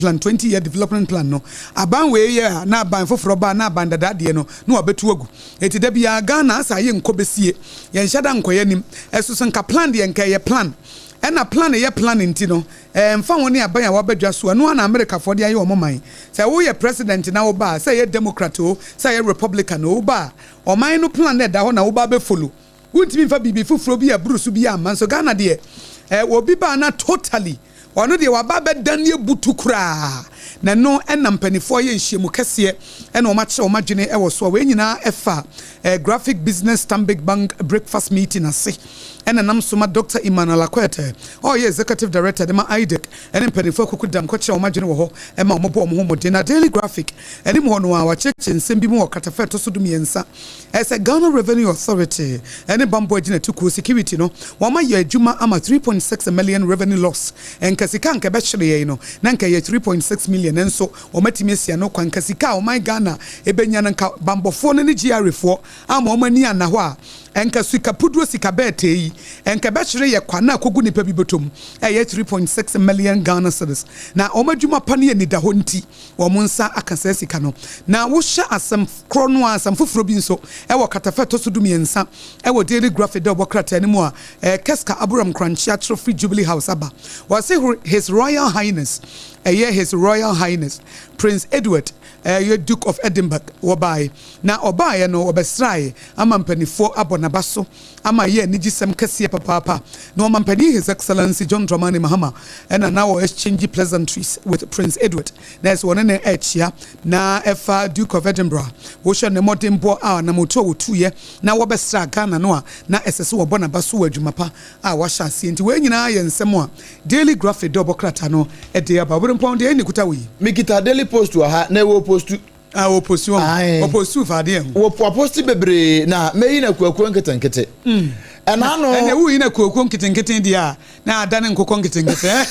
Plan, 20 Year Development Plan no, aban wei yɛ a na aban foforɔ ba a na aban dada deɛ no na wabɛtu agu. Enti da biara Ghana asa ayɛ nkɔ bɛsie, yɛnhyɛ da nkɔ yɛn anim. Ɛso so nka plan deɛ nka ɛyɛ plan. Ɛna plan yɛ plan nti no, ɛmfa ho ne aban a waba dwa so, ɛno ara na Amerikafoɔ de ayɛ wɔn man. Sɛ woyɛ president na woba a, sɛ ɛyɛ Democrat o, sɛ ɛyɛ Republican o, woba a, ɔman no plan no a ɛda hɔ na woba abɛfollow. Wontumi mfa biribi foforɔ bi a ɛboro so biara mma. Nso Ghana deɛ, eh, obi ba a na totally Ɔno deɛ waba abɛdane abutu koraa, na ɛno na mpaninfoɔ ayɛ nhyiamu kɛseɛ na wɔn akyerɛ wɔn adwene wɔ so a wei nyinaa ɛfa Graphic Business Stanbic Bank Breakfast Meeting ase ɛna nam so ma Doctor Emmanuel Akwete a ɔyɛ Executive Director de ma IDEC ɛne mpaninfoɔ akuku dam kɔkyerɛ wɔn adwene wɔ hɔ ma wɔn bɔ wɔn ho mmɔden. Na Daily Graphic anim hɔ no a wakyerɛkyerɛ nsɛm bi mu wɔ kratafa a ɛtɔ so dumiɛnsa Ɛsɛ Ghana Revenue Authority ne Bammɔ Agyinatukuo, Security, no wɔayɛ adwuma ama 3.6 million revenue loss. Nka sika a nka ɛbɛhyere yɛn no na nka ɛyɛ 3.6 million nanso wɔatumi asi ano kwan. Nka sika a ɔman Ghana bɛnya no nka bammɔfoɔ no ne GRA foɔ amma wɔn ani anna hɔ a nka sika puduo sika bɛɛtɛɛ yi nka ɛbɛhyere yɛ kwa na akɔgu nnipa bi bɔtɔ mu ɛyɛ 3.6 million Ghana cedis. Na wɔn adwuma pa ne anidahɔ nti wɔn nsa aka saa sika no. Na wohyɛ asɛm korɔ no ara, asɛm foforɔ bi nso wɔ kratafa a ɛtɔ so dumiɛnsa wɔ Daily Graphic dawubɔ krataa no mu a Keska Aburam Nkorankyea twerɛ firi Jubilee House aba. Wɔse His Royal Highness, ɛyɛ His Royal Highness Prince Edward, ɛyɛ Duke of Edinburgh, wɔbaeɛ. Na ɔbaeɛ no, wɔbɛsraeɛ ama mpaninfoɔ abɔ n'aba so ama ayɛ anigyesɛm kɛseɛ papaapa. Na Ɔmanpanin His Excellency John Dramani Mahama na na wɔ exchange pleasantries with Prince Edward, na ɛsɛ wɔne no rekyea na ɛfa Duke of Edinburgh wohwɛ ne mmɔdenbɔ a anamotu a wɔtuiɛ na wɔbɛsraa Ghana no a na ɛsɛ sɛ wɔbɔ n'aba so wɔ adwuma pa a wahyɛ aseɛ nti wei nyinaa yɛ nsɛm a Daily Graphic dɛ ɔbɔ krataa no de aba. Oberempɔn deɛ ɛnni kuta wɔ yi. Mekita Daily Post wɔ ha na ɛwɔ postu. Ah, wɔposti wɔn. Ae. Wɔposti fa adeɛ ho. Wɔ wɔposti bebree na mɛyi no akuakuo nketenkete. Ɛna ano. Ɛnna woyi no akuakuo nketenkete deɛ a, na adane nkokɔ nketenkete.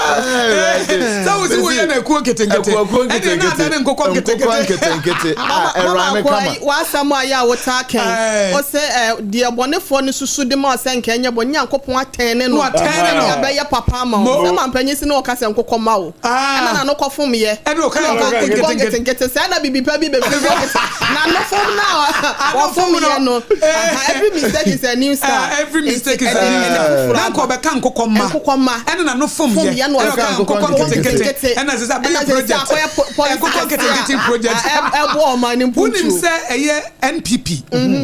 Sɛ wosi woyɛ no akuo nketenkete. Akuakuo Ɛnna na nketenkete. adane nkokɔ Nkokɔ nketenkete. nketenkete. Mama, Ah, mama ɛrhyme akɔ kama. yi, w'asɛm a yɛ a wotaa kɛn. Ɛɛ. Ɔsɛ ɛ, deɛ bɔnefoɔ no susu de ma wo sɛ nka ɛnyɛ bɔne, Nyankopɔn atɛn ne no. Na watɛn ne no. Sɛnea ɛbɛyɛ papa ama wo. Mo. Sɛ mampanyin si na ɔka sɛ nkokɔ mma wo. Ah. Ɛna n'ano kɔfom yɛ. Ɛna ɔka Ɛna ɔka nkokɔ nkokɔ nketenkete. nketenkete. Saa na biribi pa bi bɛfiri nkokɔ nketenkete. N'ano fom no a Ano fom wɔfom no. yɛ no. Aha, every mistake is a new start. Ah, every mistake is Enti, a ɛde new ɛde start. foforɔ Na nka aba. ɔbɛka nkokɔ mma. Nkokɔ mma. Ɛna n'ano fom Fom yɛ. yɛ na Ɛna ɔka ɔka nkokɔ nkokɔ nketenkete. nketenkete. Ɛna ɛsɛ sɛ Ɛna abɛyɛ ɛsɛ sɛ project. akɔyɛ policy Nkokɔ kɛseɛ nketenkete a project. ɛboa ɔman no Wonim mpuntuo. sɛ ɛyɛ NPP,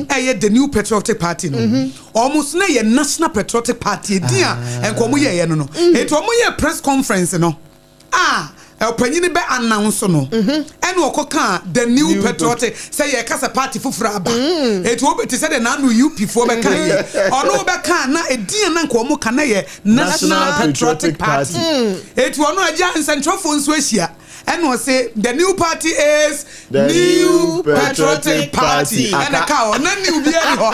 ɛyɛ the New Patriotic Party no. Wɔn nso na ɛyɛ National Patriotic Party, edin a nka wɔn yɛeɛ no no. Enti wɔn yɛɛ press conference no a ɔpanyin bɛ announce no, ɛna ɔkɔ kaa the New Patriotic sɛ yɛka sɛ party foforɔ aba. Enti wɔn te sɛ deɛ n'ano UP foɔ bɛka yi, ɔno bɛka na edin a na nka wɔn ka na yɛ National Patriotic Party. Enti ɔno agya nsɛntwerɛfoɔ nso ahyia. Ɛna ɔse the new party is The New Patriotic Party. Ɛna ɛka hɔ na new biara ni hɔ.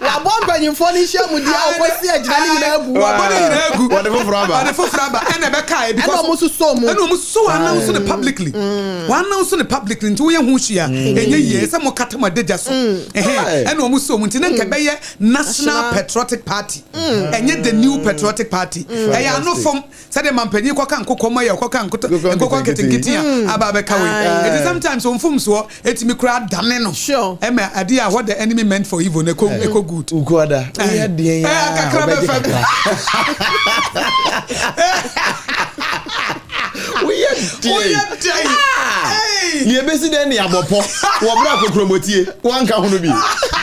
Wabɔ mpanyinfoɔ no nhyiamudie a wɔkɔsi agyina ne nyinaa agu. Wabɔ ne nyinaa agu. Wɔde foforɔ aba. Wɔde foforɔ aba. Ɛna ɛbɛka ɛ because Ɛna wɔn sosɔ mu. Ɛna wɔn sosɔ wɔn announce no publicly. Wɔn announce no publicly nti woyɛ ho hwee a ɛnyɛ yie ɛsɛ mo kata mo adagya so. Ɛhɛn ɛna wɔn sosɔ mu nti na nka ɛbɛyɛ National Patriotic Party ɛnyɛ the New Patriotic Party. Ɛyɛ ano fam. Sɛdeɛ mampanyin kɔka nkokɔ ma yɛ ɔkɔka nkokɔ nketenkete a aba abɛka wei. Eti sometimes wɔn mfomsoɔ etumi koraa dane no ɛma adeɛ a what the enemy meant for evil no ɛkɔ ɛkɔ good. Ukuada woyɛ deɛn aa kakra ɔbɛgye bɛfam. kakra. Woyɛ deɛn. Woyɛ deɛn. Hey. Nea ebesi dɛn ne abɔ pɔ wɔ bere a kokuromɔtie wanka ho no bi.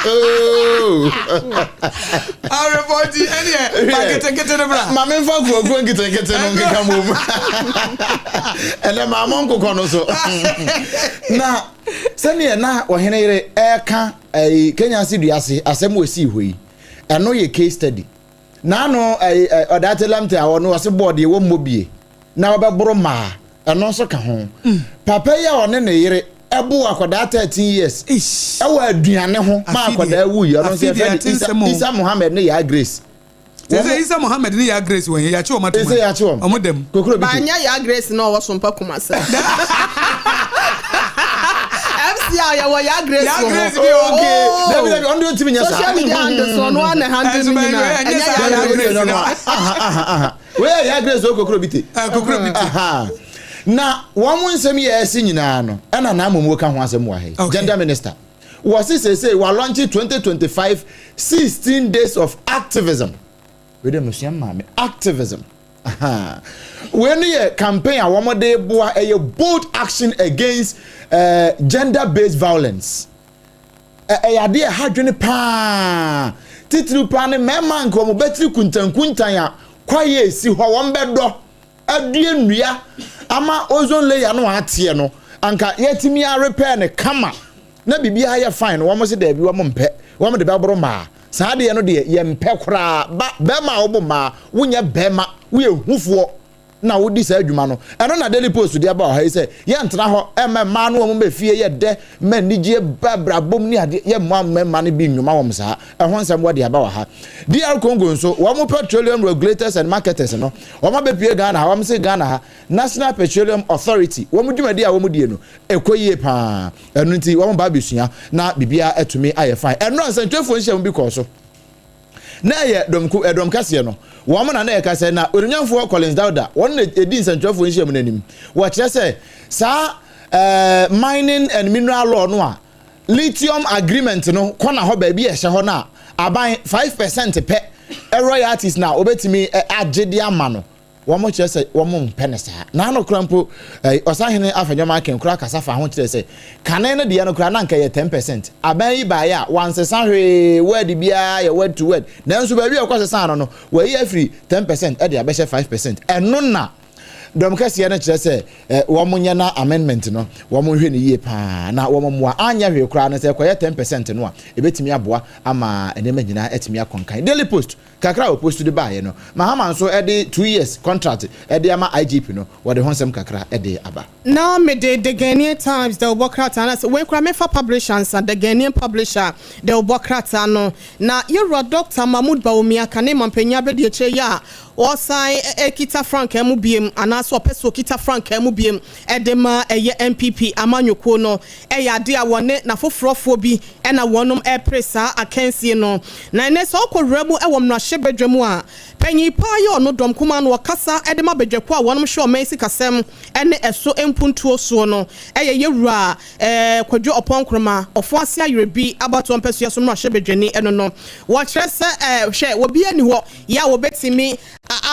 Oh. Awerɛfɔ nti ɛneɛ fa nketenkete no bra. Ma memfa nkuronkuro nketenkete no nkeka mmom. Ɛnɛ maa mo nkokɔ no so. Na sɛdeɛ na ɔhene yere ɛreka ɛyi Kenya ase dua ase asɛm wɔ esii hɔ yi, ɛno yɛ case study. N'ano ɛyi ɔdaate lamte a ɔno ɔse bɔɔ deɛ wɔmmɔ bie na ɔbɛboro mmaa ɛno nso ka ho. Papa yi a ɔne ne yere ɛboo akwadaa 13 years ɛwɔ aduane ho ma akwadaa wuiɛ ɔno nso yɛfrɛ no Isa Mohammed ne Yaa Grace. Sɛ sɛ Isa Mohammed ne Yaa Grace wɔn yɛakye wɔn ato mu yɛakye wɔn wɔn dɛm. Kokoro bi Banyɛ Yaa Grace na ɔwɔ Sompa Kumase. MC a yɛwɔ Yaa Grace Yaa wɔ Grace hɔ. bi wɔ Okay. Oh. Dabi dabi, ɔno deɛ ɔntumi nyɛ saa. Social media handles ɔno ara na handle Ɛnso ne bɛyɛ- nyinaa. ɛnyɛ Ɛnyɛ saa Yaa Yaa Grace. Grace. No, aha aha aha. Wei yɛ Yaa Grace okokoro bi te. Kokoro bi te. Aha. Na wɔn mo nsɛm yɛ ɛsi nyinaa no, ɛna n'amomuo ka ho asɛm wɔ ha yi. Gender minister. Wɔsi sese wa launch 2025 16 days of activism. Wei de mesua maame activism. Aha. Wei no yɛ campaign a wɔn de boa ɛyɛ bold action against gender based violence. Ɛyɛ adeɛ ɛha dwene paa, titiriw paa ne mmarima nka wɔn bɛtiri kuntankuntan a kwaeɛ esi hɔ wɔn bɛdɔ adue nnua ama ozone layer no ateɛ no, anka yɛtumi arepɛ ne kama na biribiara yɛ fine no, wɔn sɛ daabi, wɔn mpɛ, wɔn de bɛboro mmaa. Saa adeɛ no deɛ yɛmpɛ koraa. Ba bɛrima a wɔbɔ mmaa, wonyɛ bɛrima, woyɛ hufoɔ na wodi saa adwuma no. Ɛno na Daily Post de aba ɔha yi sɛ yɛntena hɔ ɛmɛ mmaa no wɔn bɛ fie yɛ dɛ mɛ anigye ba brabom ne adeɛ, yɛ mmoa mmarima no bi nnwuma wɔn saa. Ɛho nsɛm wɔde aba wɔ ha. DR Congo nso, wɔn petroleum regulators and marketers no, wɔn abɛpue Ghana ha. Wɔn se Ghana ha National Petroleum Authority wɔn dwumadi a wɔn die no ɛkɔ yie paa, ɛno nti wɔn ba abɛsua na biribiara atumi ayɛ fine. Ɛno nsɛntwerɛfoɔ nhyiamu bi kɔɔ so na ɛyɛ dɔmku ɛdɔm kɛseɛ no wɔn na ɛka sɛ na onimnyamfoɔ Collins Dauda wɔn na edi nsɛntwerɛfoɔ nhyiamu n'anim. Wɔkyerɛ sɛ saa mining and mineral law no a lithium agreement no kɔ na hɔ baabi a ɛhyɛ hɔ no a aban 5% pɛ royalties na wɔbɛtumi agye de ama no, wɔn kyerɛ sɛ wɔn mpɛ ne saa. N'ano kora mpo Ɔsahene Afenyo-Markin kora kasa fa ho kyerɛ sɛ kane no deɛ no kora na nka yɛ 10%. Aban yi baeɛ a wansesa hwee, word biara yɛ word to word, nanso baabi a ɔkɔ sesa no, wɔayi afiri 10% ɛde abɛhyɛ 5%. Ɛno na dɔm kɛseɛ no kyerɛ sɛ wɔn nyɛ na amendment no wɔn nhwɛ no yie paa na wɔn mmoa anyɛ hwee koraa no sɛ ɛkɔyɛ 10% no a, ebɛtumi aboa ama nneɛma nyinaa atumi akɔnkan. Daily Post kakra a wɔpost de baeɛ no, Mahama nso ɛde 2 years contract ɛde ama IGP no, wɔde ho nsɛm kakra ɛde aba. Na mede The Ghanaian Times de wobɔ krataa no sɛ wei kora mefa publisher nsa, The Ghanaian publisher de wobɔ krataa no na yɛwura Dr Mahmood Bawumia kane mampanyin abɛdi akyire yi a wɔsan ekita frankaa mu biem anaasɛ ɔpɛ sɛ okita frankaa mu biem ɛde ma ɛyɛ NPP amanyɔkuo no, ɛyɛ ade a wɔne n'afoforɔfoɔ bi ɛna wɔnom ɛpere saa akansie no. Na ɛnɛ sɛ ɔkɔ wura mu ɛwɔ mmarahyɛbadwa mu a, panyin paa yɛ ɔno dɔm kuma no wɔkasa ɛde ma badwakuo a wɔnom hwɛ ɔman sikasɛm ɛne ɛso mpuntuo soɔ no, ɛyɛ yɛwura Kwadwo Oppong Nkrumah, Ɔfo Ase Ayirebi abatoɔ mpɛsua so mmarahyɛbadwani. Ɛno no wɔkyerɛ sɛ hwɛ, wɔbi ani hɔ yɛ a wɔbɛtumi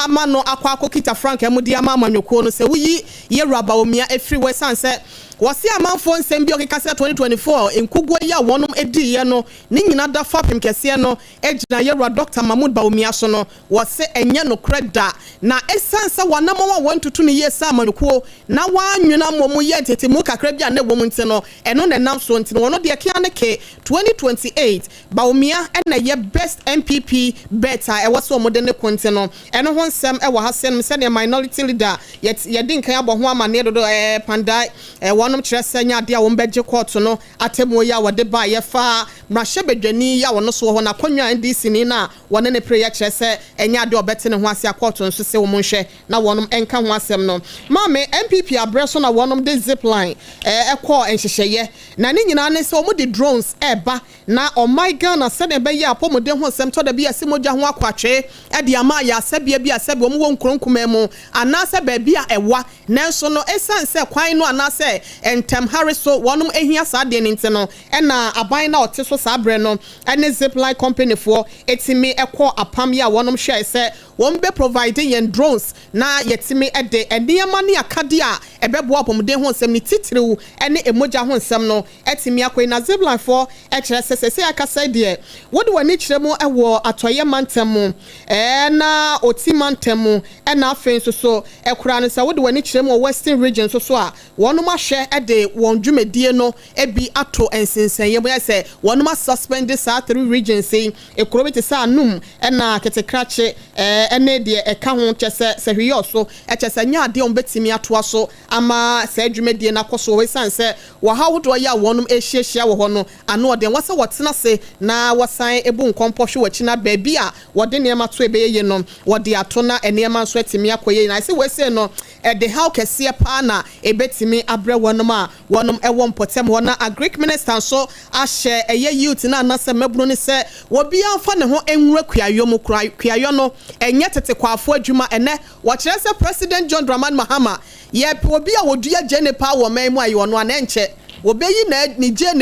ama no akɔ akɔkita frankaa mu de ama amanyɔkuo no sɛ woyi yɛwura Bawumia efiri hɔ, ɛsiane sɛ wɔsi amanfoɔ nsɛm bi a ɔkeka sɛ 2024 nkuguo yi a wɔnom ediiɛ no ne nyinaa da fapem kɛseɛ no gyina yɛwura Dr Mahmood Bawumia so no, wɔsɛ ɛnyɛ nokorɛ da. Na ɛsiane sɛ wɔnam a wɔntoto no yie sɛ amanyɔkuo na wɔanwena mmom yɛ ntetemu kakra bi a ne wɔ mu nti no, ɛno na ɛnam so nti no, wɔno deɛ kea ne ke 2028 Bawumia ɛna ɛyɛ best NPP bet a ɛwɔ sɛ wɔde ne ko. Nti no ɛno ho nsɛm ɛwɔ ha sɛnom sɛdeɛ minority leader yɛde nkan abɔ ho amanneɛ dodo Kpandai wɔnom kyerɛ sɛ nyɛ adeɛ a wɔn bɛgye kɔɔto no atemmuo yi a wɔde ba yɛfa mmarahyɛbadwani yi a wɔno so wɔ hɔ n'akonnwa NDC ni no a wɔne ne pere yɛ kyerɛ sɛ ɛnyɛ adeɛ a ɔbɛte ne ho ase. Akɔɔto nso sɛ wɔn nhwɛ na wɔnom nka ho asɛm no. Maame, NPP abrɛ so na wɔnom de Zipline ɛkɔɔ nhyehyɛeɛ na ne nyinaa ne sɛ wɔn de drones ɛɛba na ɔman Ghana sɛdeɛ ɛbɛyɛ apɔmuden ho nsɛm tɔ da bi a ɛsɛ mogya ho akɔ atwee ɛde ama ayɛ asɛbea bi asɛbi wɔn wɔ nkuro nkumaa mu anaasɛ baabi a ɛwa, nanso no ɛsiane sɛ kwan no anaasɛ ntɛmhare so wɔnom ehia saa adeɛ no nti no, ɛna aban na ɔte so saa berɛ no ɛne Zipline company foɔ etimi ɛkɔ apam yi a wɔnom hwɛ sɛ wɔn bɛ provide yɛn drones na yɛtumi ɛde nneɛma ne akadeɛ a ɛbɛboa apɔmuden ho nsɛm ne titiriw ɛne emogya ho nsɛm no ɛtumi akɔ yi. Na Zipline foɔ ɛkyerɛ sɛ sɛ akasa deɛ wɔde wɔn ani kyerɛ mu ɛwɔ Atɔyɛ mantam mu na Oti mantam mu, ɛna afei nso so ɛkora no sɛ wɔde wɔn ani kyerɛ mu wɔ Western Region nso so a, wɔnom ahwɛ ɛde wɔn dwumadie no ebi ato nsensɛnyɛ mu yɛ sɛ wɔnom asuspend saa three regions yi, ekuro bi te sɛ Anum ɛna Ketekrakye ɛne deɛ ɛka ho, kyɛ sɛ Sɛhwiyɛ ɔso ɛkyɛ sɛ nyɛ adeɛ a wɔn bɛtumi atoa so ama saa dwumadie no akɔ so wɔ, esiane sɛ wɔha ahodoɔ yi a wɔnom ahyiahyia wɔ hɔ no ano ɔden wɔsɛ wɔtena ase na wɔsan ebu nkɔmpɔ hwɛ wɔn akyi na baabi a wɔde nneɛma to ebɛyɛ yie no wɔde ato na nneɛma nso atumi akɔ yie. Na ɛsɛ wɔasie no. ɛde haw kɛseɛ paa na ɛbɛtumi abrɛ wɔnom a wɔnom ɛwɔ mpɔtam hɔ. Na Agric Minister nso ahyɛ ɛyɛ youth no anasɛ mmabunu no sɛ obiara mfa ne ho nwura kuayɔ mu. Kuayɔ no ɛnyɛ tete kwaafoɔ adwuma. Ɛnɛ wɔkyerɛ sɛ President John Dramani Mahama yɛpɛ obi a wɔdua gyeene paa wɔ ɔman mu a, ɛyɛ ɔno a na ɛnkyɛ wɔbɛyi na ne gyeene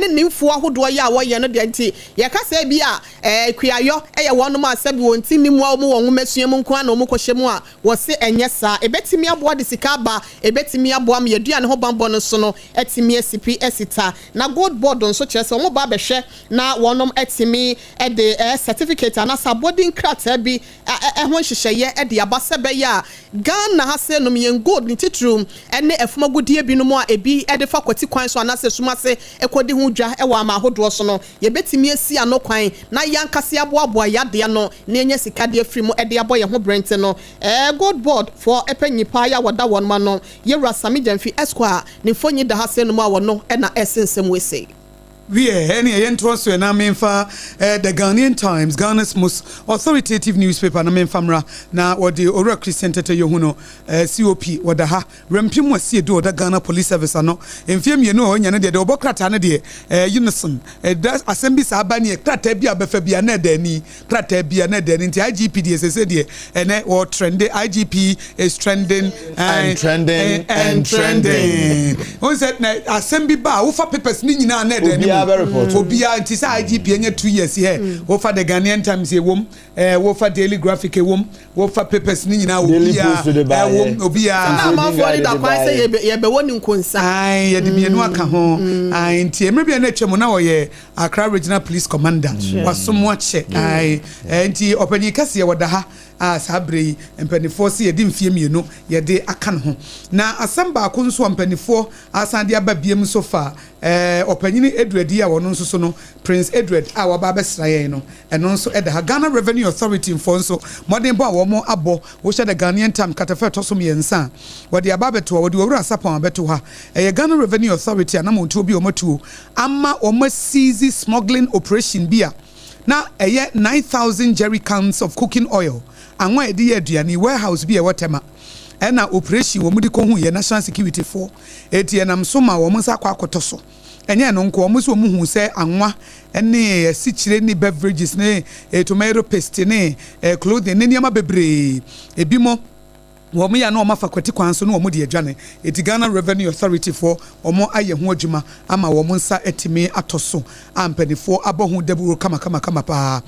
ne ne mfuo ahodoɔ yɛ a wɔyɛ no deɛ. Nti yɛka sɛ bi a kuayɔ ɛyɛ wɔnom a sɛbi wɔn ti nim a wɔn wɔ nwomasua mu nko ara na wɔn kɔhyɛ mu a, wɔse ɛnyɛ saa. Ebɛtumi aboa de sika aba, ebɛtumi aboa ma yɛduane ho bambɔ no so no ɛtumi asi pi asi ta. Na Gold Board nso kyerɛ sɛ wɔn ba abɛhwɛ na wɔnom ɛtumi ɛde certificate anaasɛ abɔden krataa bi ɛho nhyehyɛeɛ ɛde aba sɛ bɛyɛ a Ghana ha sɛ nom yɛn gold ne titiriw ɛne ɛfom agudeɛ binom a ebi ɛde fa kwati kwan so anaasɛ sum ase ɛkɔdi ho dwa ɛwɔ ama ahodoɔ so no, yɛbɛtumi asi ano kwan na yɛankase aboaboa yadeɛ no na yɛnya sika de afiri mu ɛde abɔ yɛn ho berɛnte no. Gold Board foɔ ɛpɛ nyipa yɛ a wɔda wɔn ma no, yɛwura Sammy Gyamfi Esquire ne mfonyin da ha sɛ nom a wɔno ɛna ɛse nsɛm wei. Wiɛ, ɛne ɛyɛ ntoa so ɛna memfa The Ghanaian Times, Ghana's most authoritative newspaper no memfa mmra. Na wɔde Owura Christian Tetteh Yohuno, COP, wɔda ha. Rempem Asiedu ɔda Ghana Police Service ano. Mfeɛ 2 a ɔnya no deɛ, deɛ ɔbɔ krataa no deɛ, unison. Ɛda asɛm bi saa ba neɛ, krataa bi a bɛfa bi a na ɛda ani. Krataa bi a na ɛda ani. Nti IGP deɛ sese deɛ, ɛnɛ wɔ trende. IGP is trending. And trending and trending. Wɔn sɛ na asɛm bi ba a, wofa papers ne nyinaa na ɛda anim. Obiara bɛ report. Obiara. Nti sɛ IGP anya 2 years yɛ, wofa The Ghanaian Times ewom, wofa Daily Graphic ewom, wofa papers ne nyinaa, obiara ɛwom, obiara. Na amanfoɔ de da kwan sɛ yɛbɛwɔ ne nkonsa. Ayi, yɛde mmienu aka ho. Ayi, nti mmerɛ bi a na atwa mu na ɔyɛ Accra Regional Police Commander, wasom akyɛ. Ayi, nti ɔpanyin kɛseɛ wɔda ha a saa berɛ yi mpanimfoɔ sɛ yɛde mfie 2 yɛde aka ne ho. Na asɛm baako nso a mpanimfoɔ asan de aba biem nso fa ɔpanyini Edward yi a wɔno nso so no, Prince Edward a waba abɛsra yɛn no, ɛno nso ɛda ha. Ghana Revenue Authority mfoɔ nso mmɔden bɔ a wɔn abɔ, wohyɛ The Ghanaian Times katafa ɛtɔ so 3 a, wɔde aba abɛto a wɔde Owura Sapɔn abɛto ha. Ɛyɛ Ghana Revenue Authority anamontuo bi a wɔn atuo ama wɔn aseize smuggling operation bi a na ɛyɛ 9,000 jerry cans of cooking oil, anwa a yɛde yɛ aduane, warehouse bi a ɛwɔ Tema. Ɛna operation wɔn de kɔhu yɛ national security foɔ eti ɛnam so ma wɔn nsa akɔ akɔtɔ so. Ɛnyɛ ɛno nko, wɔn nso wɔn hu sɛ anwa ne asikyire ne beverages ne tomato paste ne clothing ne nneɛma bebree ebi mo wɔn yɛ na wɔn afa kwati kwan so na wɔn de adwane. Eti Ghana Revenue Authority foɔ wɔn ayɛ ho adwuma ama wɔn nsa atumi atɔ so a mpanimfoɔ abɔ ho daburo kamakamakama paa.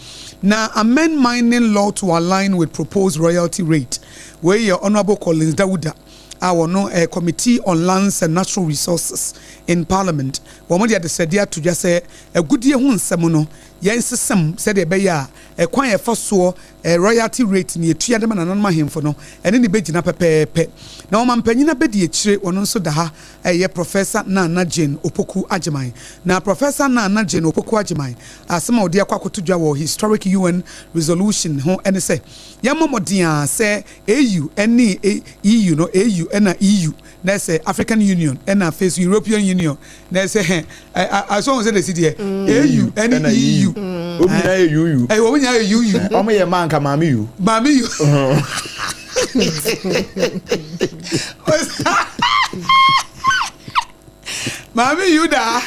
Na amend mining law to align with proposed royalty rate, wei yɛ Honourable Collins Dawuda a wɔno Committee on Lands and Natural Resources in Parliament, wɔn de adesrɛdeɛ ato dwa sɛ agudie ho nsɛm no yɛn sesɛm sɛdeɛ ɛbɛyɛ a ɛkwan yɛfa soɔ royalty rate ne etua de ma nananom ahemfo no ɛne ne bɛgyina pɛpɛɛpɛ. Na wɔn mpanyin abɛdi akyire, wɔn nso da ha, ɛyɛ Professor Nana Jane Opoku Agyeman. Na Professor Nana Jane Opoku Agyeman asɛm a ɔde akɔ akɔto dwa wɔ historic UN resolution ho ɛne sɛ yɛmmɔ mmɔden a sɛ AU ɛne EU no, AU ɛna EU na ɛsɛ African Union ɛna afei so European Union na ɛsɛ hɛn asɔn sɛ de si deɛ AU ɛne EU. Omi nyinaa yɛ UU. Ɛyɛ wɔn nyinaa yɛ UU. Ɔmo yɛ maa nka maame yu. Maame yu. Maame yu da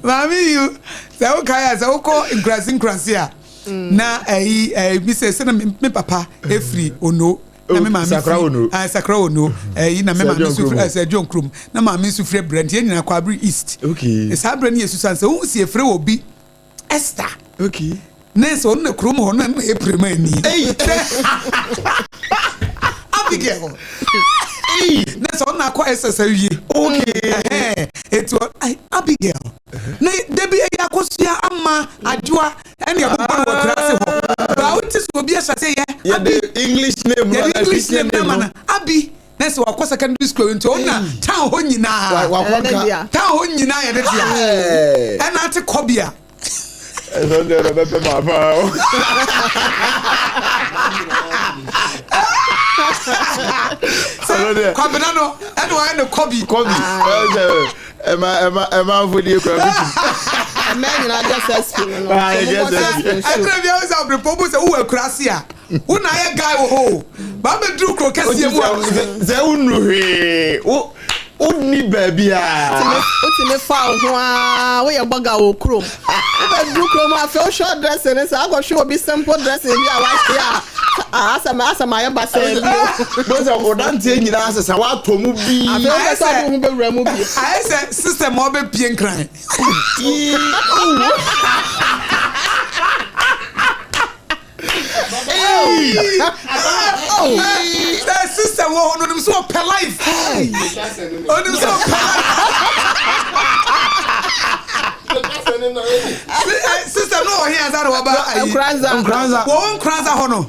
maame yu sɛ wokae a, sɛ wokɔ nkurase nkurase a, na ɛyi ɛyi bi sɛ sɛ na me papa efiri Ono na me maame Sakra Ono. Ah, Sakra Ono ɛyi, na me maame nso firi ɛsɛ John kurom na maame nso firi Brɛ, nti yɛn nyinaa kɔ Abiri East. Saa brɛ no yɛ susan sɛ ohun si efiri wɔ bi Esther ne sɛ ɔno na kurom hɔ no na yɛ pirema ani Abigail ne sɛ ɔno na akɔ SS awie. Etu Abigail na debi ɛyɛ akosua ama adwoa ɛne ɛbobɔ no wɔ kura ase hɔ baa wote sɛ obi ahyɛ sɛ yɛ Abi yɛde English name no. Yɛde English name na ma no Abi na sɛ wakɔ secondary school nti ɔna town hɔ nyinaa wakɔ nka. Town hɔ nyinaa yɛde tia ɛna ate kɔbea. Ɛsɛ ɔdɛ ɛdɛ bɛpɛ maa paa o. Sɛ Kwabena no ɛna wayɛ no Kɔbi. Kɔbi ɛsɛ ɛma ɛma ɛma nfodie kura bi tum. Mmaa nyinaa just SP no no. Ɛtena bi ahụ sɛ abiripɔ bu sɛ wowɔ akurase a wo na ayɛ guy wɔ hɔ o ba bɛduru kuro kɛseɛ mu a. Sɛ wonnu hwee wo wonni baabi a. Wotumi fa wo ho aa woyɛ bɔga wɔ kurom wobɛduru kurom afei wohwɛ dressing no sɛ akɔhwɛ obi simple dressing bi a wahyɛ a asɛm asɛm ayɛ basaa bi o. Bó sɛ ɔdanteɛ nyinaa sesa woatɔ mu bi. Afei wobɛ sɛ ɔde wo ho bɛwura mu bi. Ayɛ sɛ system a ɔbɛpie nkran. Sɛ system wɔ hɔ no onim sɛ ɔpɛ life. Onim sɛ ɔpɛ life. System no wɔ he ansa na wɔba ayi. Nkoranza. Nkoranza. Wɔwɔ Nkoranza hɔ no.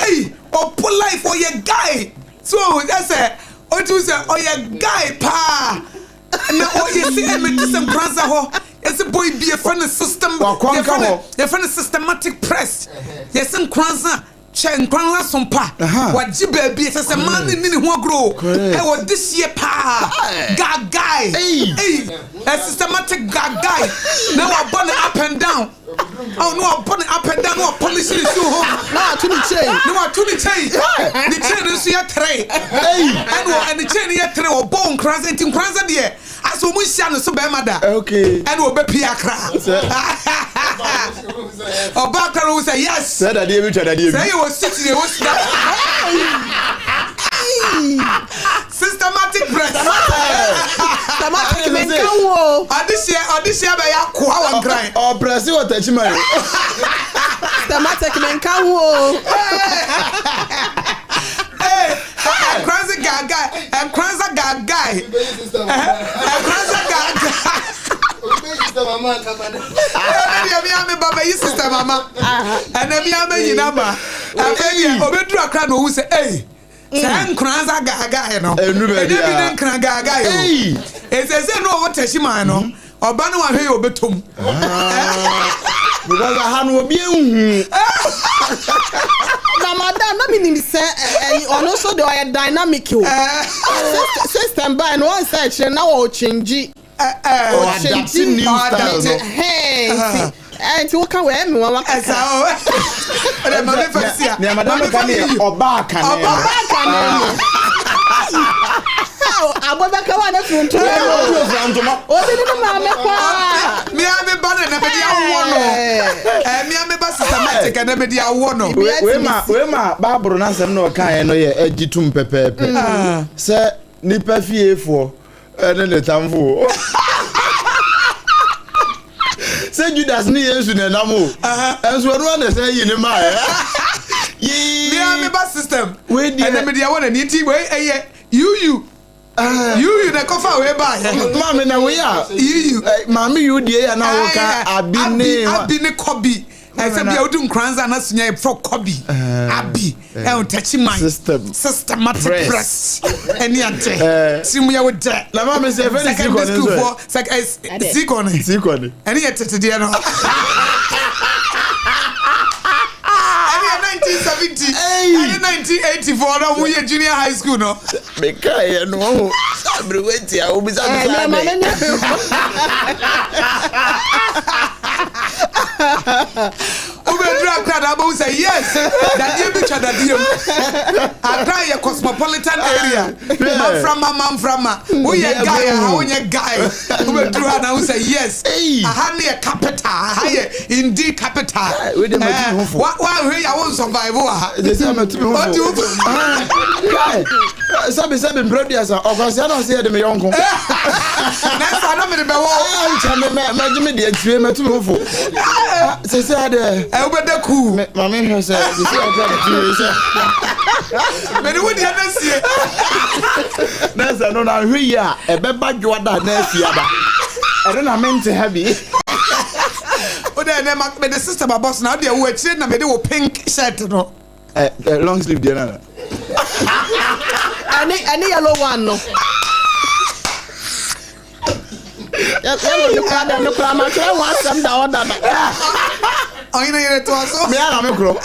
Ei, ɔpo life ɔyɛ guy. So ɛsɛ otu sɛ ɔyɛ guy paa. Na ɔyɛ si ɛmɛ ti sɛ Nkoranza hɔ. Yɛsɛ boy bi yɛfrɛ no system. Wakɔnka hɔ. Yɛfrɛ no systematic press. Yɛsɛ Nkoranza kyɛ Nkoranza sompa. Wagye baabi ɛsɛ sɛ maa ne ni ne ho agorɔ. Ɛwɔ this year paa. Guy. Ei. A systematic guy. Na wabɔ ne up and down. Oh, no wabɔ ne up and down. Na wapolish ne shoe ho. Na wato ne chain. Na wato ne chain. Ne chain no nso yɛ tere. Ɛna ɛne chain no yɛ tere. Ɔbɔ Nkoranza nti Nkoranza deɛ asɛ ɔmo nhyia ne so bɛrima da. Okay. Ɛna ɔbɛpie Accra. Ɔba Accra no sɛ yes. Sɛ dadeɛ bi twa dadeɛ bi. Sɛ yɛ wɔ city deɛ wɔ sika. Systematic press. Systematic mi nka wo. Adehyɛ adehyɛ bɛyɛ akoa wɔ Nkran. Ɔprɛse wɔ Tachima yo. Systematic mi nka wo. Nkoranza gagai Nkoranza gagai Nkoranza gagai. Ɛnɛ deɛ mi ame ba bɛyi system ama. Ɛnɛ mi ame nyina ma. Afei deɛ obeduru Accra na ohu sɛ ei. Saa Nkoranza gagai no. Ɛnu baabi Ɛnyɛ bi ne a. Nkran gagai o. Ei. Esese no ɔwɔ Tachima no. Ɔba no wahwɛ yɛ ɔbɛtɔ mu. Because aha no obi ehu. Na madam na mi nim sɛ ɛyi ɔno nso de ɔyɛ dynamic o. System baa no wɔn sɛ ɛkyerɛ na wɔ change. Ɔ adapt new style no. Hɛn nti nti woka wɔ ɛmi wɔn Ɛsa wakasa. o. Ɛdɛ maame fa si a. Nea madam Maame ka fa ne yɛ yiyi. ɔbaa kane no. Ɔbaa kane no. Abɔ bɛka wa ne firi ntoma mu. Obi ofura ntoma. Obi ne ne maame paa. Mia me ba no na mede awɔ no. Ɛ mia me ba systematic na mede awɔ no. Wei ma wei ma baaburo n'asɛm na ɔkaeɛ no yɛ agye tum pɛpɛɛpɛ sɛ nipa fiefoɔ ɛne ne tamfo sɛ Judas ne Yesu na ɛnam o ɛnso ɛno ana sɛ yi ne maa yɛ. Mia me ba system. Wei deɛ Ɛna mede awɔ n'ani nti wei ɛyɛ yuyu. Yuyu na ɛkɔfa wei ba yɛ. Maame na wei a Yuyu. Maame yu deɛ yɛ na wɔka abi ne abi ne kɔbi. Ɛsɛ bia wodi Nkoranza na sunya yɛ fɔ kɔbi. Abi ɛwɔ Tachima. System. Systematic Press. press. Ɛni ade. Simu yɛ wo dɛ. Na maame sɛ ɛfɛ ne Secondary sikɔ ne school nso fɔ sɛ ɛ sikɔ ne. sikɔ ne. Ɛne yɛ tete deɛ no. Ɛne yɛ 1970. Ɛne 1984 na wɔn yɛ junior high school no. Meka yɛ no ɔho abiri wati a obisa mi Ɛɛ saa maame dɛ. nya. Wobɛduru Accra na abɛhu sɛ yes, dadeɛ bi twa dadeɛ mu. Accra yɛ cosmopolitan area. Manframa manframa. Woyɛ guy a wonyɛ guy. Wobɛduru ha na wohu sɛ yes. Aha ne yɛ capital. Aha yɛ indeed capital. Wei deɛ matu me ho fo. Woanhwɛ yɛ a wo survive wɔ ha. Ɛsɛ sɛ matu me ho fo. Ɔte wo fo. Kai, sɛbi sɛbi mprɛduasa ɔkwasea na ɔsɛ yɛde me yɔnko. Nanso ano mede bɛwɔ. Nkyɛ me mɛ mɛgye me deɛ tie matu me ho fo. Sɛsɛ adeɛ. Ɛ wobɛda kuu. Maame hwɛ sɛ sɛsɛ ɔkura me tiri sɛ. Mede wo deɛ na sie. Na sɛ no na ahwɛ yi a ɛbɛba dwoada na afi aba. Ɛno na mente ha bi. Wo dɛ nɛ ma mede system abɔ so na wo deɛ wo akyire na mede wo pink shirt no. Ɛ ɛ long sleeve deɛ nana. Ɛne ɛne yellow one no. Yellow no kura dɛ no kura ma kyerɛ ho asɛm da hɔ dada. Ɔyene yere to aso. Me ara me korɔ.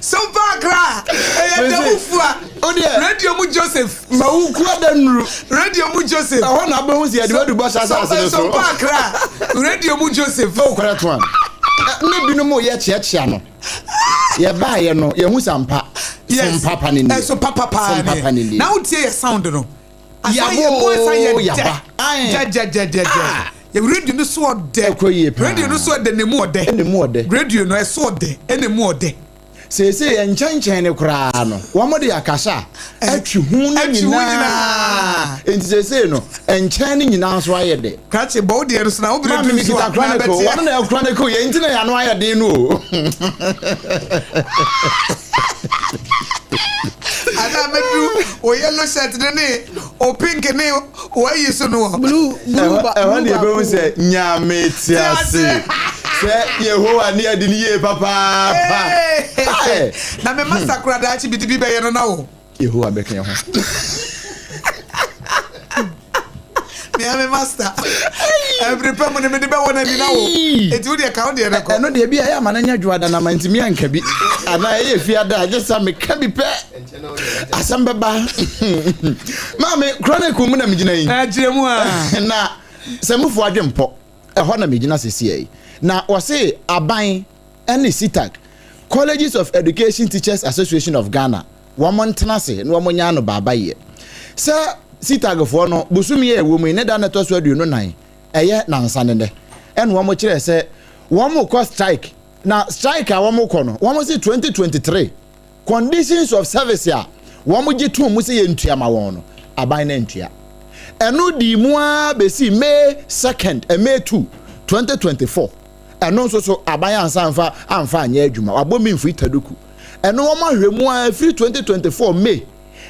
So pa akra. Ɛyɛ dɛ fufu a. O deɛ. Radio mu Joseph. Ma wo kura da nnuru. Radio mu Joseph. Ɛhɔ na abɛhu sɛ yɛde wadu bɔhyɛ asase no so. So Accra. Radio mu Joseph. Oh, correct one. Ne binom yɛ kyeakyea no. Yɛbaayɛ no, yɛhu sampa. Yes. Som papa ne nie. Ɛso papa paa Som papa ne nie. Na wotie yɛ sound no. Asan Yabo yɛ mu asan yɛ yaba. Aye. dɛ. Gyɛgyɛgyɛgyɛ. Ah. Yɛ radio no so ɔdɛ. Ɛkɔ yie paa. Radio no so ɔdɛ na emu ɔdɛ. Ɛna emu ɔdɛ. Radio no ɛso ɔdɛ ɛna emu ɔdɛ. Seesei yɛn nkyɛnkyɛn no koraa no, wɔde akasa atwi ho no Atwi ho nyinaa. nyinaa. Enti seesei no, nkyɛn no nyinaa nso ayɛ dɛ. Krakye bɔ wo deɛ no so na wo bere Maame duru mi so kita a na chronicle, abɛteɛ. wɔn na yɛ chronicle yɛ nti na yɛn ano ayɛ den no o. Ana mɛduru o yellow shirt ne ne o pink ne o ayi so no wɔ. Blue blue ba Ɛhɔ blue ne yɛbɛhu baako. sɛ Nyame te ase. Sɛ Yehowa ne adi ne yie papaapa. Hey! Na me masa kora daakye bi de bi bɛyɛ no na wo. Yehowa bɛka yɛn ho. Mea me master. Ɛbere pɛ mu ne mede bɛwɔ no ani na wo. Enti wo deɛ ka wo deɛ no kɔ. Ɛno deɛ bi a ɛyɛ ama no nyɛ dwoada na mantumi anka bi anaa ɛyɛ fiada a gye sɛ meka bi pɛ asɛm bɛba. Maame Chronicle mu na megyina yi. Ɛkyerɛ mu a. Na sɛ mufo adwempɔ ɛhɔ na megyina sesia yi. Na wɔse aban ɛne CETAG, Colleges of Education Teachers Association of Ghana, wɔn ntena ase na wɔn nyɛ ano baabayɛ. Sɛ CETAG foɔ no bosome a ɛwɔ mu yi ne da na ɛtɔ so 24 ɛyɛ nansa ne nɛ ɛna wɔn kyerɛ sɛ wɔn kɔ strike. Na strike a wɔn kɔ no wɔn se 2023 conditions of service a wɔn gye tom mu sɛ yɛntua ma wɔn no aban no ntua. Ɛno dii mu ara bɛsi May 2nd, May 2, 2024. Ɛno nso so aban ansa amfa amfa anyɛ adwuma. Wabɔ mi mfiri taduku. Ɛno wɔn ahwɛ mu ara firi 2024 May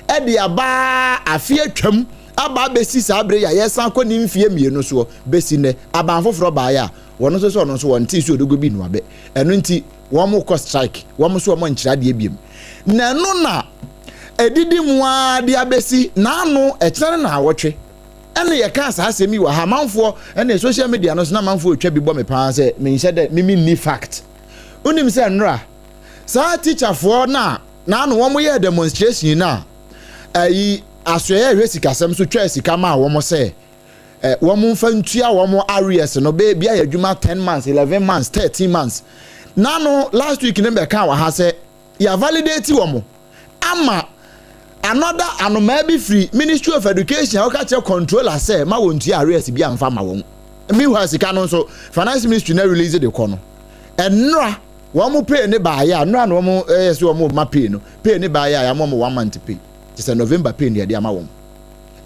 ɛde aba afe atwam aba abɛsi saa bere yi a yɛsan kɔ ne mfeɛ 2 soɔ bɛsi nnɛ. Aban foforɔ baeɛ a wɔn nso sɛ ɔno nso wɔn tee sɛ odogo bi nnuabɛ. Ɛno nti wɔn kɔ strike. Wɔn nso wɔn nkyerɛ adeɛ biem. Na ɛno na ɛdidi mu ara de abɛsi n'ano ɛkyerɛ ne naawɔtwe. Ɛna yɛka saa asɛm yi wɔ ha amanfoɔ ɛna social media no so na amanfoɔ retwa bi bɔ me paa sɛ menhyɛ dɛ mimi nni fact. Wonim sɛ nnora saa teacherfoɔ na n'ano wɔn yɛɛ demonstration na ayi asoɛyɛ ɛhwɛ sikasɛm so twaa sika maa wɔn sɛ wɔn mfa ntua wɔn arrears no bɛɛ bi ayɛ adwuma 10 months, 11 months, 13 months. N'ano last week ne bɛka wɔ ha sɛ yɛ validate wɔn ama another anomaa bi firi Ministry of Education a wɔka kyerɛ controller sɛ ma wɔn ntua arrears bi amfa ma wɔn. Meanwhile sika no nso finance ministry na release de kɔ no. Ɛnora wɔn pay ne baayɛ a nora na wɔn ɛyɛ sɛ wɔn ma pay no pay ne baayɛ a yɛama wɔn 1 month pay te sɛ November pay ne yɛde ama wɔn.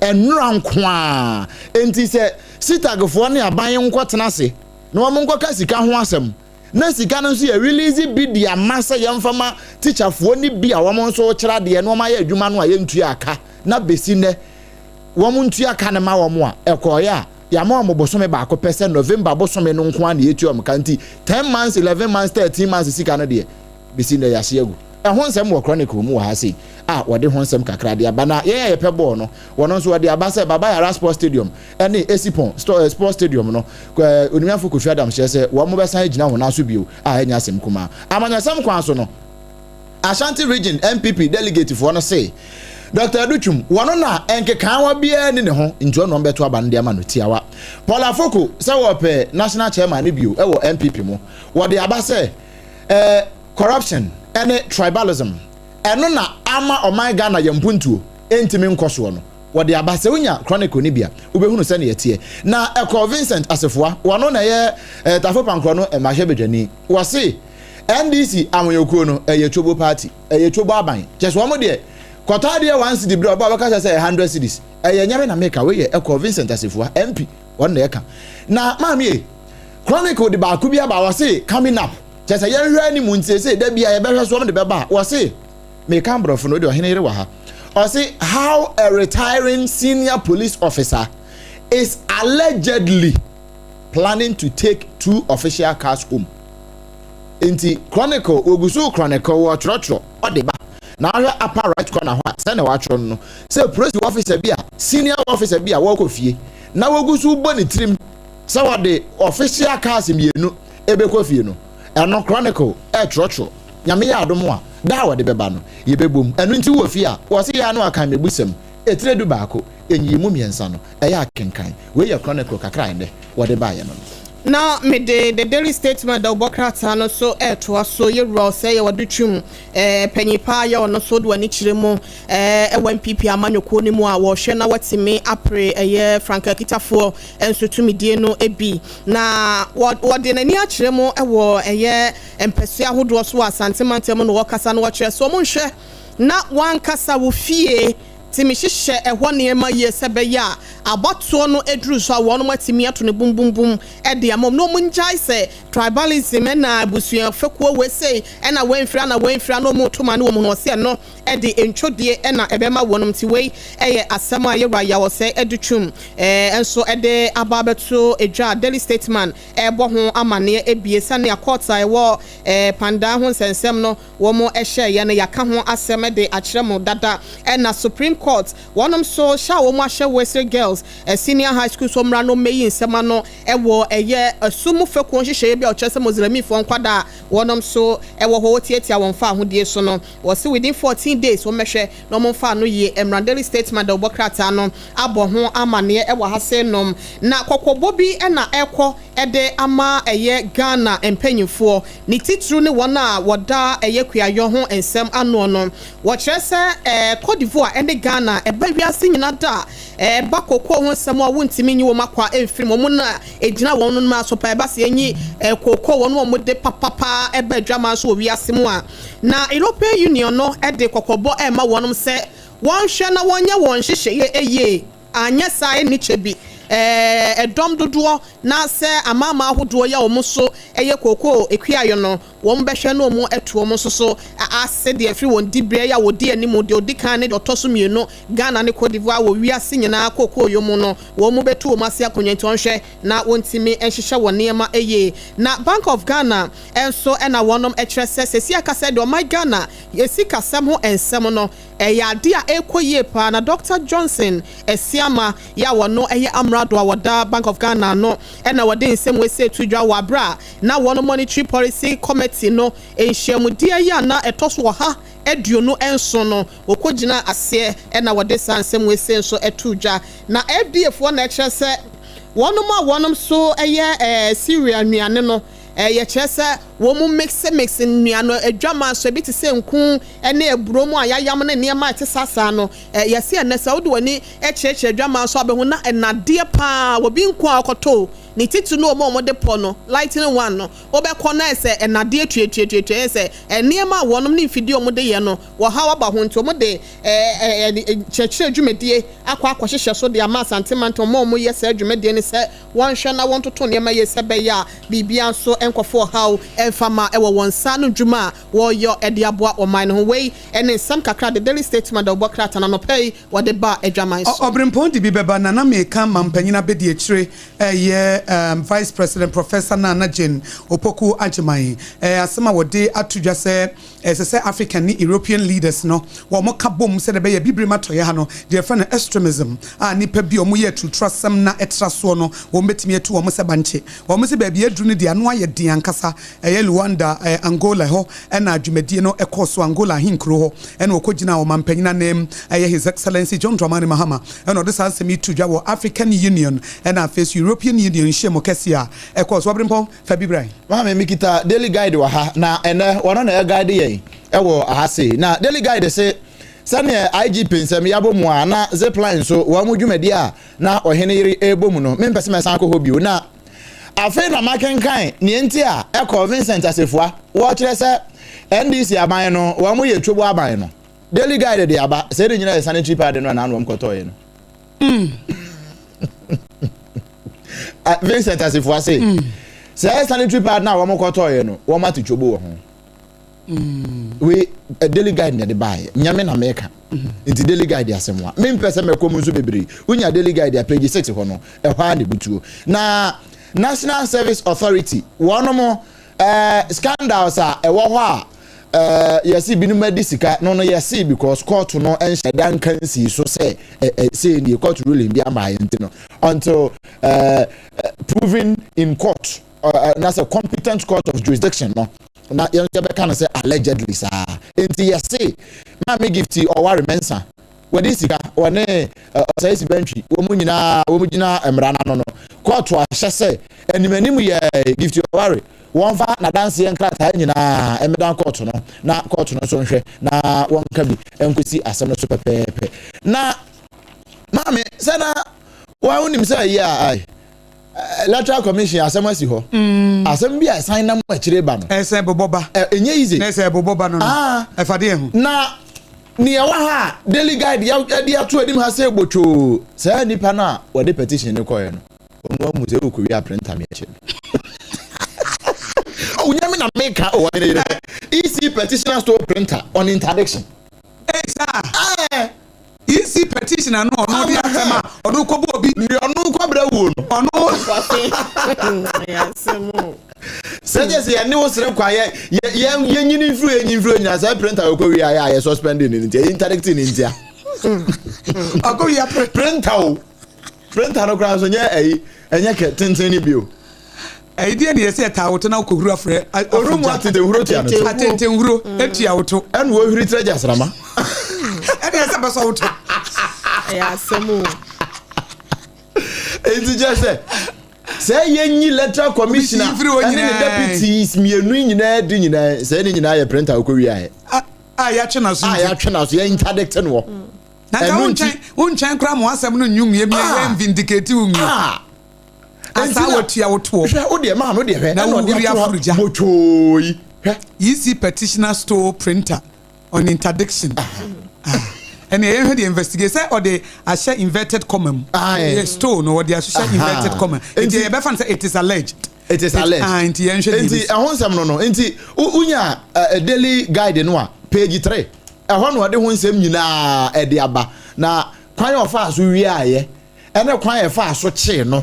Ɛnora nko a enti sɛ sitagfoɔ ne aban nkɔtena ase na wɔn nkɔka sika ho asɛm na sika no nso yɛ release bi de ama sɛ yɛmfa ma teacherfoɔ ne bi a wɔn nso kyerɛ adeɛ na wɔn ayɛ adwuma no a yɛntua aka na bɛsi nnɛ wɔn ntua aka no ma wɔn a ɛkɔɔyɛ a yɛama wɔn bosome baako pɛ sɛ November bosome no nko ara na yɛtua wɔn ka nti 10 months, 11 months, 13 months sika no deɛ bɛsi nnɛ yɛahye agu. Ɛho nsɛm wɔ Chronicle mu wɔ ha sei a wɔde ho nsɛm kakra de aba na yɛn a yɛpɛ bɔɔl no wɔn nso wɔde aba sɛ Baba Yara Sports Stadium ɛne Esipon Sports Stadium no Onimnyafo Kofi Adams kyerɛ sɛ wɔn bɛsan agyina wɔn nan so bio a ɛnyɛ asɛm kumaa. Amanyɔsɛm kwan so no Ashanti Region NPP delegate foɔ no se Dr. Adutwum wɔn na nkekaawa biara ni ne ho nti ɔno wɔn bɛto aba no de ama no tiawa. Paul Afoko sɛ wɔpɛ national chairman no bio ɛwɔ NPP mu wɔde aba sɛ corruption ɛne tribalism ɛno na ama ɔman Ghana yɛn mpuntuo ntumi nkɔ soɔ no wɔde aba sɛ wonya Chronicle no bia wobɛhunu sɛnea ɛteɛ. Na ɛkɔɔ Vincent Asefoa wɔno na ɛyɛ Tafo Pankorɔ no mmarahyɛ badwani wɔse NDC amanyɔkuo no ɛyɛ Chobo party ɛyɛ Chobo aban kyɛ sɛ wɔn deɛ kɔtɔ adeɛ 1 cedi berɛ ɔba wɔbɛka sɛ ɛyɛ 100 cedis ɛyɛ nyame na meka wei yɛ ɛkɔɔ Vincent Asefoa MP wɔn na ɛka. Na maame ye Chronicle de baako bi aba wɔse coming up kyɛ sɛ yɛnhwɛ anim nti sɛ da bi a yɛbɛhwɛ so wɔn de bɛba wɔse meka mborɔfo no de ɔhene yere wɔ ha ɔse how a retiring senior police officer is allegedly planning to take 2 official cars home. Nti Chronicle wogu so Chronicle wɔ twerɛtwerɛ ɔde ba na ahwɛ upper right corner hɔ a sɛ na wɔatwerɛ no sɛ police officer bi a senior officer bi a wɔkɔ fie na wogu so bɔ ne tirim sɛ wɔde official cars 2 ebɛkɔ fie no ɛno Chronicle ɛtwerɛtwerɛ. Nyame yɛ adom a, da a wɔde bɛba no, yɛbɛbom. Ɛno nti wowɔ fie a, wɔse yɛ a na wakan Mmebusɛm etire 11, nyiyimu mmiɛnsa no, ɛyɛ akenkan. Wei yɛ Chronicle kakra a ɛnnɛ wɔde baeɛ no no. Na mede The Daily Statesman dawubɔ krataa no nso retoa so. Yɛwura ɔsɛe a wɔde twam panyin paa yɛ ɔno nso de w'ani kyerɛ mu wɔ NPP amanyɔkuo no mu a wɔrehwɛ na watumi apere ɛyɛ frankaa kitafoɔ nso tumidie no bi. Na wɔde n'ani akyerɛ mu wɔ ɛyɛ mpɛsoa ahodoɔ so wɔ Asante mantam na wɔkasa na wɔkyerɛ sɛ wɔnhwɛ na wɔankasa wo fie tumi hyehyɛ ɛhɔ nneɛma yie sɛ ɛbɛyɛ a abatoɔ no duru so a wɔnom atumi ato no bumbumbum de ama wɔn na wɔn ngyae sɛ tribalism ɛna abusua fekuo wei sei ɛna wei mfiri ana wei mfiri ana wɔn reto ma ne wɔn no ɔse ɛno de ntwodie ɛna ɛbɛma wɔnom nti wei ɛyɛ asɛm a yɛwura Yaw Osei Adutwum nso de aba abɛto dwa a Daily Statesman ɛrebɔ ho amaneɛ abie sɛnea court a ɛwɔ Pandaa ho nsɛnsɛm no wɔn hyɛeɛ no yɛaka ho asɛm de akyerɛ mo dada. Ɛna Supreme Court wɔnom nso hyɛ a wɔn ahyɛ Wesley Girls Senior High School so mmra no mmɛyi nsɛm ano wɔ ɛyɛ ɛsom mu fekuo nhyehyɛeɛ bi a ɔkyerɛ sɛ Moslemifoɔ nkwadaa a wɔnom nso wɔ hɔ wɔtiatia wɔn faahodie so no wɔse within 14 days wɔn mmɛhwɛ na wɔn mfa ano yie mmra. Daily Statesman dawubɔ krataa no abɔ ho amaneɛ wɔ ha sei nom. Na kɔkɔbɔ bi na ɛrekɔ de ama ɛyɛ Ghana mpanyinfoɔ, ne titiriw ne wɔn a wɔda ɛyɛ kuayɔ ho nsɛm anoɔ no. Wɔkyerɛ sɛ Cote d'Ivoire ne Ghana ɛba wiase nyina da a ɛba kokoo ho nsɛm a wontumi nyi wɔn akwa mfiri mu, wɔn na ɛgyina wɔn no so paa ɛba sɛ yɛnyi kokoo wɔn a wɔde papapa ɛba adwaman so wɔ wiase mu a. Na European Union no de kɔkɔbɔ ɛma wɔnom sɛ wɔnhwɛ na wɔnyɛ wɔn nhyehyɛeɛ yie, anyɛ saa ɛnni kyɛ bi ɛdɔm dodoɔ na sɛ amanaman ahodoɔ yi a wɔn so yɛ kookoo akuayɔ no, wɔn bɛhwɛ na wɔn atu wɔn nso so ase deɛ ɛfiri wɔn diberɛ yi a wɔdi anim, deɛ ɔdi kan ne deɛ ɔtɔ so mmienu, Ghana ne Cote d'Ivoire wɔ wiase nyinaa kookooyɔ mu no, wɔn bɛtu wɔn ase akonnwa nti wɔnhwɛ na wɔntumi nhyehyɛ wɔn nneɛma yie. Na Bank of Ghana nso na wɔnom kyerɛ sɛ seesei akasa yi deɛ ɔman Ghana yɛ sikasɛm ho nsɛm no, Ɛyɛ ade a ɛrekɔ yie paa na Dɔkta Johnson Asiamah yi a ɔno yɛ amrado a ɔda Bank of Ghana ano na ɔde nsɛm wei sei to dwa wɔ aberɛ a na wɔn Monetary Policy Committee no nhyiamudeɛ yi a na ɛtɔ so 127 no wɔkɔgyinaa aseɛ na wɔde saa nsɛm wei sei nso too dwa. Na FDA foɔ na ɛkyerɛ sɛ wɔnom a wɔnom nso yɛ cereal nnuane no Yɛkyerɛ sɛ wɔn mix mix nnua no adwaman so, ebi te sɛ nku ne aburo mu a yɛayam ne nneɛma a ɛte saa saa no. Yɛse ɛnnɛ sɛ wode w'ani kyerɛkyerɛ adwaman so a wobɛhu na nnadeɛ paa wɔ bi nku a wokɔtɔ o, ne titiri no wɔn a wɔde pɔ no, lightning one no, wobɛkɔ na ayɛ sɛ nnadeɛ tuatuatuatua, ayɛ sɛ nneɛma a wɔnom ne mfidie a wɔde yɛ no wɔhaw aba ho nti wɔde nkyerɛkyerɛ dwumadie akɔ akɔhyehyɛ so de ama Asante mantam wɔn a wɔyɛ saa dwumadie no sɛ Wɔnhwɛ na wɔntoto nneɛma yie sɛ ɛbɛyɛ a biribiara nso nkɔfa ɔhaw mfa mma wɔ wɔn nsa ano nnwuma a wɔreyɔ de aboa ɔman no ho. Wei ne nsɛm kakra a The Daily Statesman dawubɔ krataa no anɔpa yi wɔde baa adwaman so. Ɔberempɔn de bi bɛba na na meka mampanyin abadiakyire ɛyɛ Vice President Professor Nana Jane Opoku Agyemang asɛm a wɔde ato dwa sɛ Ɛsɛ sɛ African ne European leaders no wɔn ka bom sɛdeɛ ɛbɛyɛ Abibirem atɔeɛ ha no deɛ yɛfrɛ no extremism a nnipa bi a wɔyɛ aturuturasɛm na ɛtra soɔ no wɔn bɛtumi atu wɔn sɛ bankye. Wɔn se baabi aduru no deɛ ano ayɛ den ankasa. Ɛyɛ Luanda, Angola ɛhɔ na dwumadie no kɔɔ so, Angola ahenkuro hɔ ɛna wɔkɔgyinaa ɔmanpanyin ananmu ɛyɛ His Excellency John Dramani Mahama ɛna ɔde saa nsɛm yi too dwa wɔ African Union ɛna afei nso European Union nhyiamu kɛseɛ a ɛkɔɔ so. Ɔberempɔn. Fa bi bra. Maame, mekita Daily Guide wɔ ha, na ɛnnɛ wɔno na ɛguide yɛn wɔ aha sei. Na Daily Guide se, sɛdeɛ IGP nsɛm yi abɔ mu a na Zipline nso wɔn mo dwumadie a na ɔhene yere rebɔ mu no, mempɛ sɛ mɛsan akɔ hɔ bio. Na afei na makenkan nea nti a ɛkɔ Vincent Asefua wɔkyerɛ sɛ NDC aban no wɔn yɛ twobo aban no. Daily Guide de aba, sɛ ɛde nyina yɛ sanitary pad no a na ano wɔn kɔtɔɔeɛ no. Ah, Vincent Asifua se mm. sɛ sanitary pad na wɔn kɔtɔɔyɛ no wɔn ate twobo wɔ ho. Mm. Wei eh, daily guide na ɛde baayɛ nyame na mɛka mm. nti daily guide asɛm wa mempɛ sɛ mɛkɔ mu nso bebree wonya daily guide a page six hɔ no ɛhɔ a na ebutuo na National Service Authority wɔn mo eh, scandals a ɛwɔ hɔ a Eh, yɛse binom adi sika no no yɛse because court no nhyɛ da nka nsii so sɛ eh, eh, sei nie court ruling bi ama yɛn nti no until eh, proving in court uh, na sɛ competent court of jurisdiction no. Na yɛn nso yɛbɛka no sɛ allegedly saa. Enti yɛse Maame Gifty Ɔware Mensah wɔde sika wɔne Ɔsɛe Sibantwi wɔn nyinaa wɔn gyina mmara no ano no, kɔɔto ahyɛ sɛ anim anim yɛ Gifty Ɔware wɔmfa n'adanseɛ nkrataa nyinaa mmɛdan kɔɔto no na kɔɔto no nso nhwɛ na wɔnka bi nkosi asɛm no so pɛpɛɛpɛ. Na maame sɛ na wɔn wonim sɛ ɛyɛ a Electoral Commission asɛm asi hɔ. Asɛm bi a ɛsan nam akyire ba no. Ɛsɛ bobɔ ba. Ɛnyɛ easy. Na ɛsɛ bobɔ ba no no. Ɛfa deɛ ho. Na nea ɛwɔ ha a Daily Guide yɛde ato anim ha sɛ botwoo saa nipa no a wɔde petition no kɔɛ no, wɔn amu sɛ wokɔwie a printer me akyɛ no. Oh, nyame na meka o ɔyere yere. EC petitioner stole printer on interdiction. Ee saa. EC petitioner no ɔno de asɛm a ɔno kɔbɔ obi. Deɛ ɔno kɔbrɛ wuo no. Ɔno. Sɛ kyɛ sɛ yɛne wo sere kwa yɛ yɛ yɛnyini mfiri yɛnyi mfiri nyina sɛ printer ɔkɔ wie ayɛ a yɛ suspend ne nti yɛ interdict ne ntia. Ɔkɔ wie printer o. Printer no koraa nso nyɛ ɛyi ɛnyɛ kɛ tenten ne bio. Ɛyi deɛ ne yɛsɛ ɛtaa woto na wokɔhuru afrɛ Oru mu atentenhuro tua no to. Atentenhuro etua woto. Ɛna wɔhwiri tiri agya srama. Ɛna ɛsɛ bɛsɔ woto. Ɛyɛ asɛm o. Eti kyerɛ sɛ sɛ yɛnyi electoral commissioner ɛne ne deputies mmienu nyinaa di nyinaa sɛ ne nyinaa yɛ printer okɔ wie ayɛ. A yɛatwe n'aso. A yɛatwe n'aso yɛ interdict no wɔ. Na nka wonkyɛn wonkyɛn koraa mo asɛm no nwu nwie mi yɛ vindicate wo nwie. Asa watua wo toɔ. Hwɛ wo deɛ maa no deɛ hwɛ. Na wohuri aforo gya. Botwoo yi hwɛ. EC petitioner stole printer on interdiction. Ɛnna yɛn hwɛ deɛ investigate sɛ ɔde ahyɛ inverted comma mu. Yɛ stole no ɔde ahyehyɛ inverted comma. Nti yɛ bɛfa no sɛ it is alleged. It is alleged. Nti yɛn hwɛ deɛ. Nti ɛho nsɛm no no nti wonya daily guide no a page 3 ɛhɔ na ɔde ho nsɛm nyinaa ɛde aba na kwan a ɔfaa so wiaeɛ ɛne kwan a ɛfaa so kyee no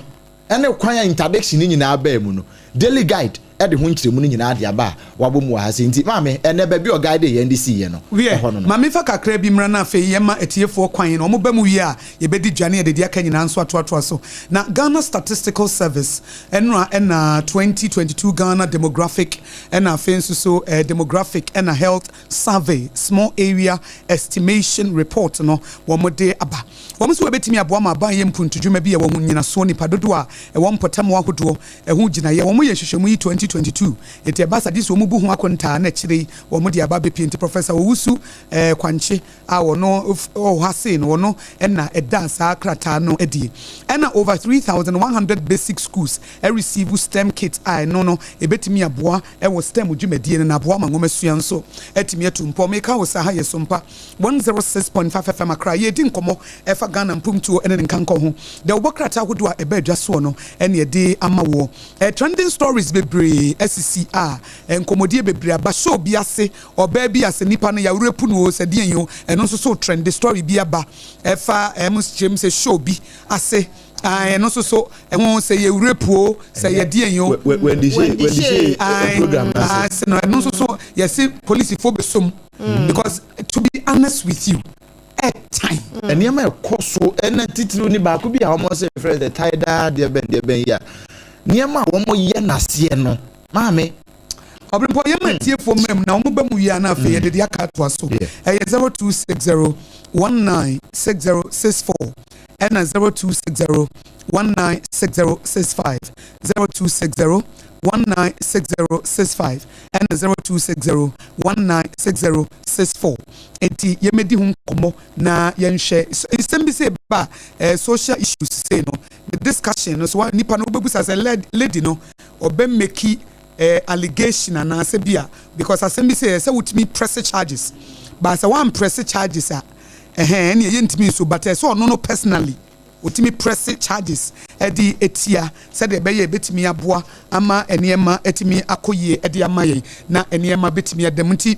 ɛne kwan a interdiction no nyinaa baa mu no, Daily Guide de ho nkyerɛmu no nyinaa de aba a wɔabɔ mu wɔ ha sei. Nti maame, ɛnnɛ baabi a ɔguide yɛn de siiɛ no, Wiɛ, ɛhɔ no no. ma memfa kakra bi mmra na afei yɛmma atiefoɔ kwan na wɔba mu wie a, yɛbɛdi dwa ne yɛde deɛ aka nyinaa nso atoatoa so. Na Ghana Statistical Service nnora ɛna 2022 Ghana Demographic ɛna afei nso so Demographic ɛna Health Survey Small Area Estimation Report no wɔde aba. Wɔn nso wɔbɛtumi aboa ma aban yɛ mpuntudwuma bi a ɛwɔ ho nnyinasoɔ nnipa dodoɔ a ɛwɔ mpɔtam ahodoɔ ɛho gyinaeɛ. Wɔn yɛ nhwehwɛmu yi 2022 nti ɛba saa gye sɛ wɔn bu ho akontaa na akyire yi wɔn de aba abɛpie nti Professor Owusu Kwankye a ɔno wɔ ha sei no ɔno na ɛdaa saa krataa no adie. Ɛna over 3,100 basic schools receive STEM kit a ɛno no ɛbɛtumi aboa wɔ STEM dwumadie no na aboa ma nwomasua nso atumi atu mpɔ. Meka wo sɛ ha yɛ Sompa 106.5 FM Accra. Yɛredi nkɔmmɔ ɛfa Ghana mpomtuo ne ne nkankɔ ho. Dawubɔ krataa ahodoɔ a ɛba adwa soɔ no na yɛde ama woɔ. Trending stories bebree asisi a nkɔmmɔdie bebree aba. Show bi ase, ɔbaa bi ase, nipa no yɛawerɛpu no o, sɛ deɛn o, ɛno nso so trende. Story bi aba ɛfa ɛmo kyerɛ mu sɛ show bi ase, ɛno nso so ɛho sɛ yɛ rape o, sɛ yɛ deɛn o. Wendy Shay program no ase. No, ɛno nso so yɛse polisifoɔ bɛsom because to be honest with you, ɛtan. Nneɛma ɛkɔ so ɛna titiriw ne baako bi a wɔn sɛ frɛ sɛ tae daa deɛ bɛn deɛ bɛn yi a nneɛma a wɔn yɛ n'aseɛ no maame. Ɔbɛnpɔ yɛn ma tiefoɔ mɛm na wɔn bɛ mu yie na afei yɛde de aka atoa so. Ɛyɛ 0260196064 ɛna 0260196065, 0260196065 ɛna 0260196064. Nti yɛmɛdi ho nkɔmmɔ na yɛnhwɛ nsɛm bi sɛ ba social issues sei no, the discussion no so wa nipa no wobɛbusa sɛ lady no ɔbɛ make allegation anaasɛ bi a, because asɛm bi sɛ sɛ wotumi press charges, but sɛ wan press charges a ɛhɛn ɛne ɛyɛ ntumi nso, but ɛsɛ ɔno no personally otumi press charges ɛde etia sɛdeɛ ɛbɛyɛ ebɛtumi aboa ama nneɛma ɛtumi akɔ yie ɛde ama yɛn na nneɛma bɛtumi ɛdɛm. Nti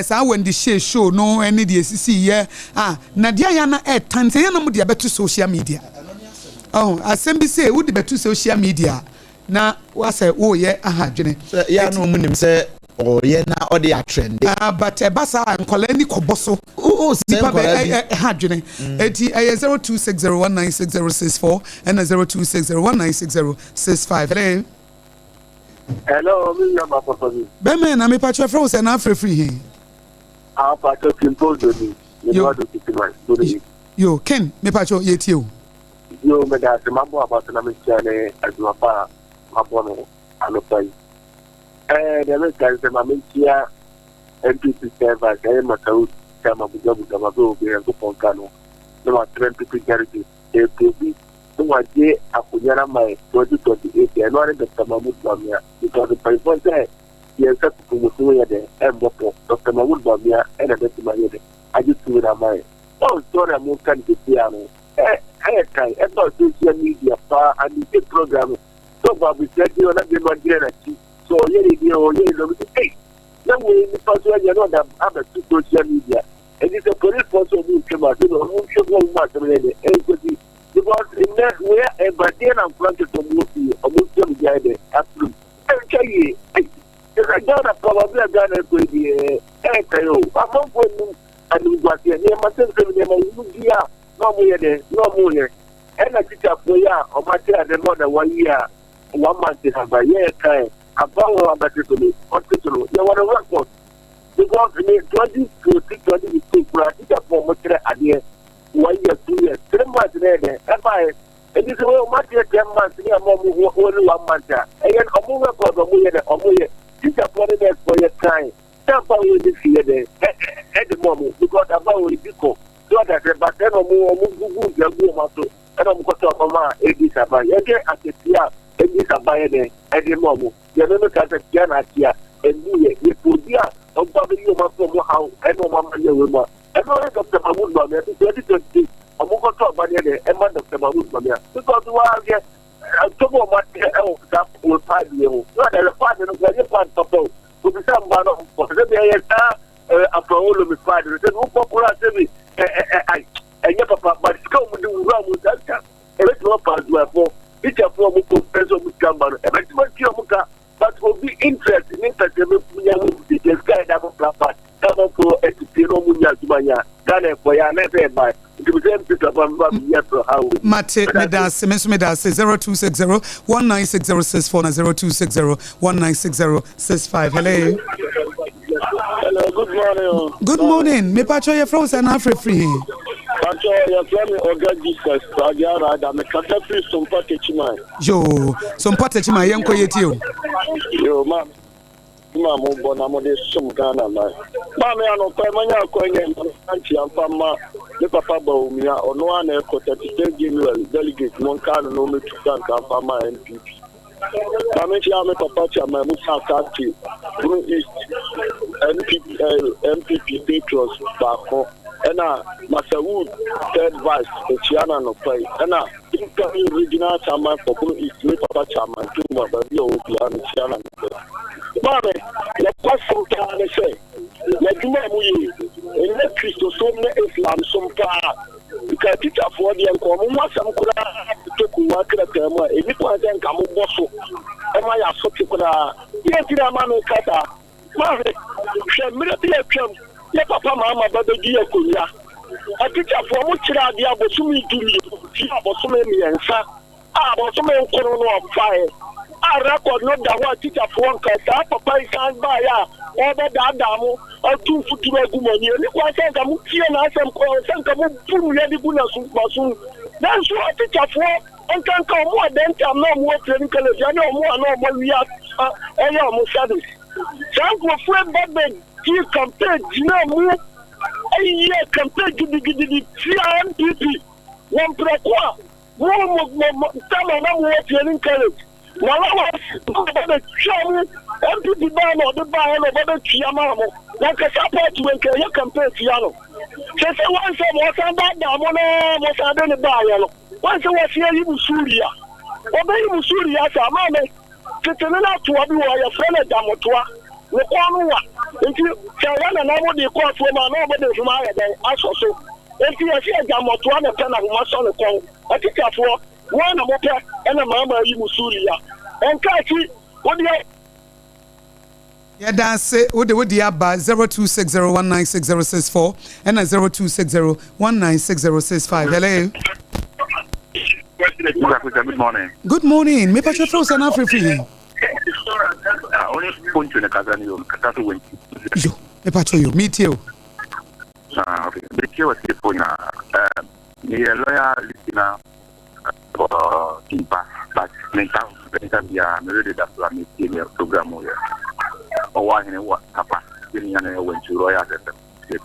saa Wendy Shay show no ɛne deɛ esisi yɛ a na deɛ yɛn na ɛɛtan sɛ yɛn na mo de abɛto social media ɔho asɛm bi sɛ wode bɛto social media na wasɛ wɔɔyɛ aha adwene. Sɛ yɛn a wɔn nim sɛ ɔyɛ na ɔde atrende. But ɛba saa nkɔla ani kɔbɔ so. O sɛ nipa nkɔla bɛ bi. Ɛha adwene. Eti ɛyɛ 0260196064 ɛna 0260196065. Hello. Hello, me nua ba papa bi. Bɛmɛ na mepakyɛ frɛ wo sɛ na afrɛ firi he? Ah, pakyɛ Kimpo Doni, me Yo. nua do titi man, Bono East. Yo, Ken, mepakyɛ yɛtie o. Yo, meda ase, mabɔ aba so na mekyia ne adwuma pa a mabɔ no anɔpa yi. Ɛɛ, deɛ meka ne sɛ ma menkyia NPP servers, ɛyɛ Masaud Chama Bugabuga, ma bɛ obi Nyankopɔn ka no, na matrɛ NPP delegates, ɛpɛ obi na wagye akonnwa no ama yɛ 2028, ɛno ara ne Dr. Mahmoud Bawumia, because mpanyinfoɔ sɛ yɛn nsa kuku mu so yɛ dɛ ɛmmɔ pɔ, Dr. Mahmoud Bawumia ɛna bɛtumi ayɛ dɛ agye tumi no ama yɛ. Ɔn story a moka no sisi ano ɛyɛ kan ɛba social media paa anigye program sɛ ɔbɔ abusua din ɔna bɛma gyina n'akyi sɛ ɔyɛ ne deɛ ɔyɛ ne dɔm sɛ ei na wei nipa so anya na ɔda abɛto social media ɛnti sɛ policefoɔ sɛ ɔmo ntwam ase na ɔmo nhwɛ mu ɔmo mu asɛm yɛ dɛ ɛnkɔsi because nnɛ wei ɛba deɛ na nkora nkete ɔmo wɔ fie ɔmo ntwam gya yɛ dɛ afirim ɛntwa yie ei ɛsɛ Ghana paa bi a Ghana ɛkɔ yi deɛ ɛɛkɛyɛ o amanfoɔ nnim animguaseɛ nneɛma sɛmsɛm nneɛma wɔn di a na wɔn yɛ dɛ na wɔn yɛ ɛna tikyafoɔ yi a wɔn ate ade more than one year a one month aba yɛ kan aba wɔn abɛte so no ɔte so no yɛ wɔn record because ne 2014 2015 kura tikyafoɔ wɔn kyerɛ adeɛ one year, 2 years, 3 months na yɛ dɛ ɛba yɛ ebi sɛ wɔn ateɛ 10 months ne ama wɔn wɔn one month a ɛyɛ wɔn record wɔn yɛ dɛ wɔn yɛ tikyafoɔ ne nursefoɔ yɛ kan sɛ wo de fi yɛ dɛ ɛde mɔ mo because aba wo ebi kɔ so ɔda sɛ ba sɛ na ɔmo gugu nsa gu ɔmo aso ɛna ɔmo kɔtɔ ɔmo a edi saba yɛde akatua a edi saba yɛ dɛ ɛde mɔ mo deɛ mɛmɛ ka sɛ tia na atia ɛnu yɛ yɛ obi a ɔba bɛ yi ɔmo aso ɔmo haw ɛna ɔmo ama yɛ wɔ mu a ɛna ɔyɛ Dr. Mahmood Bawumia 2026 ɔmo kɔtɔ ɔba deɛ dɛ ɛma Dr. Mahmood Bawumia because waa yɛ ntɔbɔ ɔmo ate ɛwɔ saa wɔ paadi yɛ ho na ɔda yɛ paadi no ɛyɛ paadi papa o obisa mmaa no ɔmo sɛ bi ɛyɛ saa afɔwolo mi paadi no sɛ bi wokɔ kora sɛ bi ɛ ɛ ɛ ɛnyɛ papa but sika ɔmo de wura ɔmo nsa nka ɛbɛtumi afa adwumayɛfoɔ tikyafoɔ ɔmo kɔ mpɛ sɛ ɔmo sika mma no ɛbɛtumi atua ɔmo ka but obi interest ne mpɛsɛ bɛ nya wo sika sika yɛ dako papa kama fo ɛtete na ɔmo nya adwuma nya Ghana ɛfɔ yɛ anɛ sɛ ɛba nti sɛ mp papa mba mi yɛ sɔ ha o. Mate, medase, me nso medase. 0260 196064 na 0260 196065. Hello. Hello, good morning. Good morning. Mepakyɛ yɛfrɛ wo sɛ na afrɛ firi he? Pacho, yɛfrɛ me Oga Jesus Agiara da mekasa firi Sompa Techiman. Yo, Sompa Techiman, yɛnkɔ yɛtie o. Yo, ma ma mo bɔ na mo de som Ghana man. Maame anɔpa manya akwanya nti amfa ma me papa Bawumia ɔno a na ɛkɔ 33 January delegate mo nka no na ɔmɛtu frankaa mfa ma NPP. Maame nkyia me papa Chairman Musa Asante Bono East NPP, NPP Patriots baako ɛna Masawood third vice ekyia na anɔpa yi ɛna incoming regional chairman for Bono East me papa Chairman Tuma baabi a ɔwɔ biara mekyia na anɔpa yi. Maame yɛkɔ asɛm paa ne sɛ n'adwuma a moyɛ ɛnyɛ Kristosom ne Islam som paa nka tikyafoɔ deɛ nka ɔmo ho asɛm koraa to kowa krataa mu a ɛni kwan sɛ nka mobɔ so ɛma yɛ asote koraa yɛ nti na ama me kasa. Maame, hwɛ, mmerɛ bi atwam yɛ papa maama ba bɛdi akonnwa atikyafoɔ mo kyerɛ adeɛ abosome 12 ti abosome 3 a abosome 9 no ɔfaeɛ a record no da hɔ a tikyafoɔ nka saa papa yi san baeɛ a ɔbɛdaadaa mo atu mfuturo agu mo ani ɛni kwan sɛ nka motie n'asɛm kɔ sɛ nka mobu nnua de gu n'aso maso nanso atikyafoɔ nkanka ɔmo a dɛntam na ɔmo wɔ training college ɛne ɔmo a na ɔmo awia ɛyɛ ɔmo service saa nkurɔfoɔ ba bɛdi campaign gyina mu ɛyɛ campaign gidigidi tia NPP wɔ mprɛko a mo mo mo mo tama na mo wɔ training college na allowance na ɔba bɛtwa mu NPP baa na ɔde baa na ɔba bɛtua maa mo na nkasa party wɔ nka ɛyɛ campaign tia no sɛ sɛ wɔn sɛ mo ɔsan daadaa mo na mo san de ne baayɛ no wɔn sɛ wɔsi ayi mo suria ɔbɛyi mo suria sɛ maame tete ne n'atoa bi wɔ yɛfrɛ no damotoa ne kɔn no wa nti sɛ ɛyɛ nana mo de kɔ afuo mu a na ɔbɛde nhoma ayɛ dɛn asɔ so nti yɛsi ɛdamotoa na pɛ na nhoma sɔ ne kɔn atikyafoɔ wɔn na mopɛ ɛna maama ayi mo suria ɛnka akyi wodeɛ. Yɛda ase wode wode aba 0260196064 ɛna 0260196065. Hello. Good morning. Good morning. Mepakyɛ frɛ wo sɛ na afrɛ firi he? Wo ne Poncho ne kasa no yo, kasa so wɔ nti. Yo, mepakyɛ yo, metie o. Ah, okay. Metie wɔ tiefo nyinaa. Eh, meyɛ lawyer listener for Timpa, but menka menka biara, me radio da so a metie me program yɛ. Ɔwɔ ahene wɔ papa, yɛ nua no ɛwɔ nti Royal FM. Sɛ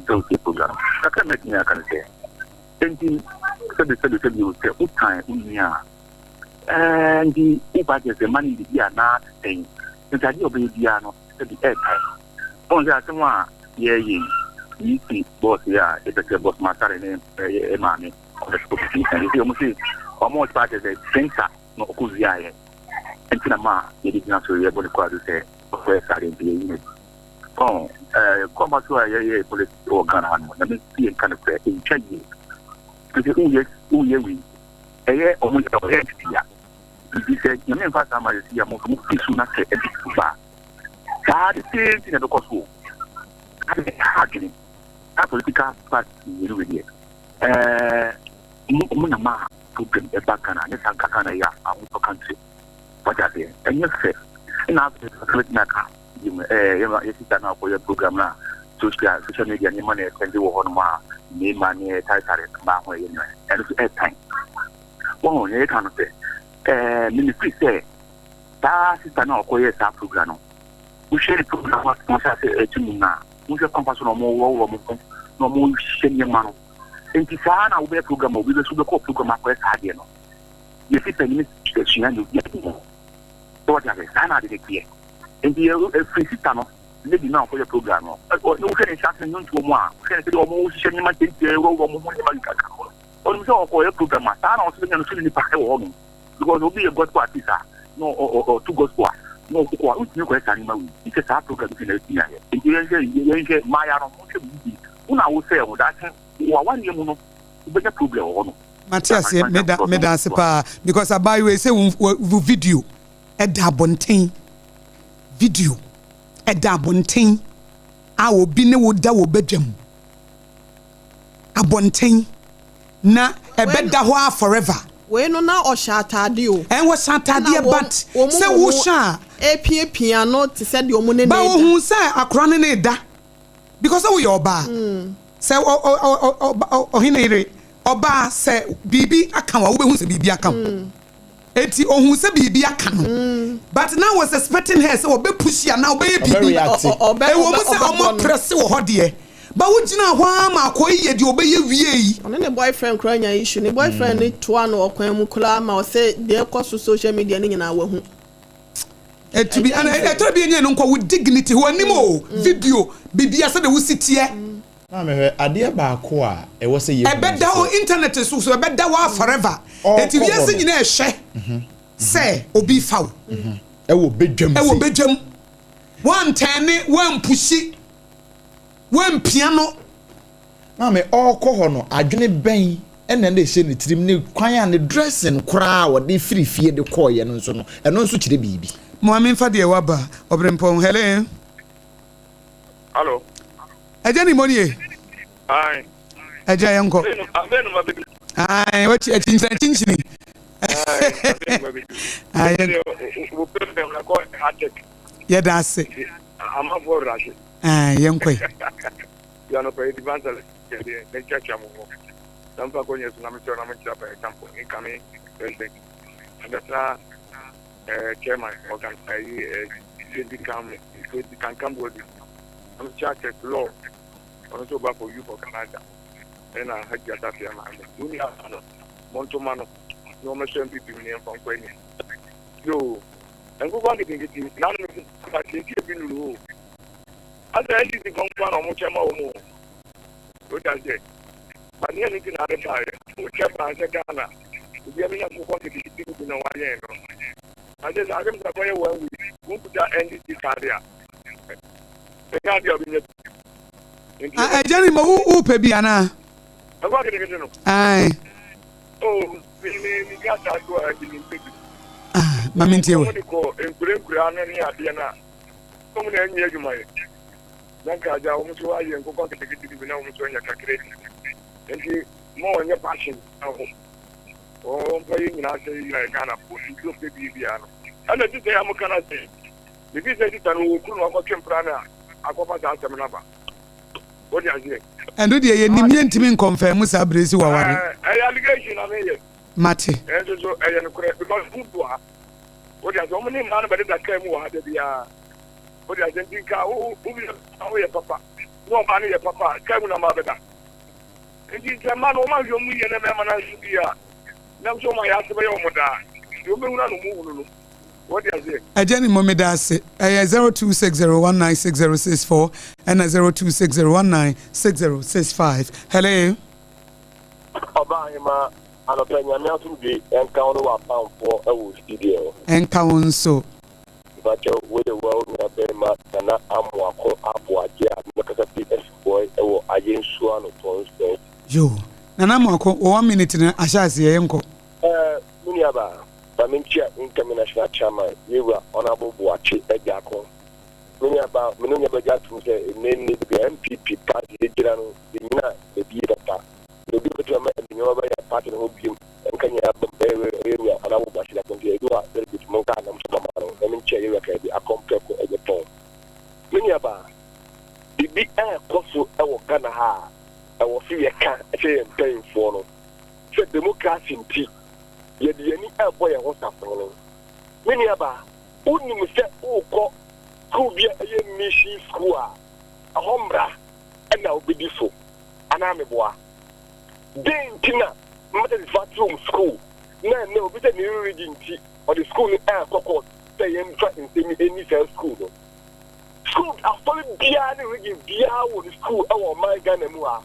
wotie program. Kakra mɛtumi aka no sɛ, enti sɛbi sɛbi sɛbi o sɛ wotan wo nua a, Ɛɛ nti woba kyerɛ sɛ mma no ndidi anaa sɛn? Nti adeɛ a ɔbɛyɛ biara no sɛbi ɛɛtae. Wohu sɛ asɛm a yɛɛyɛ yi, yi si bɔs yi a yɛpɛ sɛ bɔs masare ne ɛyɛ maame ɔbɛsɛ ɔbɛsi nsa. Nti ɔmo se ɔmo ba kyerɛ sɛ printer na ɔkɔ wiaeɛ nti na ma yɛde gyina so yɛbɔ ne kwaadu sɛ ɔkɔyɛ saa deɛ nti yɛyi no adi. Ɔn ɛɛ kɔma so a yɛyɛ politics wɔ Ghana ha no, nyame si yɛn ka no korɛ, ɛntwa yie. Nti woyɛ woyɛ wei ɛyɛ ɔmo yɛ ɔyɛ nti ya nti sɛ nyame nfa saa ma yɛsi ya mo nso mo fi su na sɛ ɛbi su ba saa the same thing na ɛbɛkɔ so o saa de ɛha adwene saa political party mmienu wei deɛ ɛɛ ɔmo ɔmo na maa problem ɛba Ghana ne saa nka Ghana yɛ ahotɔ country wate aseɛ ɛnyɛ fɛ ɛna afei sɛ bɛtumi aka bi mu ɛɛ yɛ yɛ sista no akɔyɛ program no a social social media nneɛma na ɛsɛnde wɔ hɔnom a mmarima ne ɛtaretare mmaa ho ɛyɛ nneɛma ɛno nso ɛɛtan wɔn nea yɛka no sɛ ɛɛ mimi firi sɛ saa sista no a ɔkɔyɛ saa program no wohwɛ ne program a wɔn hyɛ ase ɛti mu na wohwɛ kwan so na wɔn wɔwɔ wɔn ho na wɔn hyehyɛ nneɛma no nti saa na wobɛyɛ program a obi bɛ so bɛkɔ program akɔyɛ saa adeɛ no yɛ sista nyini sua ne obi adi mu sɛ wɔde ase saa na ade ne teɛ nti yɛ efiri sista no lady no a ɔkɔyɛ program no ɛ ɔ ne wohwɛ ne nhyɛ ase nnwontoɔ mu a wohwɛ ne sɛdeɛ wɔn hyehyɛ nneɛma tietie wɔwɔ wɔn ho nneɛma kaka ho no ɔnim sɛ ɔkɔyɛ program a saa na ɔso bɛnya no so ne nipa wɔ hɔ nom because obi yɛ gospel artist a na ɔto gospel a na ɔkɔ a wontumi kɔyɛ saa nneɛma wei nti sɛ saa program bi na ɛtumi ayɛ nti yɛnhwɛ yɛnhwɛ mmaaya no monhwɛ mo yie wo na wosɛɛ ho daakye wɔ awareɛ mu no wobɛnya problem wɔ hɔ no. Mate aseɛ meda meda ase paa because abaayewa yi sɛ wo wo video ɛda abɔnten video ɛda abɔnten a obi ne wo da wɔ badwam abɔnten na ɛbɛda hɔ a forever. Wei no na ɔhyɛ ataade o. Ɛn wɔhyɛ ataadeɛ but sɛ wohyɛ a. Epiapia no te sɛ deɛ ɔmo ne ne da. Ba ohun sɛ akora ne ne da because sɛ woyɛ ɔbaa sɛ ɔ ɔ ɔ ɔhene yere ɔbaa sɛ biribi aka wo a wobɛhu sɛ biribi aka wo. Enti ohuu sɛ biribi aka no but na was expecting her sɛ ɔbɛ pushi anaa ɔbɛyɛ biribi. Ɛwɔ mu sɛ ɔmo aprɛse wɔ hɔ deɛ but wo gyinaa hɔ ara ma akɔa yi yɛ deɛ ɔbɛyɛ wiei. Ɔne ne boyfriend koraa nya issue, ne boyfriend no toa no ɔkwan mu koraa ma ɔsɛ deɛ ɛkɔ so social media no nyinaa wahu. Ɛtumi ɛna ɛtɔrɔ bi ɛnyɛ no nkɔ wo dignity hɔ anim o video biribiara sɛdeɛ wosi teɛ. Maame hwɛ, adeɛ baako a ɛwɔ sɛ yɛhu ne Ɛbɛda hɔ sɛ. internet so so ɛbɛda hɔ ara forever. Ɔrekɔ Enti hɔ wiase no. nyinaa ɛhwɛ sɛ obi fa wo. Ɛwɔ badwam Ɛwɔ sei. badwam. Woantɛne, woampushi, woampia no. Maame, ɔrekɔ hɔ no, adwene bɛn na na ɛhyɛ ne tirim ne kwan a ne dressing koraa a ɔde firi fie de kɔeɛ no nso no, ɛno nso kyerɛ biribi. Maame mfa deɛ waba, Ɔberempɔn. Hello. Hello. Ɛgya ni mo nie. Ayi. Ɛgya yɛn kɔ. Abɛn ma bɛ bi. Ayi wɔkyi akyinkyini akyinkyini. Ayi abɛn ma bɛ bi. Ayi yɛn. Wo program na kɔ hatek. Yɛ da ase. Amanfoɔ rase. Ayi yɛn kɔ yi. Yanu pɛ edi bansale yɛ deɛ ne nkyɛkyɛ mo hɔ. Na mfa kɔ nyɛ so na mesrɛ na menkyerɛ pɛ example incoming president. Abɛtena eh, chairman organ ayi eh, Sedi Kam Sedi Kankam Wadu. Na mekyerɛ Church Law. Ɔno nso ba for youth organizer. Ɛna Hajji Atafia maame. Wo nua no, monto ma no na ɔmmɛsɔ NPP mu na yɛmfa nkɔ anim. Yoo, nkokɔ nketenkete yi, nano me sɛ akyɛnti ebi nuru o. Asɛ NDC fɔ nko na ɔmo kyɛ ma wɔn o. Wode aseɛ? Ba neɛ no nti na ade baeɛ. Wokyɛ baa sɛ Ghana, obiara bɛnya nkokɔ nketenkete no bi na wayɛn no. Na sɛ sɛ asɛm sɛ akɔyɛ one week, wonkuta NDC card a, ɛnyɛ adeɛ a wobɛnya bi. Nti Ah, agya ni ma wo wo pɛ bi anaa? Nkokɔ nketenkete no? Ae. Oh, me me me di asaase wɔ ha nti me mpɛ bi. Ah, ma me ntie wo. Wɔn de kɔ nkure nkura no ne adeɛ no a, wɔn na ɛnyɛ adwuma yɛ. Na nka agya wɔn nso ayɛ nkokɔ nketenkete bi na wɔn nso anya kakra bi. Nti mo wɔnyɛ passion na wɔn wɔn mpa yɛ nyinaa sɛ yɛ Ghana fo nti ɔpɛ bi biara no. Ɛna ti sɛ yɛ mo kana sɛ. Mefi sɛ sista no wɔ kunu na wakɔtwe mpena no a akɔfa saa asɛm no aba. Wote aseɛ? Ɛno deɛ yɛnim yɛntumi nkɔnfɛɛmu saa berɛ yi sɛ waware. Ɛyɛ allegation na meyɛ. Mate. Nanso so ɛyɛ nokorɛ because ɔmo bu ha. Wote aseɛ? Ɔmo ne mmaa no bɛdeda kaa mu wɔ ha da biara. Wote aseɛ? Nti nka wo wo bi na woyɛ papa na ɔbaa no yɛ papa a kaa mu na mmaa bɛda. Nti sɛ mmaa no wɔn anhwɛ wɔn yie na mmarima no anhwɛ yie a nam sɛ wɔn ayɛ ase bɛyɛ wɔn daa. Deɛ wɔn bɛhunu a na wɔn hunu no. Wote aseɛ? Agya ni mo meda ase. Ɛyɛ 0260196064 ɛna 0260196065. Hello. Ɔbaahemaa, anɔpa yi Nyame asomdwoe nka wo ne w'apamfoɔ wɔ studio hɔ. Ɛnka wo nso. Mepakyɛw, wei yɛ woa wo nua barima Nana Amoako Aboagye a mekasa fi Asubɔe wɔ Ayensuano Constituency. Yoo. Nana Amoako, wo one minute no ahyɛ aseɛ, yɛnkɔ. Ɛɛ, me nuabaa, ma menkyia incoming National Chairman, Yewura Honourable Boakye Agyarko. Me nuabaa, me ne wo nyinaa bɛgye atom sɛ nnɛ nni baabi a NPP party gyina no, yɛnnyina baabi yie papa. Na obi a obetumi ama anuonyam aba yɛn party no ho bio nka nyinaa bom bɛyɛ yɛn wura anaa wo Boakye Agyarko nti edu hɔ a delegate monka na monto mama no na menkyia yɛn wura Kennedy Akon Preko Agyapong. Me nuabaa, biribi ɛrekɔ so wɔ Ghana ha a ɛwɔ se yɛka kyerɛ yɛn mpanyinfoɔ no sɛ democracy nti yɛde yɛn ani ɛrebɔ yɛn ho safohene. Me nuabaa, wonim sɛ worekɔ sukuu bi a ɛyɛ mission school a ɛhɔ mmara na wobedi so anaa meboa? Dɛn nti na Methodistfo atew wɔn sukuu na ɛnnɛ obi sɛ ne religion nti ɔde sukuu no rekɔ court sɛ yɛmfa nsɛm yi nni saa sukuu no? Sukuu asɔre biara ne religion biara wɔ ne sukuu wɔ ɔman Ghana mu ha.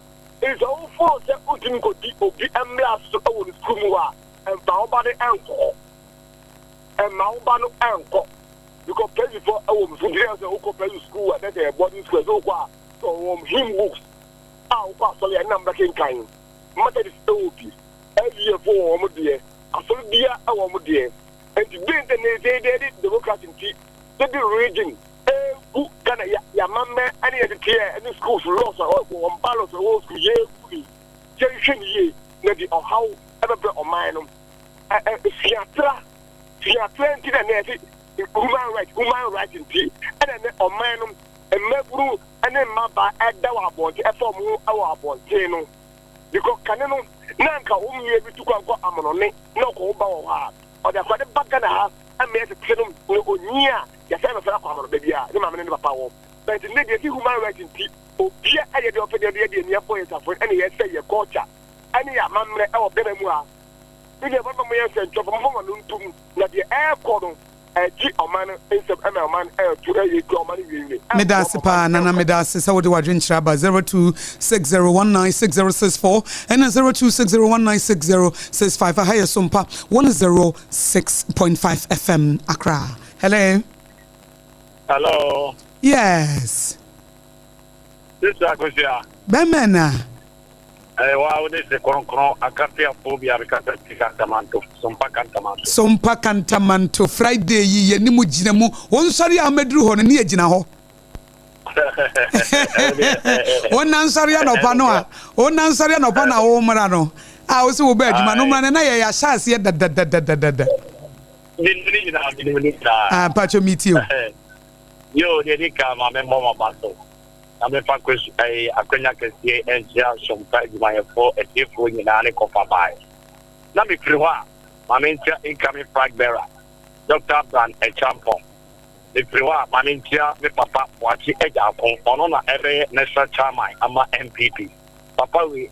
Nti sɛ wofoo sɛ wontumi nkɔdi obi mmara so wɔ ne sukuu mu hɔ a, mfa wo ba no nkɔ hɔ. Mma wo ba no nkɔ. Because Presbyfoɔ wɔ wɔn sukuu. Nti sɛ wokɔ Presby sukuu a, na sɛ yɛ boarding school a, sɛ wokɔ a, sɛ wɔn hymn books a wokɔ asɔre a ɛnna mobɛkenkan. Methodist wɔ bi, LDA fo wɔ wɔn deɛ, asɔre biara wɔ wɔn deɛ. Nti dɛn nti na yɛde yɛde democracy nti yɛde religion egu Ghana yɛ yɛamammerɛ ɛne yɛde teɛ ɛne schools laws a wɔn bylaws a ɛwɔ school yɛgu ni yɛnhwɛ ne yie na de ɔhaw ɛbɛbrɛ ɔman no. Ɛ ɛ suatra suatra nti na ɛnɛ yɛte human right human right nti ɛna ɛnɛ ɔman no mmabunu ne mmabaa ɛda wɔ abɔnten ɛfa wɔn ho wɔ abɔnten no because kane no na anka wɔn nua bi tu kwan kɔ amonɔne na ɔkɔ wo ba wɔ hɔ a ɔde akora de ba Ghana ha ɛma yɛtete no na onyi a yɛsɛn no sɛ akɔ amonɔ baabi a ne maame ne ne papa wɔ but ne deɛ si human right nti obia ɛyɛ deɛ ɔpɛ deɛ ɔde yɛ deɛ nea bɔ yɛ safo ɛne yɛsɛ yɛ culture ɛne yɛ amammerɛ ɛwɔ Ghana mu ha ne deɛ bɛma mo yɛ nsɛntwerɛfo momfa mo ano ntom na deɛ ɛrekɔ no ɛgye ɔman no nsɛm ɛma ɔman no ɛɛto ɛyɛ kura ɔman no wienwie Meda ɛmmoa ase ɔman paa no Nana ɛnkɔ. meda ase sɛ wode w'adwenkyerɛ aba 0260196064 ɛna 0260196065 aha yɛ Sompa 106.5 FM Accra. Hello. Hello. Yes. Sister Akosua. Bɛmɛ na. Ɛyɛ wa wo de se kronkron akafiafo bi abekasa ti kantamanto sompa kantamanto. Sompa kantamanto Friday yi yɛ ne mu gyina mu wo nsɔre a womɛduru hɔ no ne yɛ gyina hɔ. Wo na nsɔre anɔpa no a wo na nsɔre anɔpa na wo mmra no a wo se wo bɛ adwuma no mmra no na yɛ yɛ ahyɛ aseɛ dadadadadada. Menim ne nyinaa menim ne nyinaa. Ah mpakyɛ metie o. Yoo deɛ di kan ma memmɔ m'aba so. Na memfa kwasi ɛyi akwanya kɛseɛ nkyerɛ asompa adwumayɛfoɔ atiefoɔ nyinaa ne kɔfa baeɛ. Na mefiri hɔ a, ma menkyia incoming flag bearer, Dɔkta Brand Acheampong. Mefiri hɔ a, ma menkyia me papa Boakye Agyarko, ɔno na ɛbɛyɛ National Chairman ama NPP. Papa wei,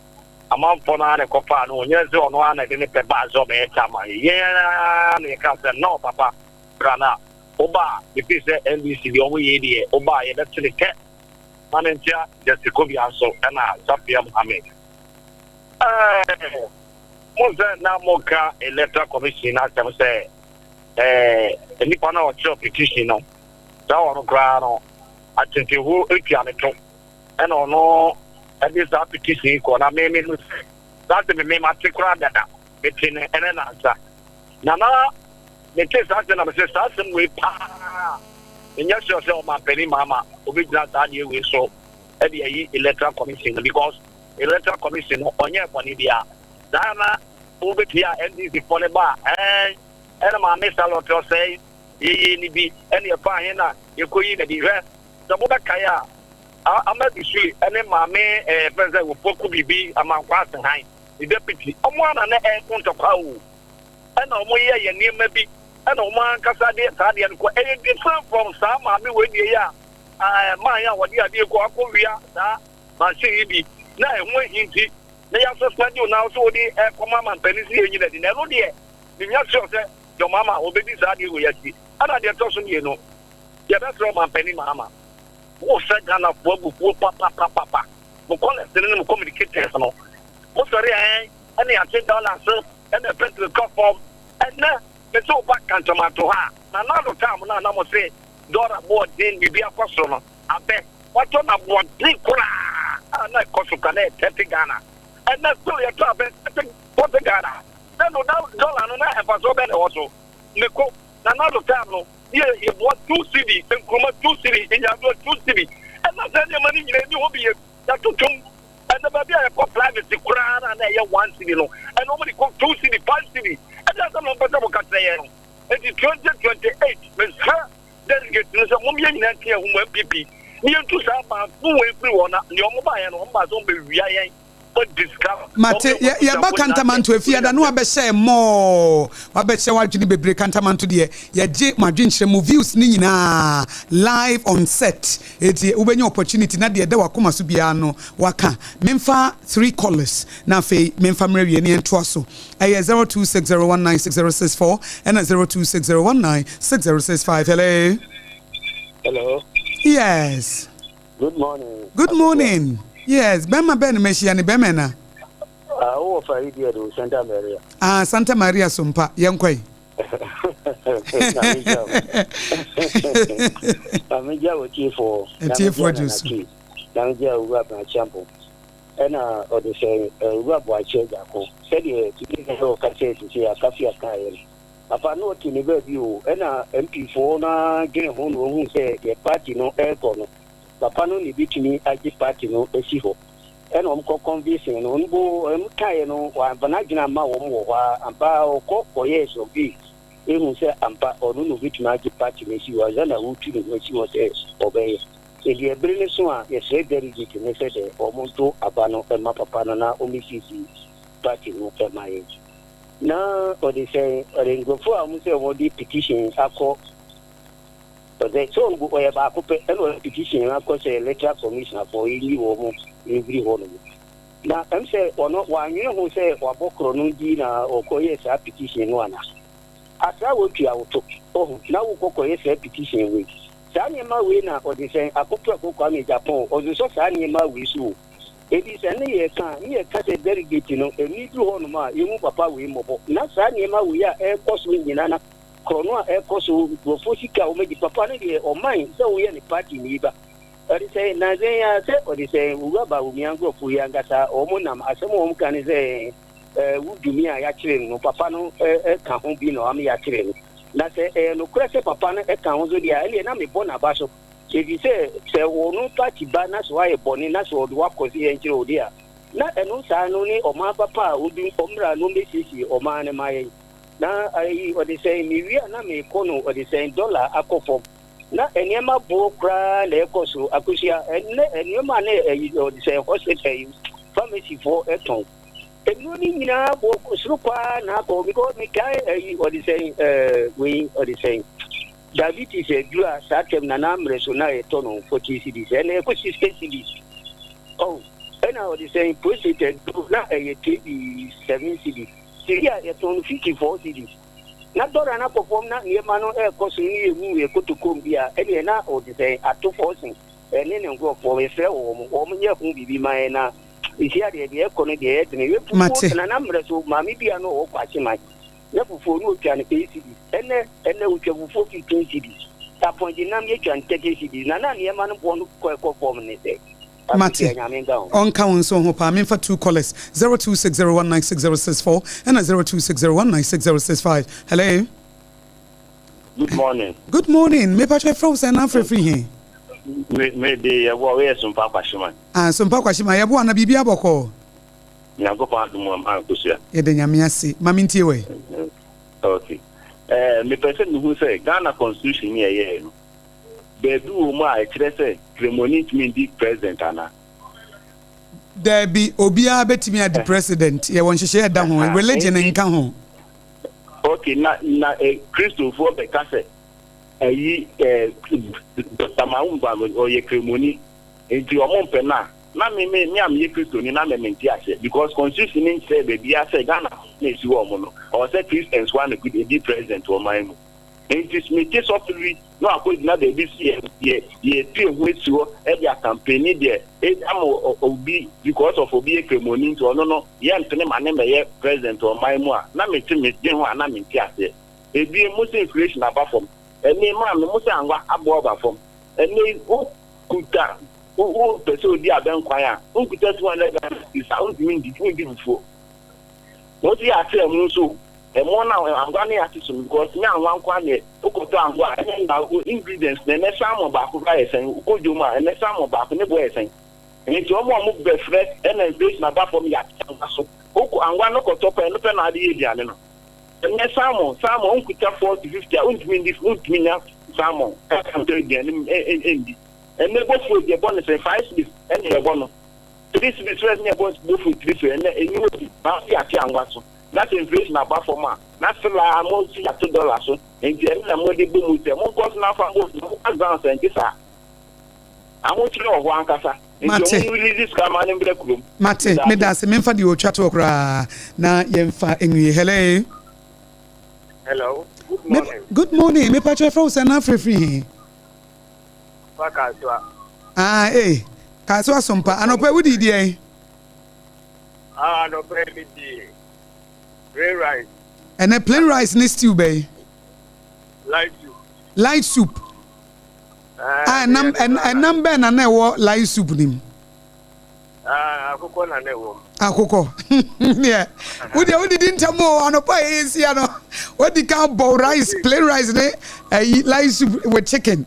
amanfoɔ no ara na ɛkɔfaa no, ɔnyɛ sɛ ɔno ara na ɛde ne pɛ baa sɛ ɔbɛyɛ chairman. Yɛn ara na yɛkaa sɛ, no papa, bra na Woba a, mefii sɛ NDC deɛ ɔmo yei deɛ, woba a yɛbɛte ne kɛ. Ma me nkyea Justice Kobia nso ɛna Safia Mohammed. Ɛɛ, mo sɛ na moka Electoral Commission no asɛm sɛ ɛɛ nnipa no a ɔkyerɛw petition no, saa ɔno koraa no atenteho atua ne to ɛna ɔno ɛde saa petition yi kɔ na me me no sɛ saa sɛ me me mate koraa dada mete ne ɛnɛ nansa na na Metee saa asɛm na mese saa asɛm wei paa menyɛ sure sɛ ɔmanpanin Mahama obɛgyina saa adeɛ wei so de ayi electoral commission no because electoral commission no ɔnyɛɛ bɔne biara saa na wobɛtie a NDC foɔ no ba a ɛn ɛna maame Charlotte ɔsɛe yɛyii no bi ɛna yɛfaa he na yɛkɔyii no adi. Hwɛ, sɛ mobɛkae a, Amadu Sule ne Maame eh, yɛfrɛ no sɛ Opoku biribi, Amankwaa Asehan, ne deputy, wɔn ara na na ɛreko ntɔkwa o. Ɛna wɔyɛ yɛ nneɛma bi, ɛna wɔn ankasa de saa adeɛ no kɔ. Ɛyɛ different from saa maame wei deɛ yi a, eh, man a wɔde adeɛ kɔ akɔwia saa machine yi bi, na ɛho ahi nti, na yɛasuspend wo na wo sɛ wode ɛkɔma mampanin sɛ yɛnyina di. Na ɛno deɛ, menya sure sɛ John Mahama ɔbɛdi saa adeɛ wei akyi. Ɛna deɛ ɛtɔ so mmienu, yɛbɛsrɛ ɔmampanin Mahama, wosɛ Ghanafoɔ abufuo papapapapa, mo callers no ne mo communicators no, mosɔre a ɛn ɛne yɛate dollar so ɛna petrol kɔ fam. Ɛnɛ mese wo ba Kantamanto ha a, Nana Addo time no a na mo se dollar boɔden biribi akɔ soro no, abɛ watɔ no aboɔden koraa a na ɛkɔ so koraa na ɛyɛ 30 Ghana. Ɛnɛ still yɛtɔ abɛ 30 40 Ghana. Na no na dollar no na mfasoɔ bɛn na ɛwɔ so? Meko Nana Addo time no yɛ yɛboa 2 cedi, nkruma 2 cedi, nyaadoa 2 cedi. Ɛna saa nneɛma no nyinaa ɛni hɔ bi yɛ yɛatotom. Ɛnɛ baabi a yɛkɔ private koraa na na ɛyɛ 1 cedi no, ɛna wɔn de kɔ 2 cedi, 5 cedi. Ɛde asɛm na wɔn pɛ sɛ wɔka kyerɛ yɛn no. Enti 2028 mesrɛ delegate no sɛ mom yɛn nyinaa nte yɛn ho mu NPP ne yɛntu saa banfo wei firi hɔ na nea wɔn baeɛ no wɔn baa sɛ wɔn bɛwia yɛn. Mate, yɛ, yɛba Kantamanto Efiada na wabɛhyɛ more, wabɛhyɛ w'adwene bebree. Kantamanto deɛ, yɛgye mo adwenkyerɛ, mo views no nyinaa live on set. Enti wobɛnya opportunity na deɛ ɛda w'akoma so biara no waka. Memfa three callers na afei memfa mmerɛ wie na yɛntoa so. Ɛyɛ 0260196064 ɛna 0260196065. Hello. Hello. Yes. Good morning. Good morning. Yes, bɛrima bɛn na mahyia ne bɛrima na? Ah, wowɔ fa yi deɛ do Santa Maria. Ah, Santa Maria so mpa, yɛn kɔ yi. Maame gya wɔ tiefoɔ. Tiefoɔ gye so. Maame gya owura Abenakyampo. Ɛna ɔde sɛ owura Boakye Agyako. Sɛdeɛ tumi na ɔka sɛ sisi akafi akaeɛ no. Papa no ɔte ne baabi o, ɛna MP foɔ no ara dwene ho na wɔhuu sɛ deɛ party no ɛrekɔ no, papa no na ɛbɛtumi agye party no asi hɔ. Ɛna wɔn kɔ convince no, mpo wɔn kaeɛ no wamfa n'adwene amma wɔn wɔ hɔ ara, ampa ara ɔkɔ kɔyɛɛ survey ɛhu sɛ ampa ɔno na ɔbɛtumi agye party no asi hɔ ansa na ɔretu ne ho asi hɔ sɛ ɔbɛyɛ. Nti ɛbere no so a yɛsrɛ delegate no sɛ dɛ wɔn nto aba no mma papa no na ɔmmɛsiesie party no mma yɛn. Na ɔde sɛ ɔde nkurɔfoɔ a wɔn sɛ wɔde petition akɔ ɔsɛ sɛ ɔngo ɔyɛ baako pɛ ɛna ɔde petition akɔ sɛ electoral commission afɔ yɛnyi wɔn mfiri hɔ nom na ɛm sɛ ɔno wannwene ho sɛ wabɔ korɔ no nti na ɔkɔ yɛ saa petition no ana asra wɔtua wo to ɔho na wokɔ kɔyɛ saa petition wei saa nneɛma wei na ɔde sɛn akɔprako Kwame Japan ɔsosɔ saa nneɛma wei so o. Enti sɛ ne yɛka a, ne yɛka sɛ delegate no, ɛnni duru hɔ nom a, yɛnhu papa wei mmɔbɔ. Na saa nneɛma wei a ɛrekɔ so nyina na korɔno a ɛrekɔ so, nkurɔfoɔ sika a wɔadi, papa no deɛ ɔman sɛ woyɛ ne party ni ba. Ɔde sɛ nansa yi ara sɛ ɔde sɛ Owura Bawumia nkurɔfoɔ yi ankasa wɔn nam asɛm a wɔn ka ne sɛ ɛɛ wodumi a yɛakyere no no papa no ɛka ho bi na wɔn yɛakyere no. Na sɛ ɛyɛ nokorɛ sɛ papa no ɛka ho nso deɛ a ɛnneɛ na mebɔ n'aba so. Efisɛ sɛ wɔn party ba na sɛ woayɛ bɔne na sɛ wɔde wo akɔ sɛ yɛnkyere wo de a, na ɛno saa no ne ɔman papa a obi ɔmmra na ɔmmɛsiesie ɔman no ma yɛn. Na ayi ɔde sɛn mewie a na mekɔ no ɔde sɛn dɔla akɔ fam na nneɛma boɔ koraa na ɛkɔ soro akosua ɛnɛ nneɛma ne ayi ɔde sɛn hospital yi pharmacy foɔ ɛtɔn nnuro no nyinaa boɔ soro koraa na akɔ because mekae ayi ɔde sɛn ɛɛ wei ɔde sɛn Diabetes aduru a saa tɛm na na mmerɛ so na yɛtɔ no 40 cedis ɛnɛ ɛkɔ 60 cedis oh ɛna ɔde sɛn prostate aduru na ɛyɛ 27 cedis sisi a yɛtɔn no 54 cedis na dɔla no akɔ fam na nneɛma no ɛrekɔ so ne yɛhu yɛ kotokom bi a ɛneɛ na ɔde sɛn ato fɔsen ɛne ne nkurɔfoɔ yɛsrɛ wɔn wɔn nyɛ ho biribi ma yɛn na sisi a deɛ deɛ ɛkɔ no deɛ ɛyɛ dene yɛfufuo na na mmerɛ so maame bi a na ɔwɔ kwakye man Na fufuo no otwa no eight cedis ɛnɛ ɛnɛ otwa fufuo 15 cedis apɔnkye nam yɛtwa no 30 cedis na na nneɛma no boɔ no kɔ ɛkɔ fam ne sɛ Mate. Ɔnka wo nso ho paa. Memfa two callers, 0260196064 ɛna 0260196065. Hello. Good morning. Good morning. Me patro efrɛ wo sɛn na afrɛ firi he? Me me de yɛboa woyɛ Sompa Kwahyeman. Ah Sompa Kwahyeman yɛboa na biribi abɔkɔɔ. Nyankopɔn adom a maa nkosua. Yɛda Nyame ase. Ma mentie wɛ. Ok. Ɛɛ mepɛ sɛ mehu sɛ Ghana constitution ne ɛyɛɛ no, baabi wɔ mu a ɛkyerɛ sɛ Kremoni ntumi ndi president anaa? Daabi, obiara bɛtumi adi president. Yɛwɔ nhyehyɛeɛ ɛda ho. Religion nka ho. Ok, na na eh, Kristofoɔ bɛka sɛ ayi eh, Dr. Mahmoud Bawumia ɔyɛ Kremoni nti ɔmo mpɛ no a, na me me me a meyɛ Kristoni na me mente aseɛ because constitution no nkyerɛ baabiara sɛ Ghana na esi hɔ ɔmo no ɔwɔ sɛ Christians wa na edi president wɔ ɔman mu. Nti mete sɔfo bi na wakɔgyina baabi sɛ yɛ yɛ yɛtu yɛn ho asi hɔ de akampeni deɛ ama obi because of obi yɛ kremoni nti ɔno no yɛmpene ma ne mmɛyɛ president wɔ ɔman mu a na mete medwen ho a na mente aseɛ. Ebiem mo sɛ inflation aba fam ɛnne maame mo sɛ anwa aboa aba fam ɛnne yi wo kuta wo wo pɛ sɛ odi abɛnkwan a wonkuta 200 Ghana cedis a wontumi ndi wondi fufuo. Mo nso yɛ ate ɛmo nso Ɛmo no a angwa no yɛ ate so no because nyɛ angwa nko ara na wokɔtɔ angwa a ɛnyɛ na wo ingredients no ɛnɛ salmon baako koraa yɛ sɛn wokɔ dwom a ɛnɛ salmon baako ne boɔ yɛ sɛn nti wɔn a wɔn bɛfrɛ ɛna inflation aba fam yɛ ate angwa so wokɔ angwa no kɔtɔ pɛ ɛno pɛ na ade yɛ aduane no ɛnɛ salmon salmon wonkuta 40 50 a wontumi ndi wontumi nya salmon ɛka ntɔ aduane mu ɛndi ɛnɛ bɔfuo deɛ bɔ ne sɛn 5 cedis ɛna yɛbɔ no 3 cedis first ne yɛbɔ bɔfuo 3 cedis ɛnɛ ɛni hɔ bi na yɛ ate angwa so Na sɛ inflation aba fam a, na still ara mo nso yɛato dollar so, nti ɛno na mode bɔ mu sɛ monkɔ so na mfa mbɔ mu, na moka ground sɛ ɛnte saa. Ahokyerɛ wɔ hɔ ankasa, nti Mate. ɔmo release sika ma no mbrɛ kurom. Mate, Meda ase. meda ase. Memfa deɛ ɔtwa toɔ koraa na yɛmfa nwie. Hello. Hello, good Me, morning. good morning. Mepa kyɛ frɛ wo sɛ na afrɛ firi he? Fa Kasoa. Ah, eh. Kasoa sompa. Anɔpa wodi deɛn? Ah, anɔpa yi me dii plain rice. Ɛnɛ plain rice ne stew bɛyi. Light soup. Light soup. Ah, ɛnam ɛnam bɛn na na ɛwɔ light soup nim. Ah, akokɔ na na ɛwɔ mu. Akokɔ. Neɛ, wo deɛ wodidi ntɛm o anɔpa a yɛyɛ sia no wadi kan bɔ rice plain rice ne ɛyi light soup with chicken.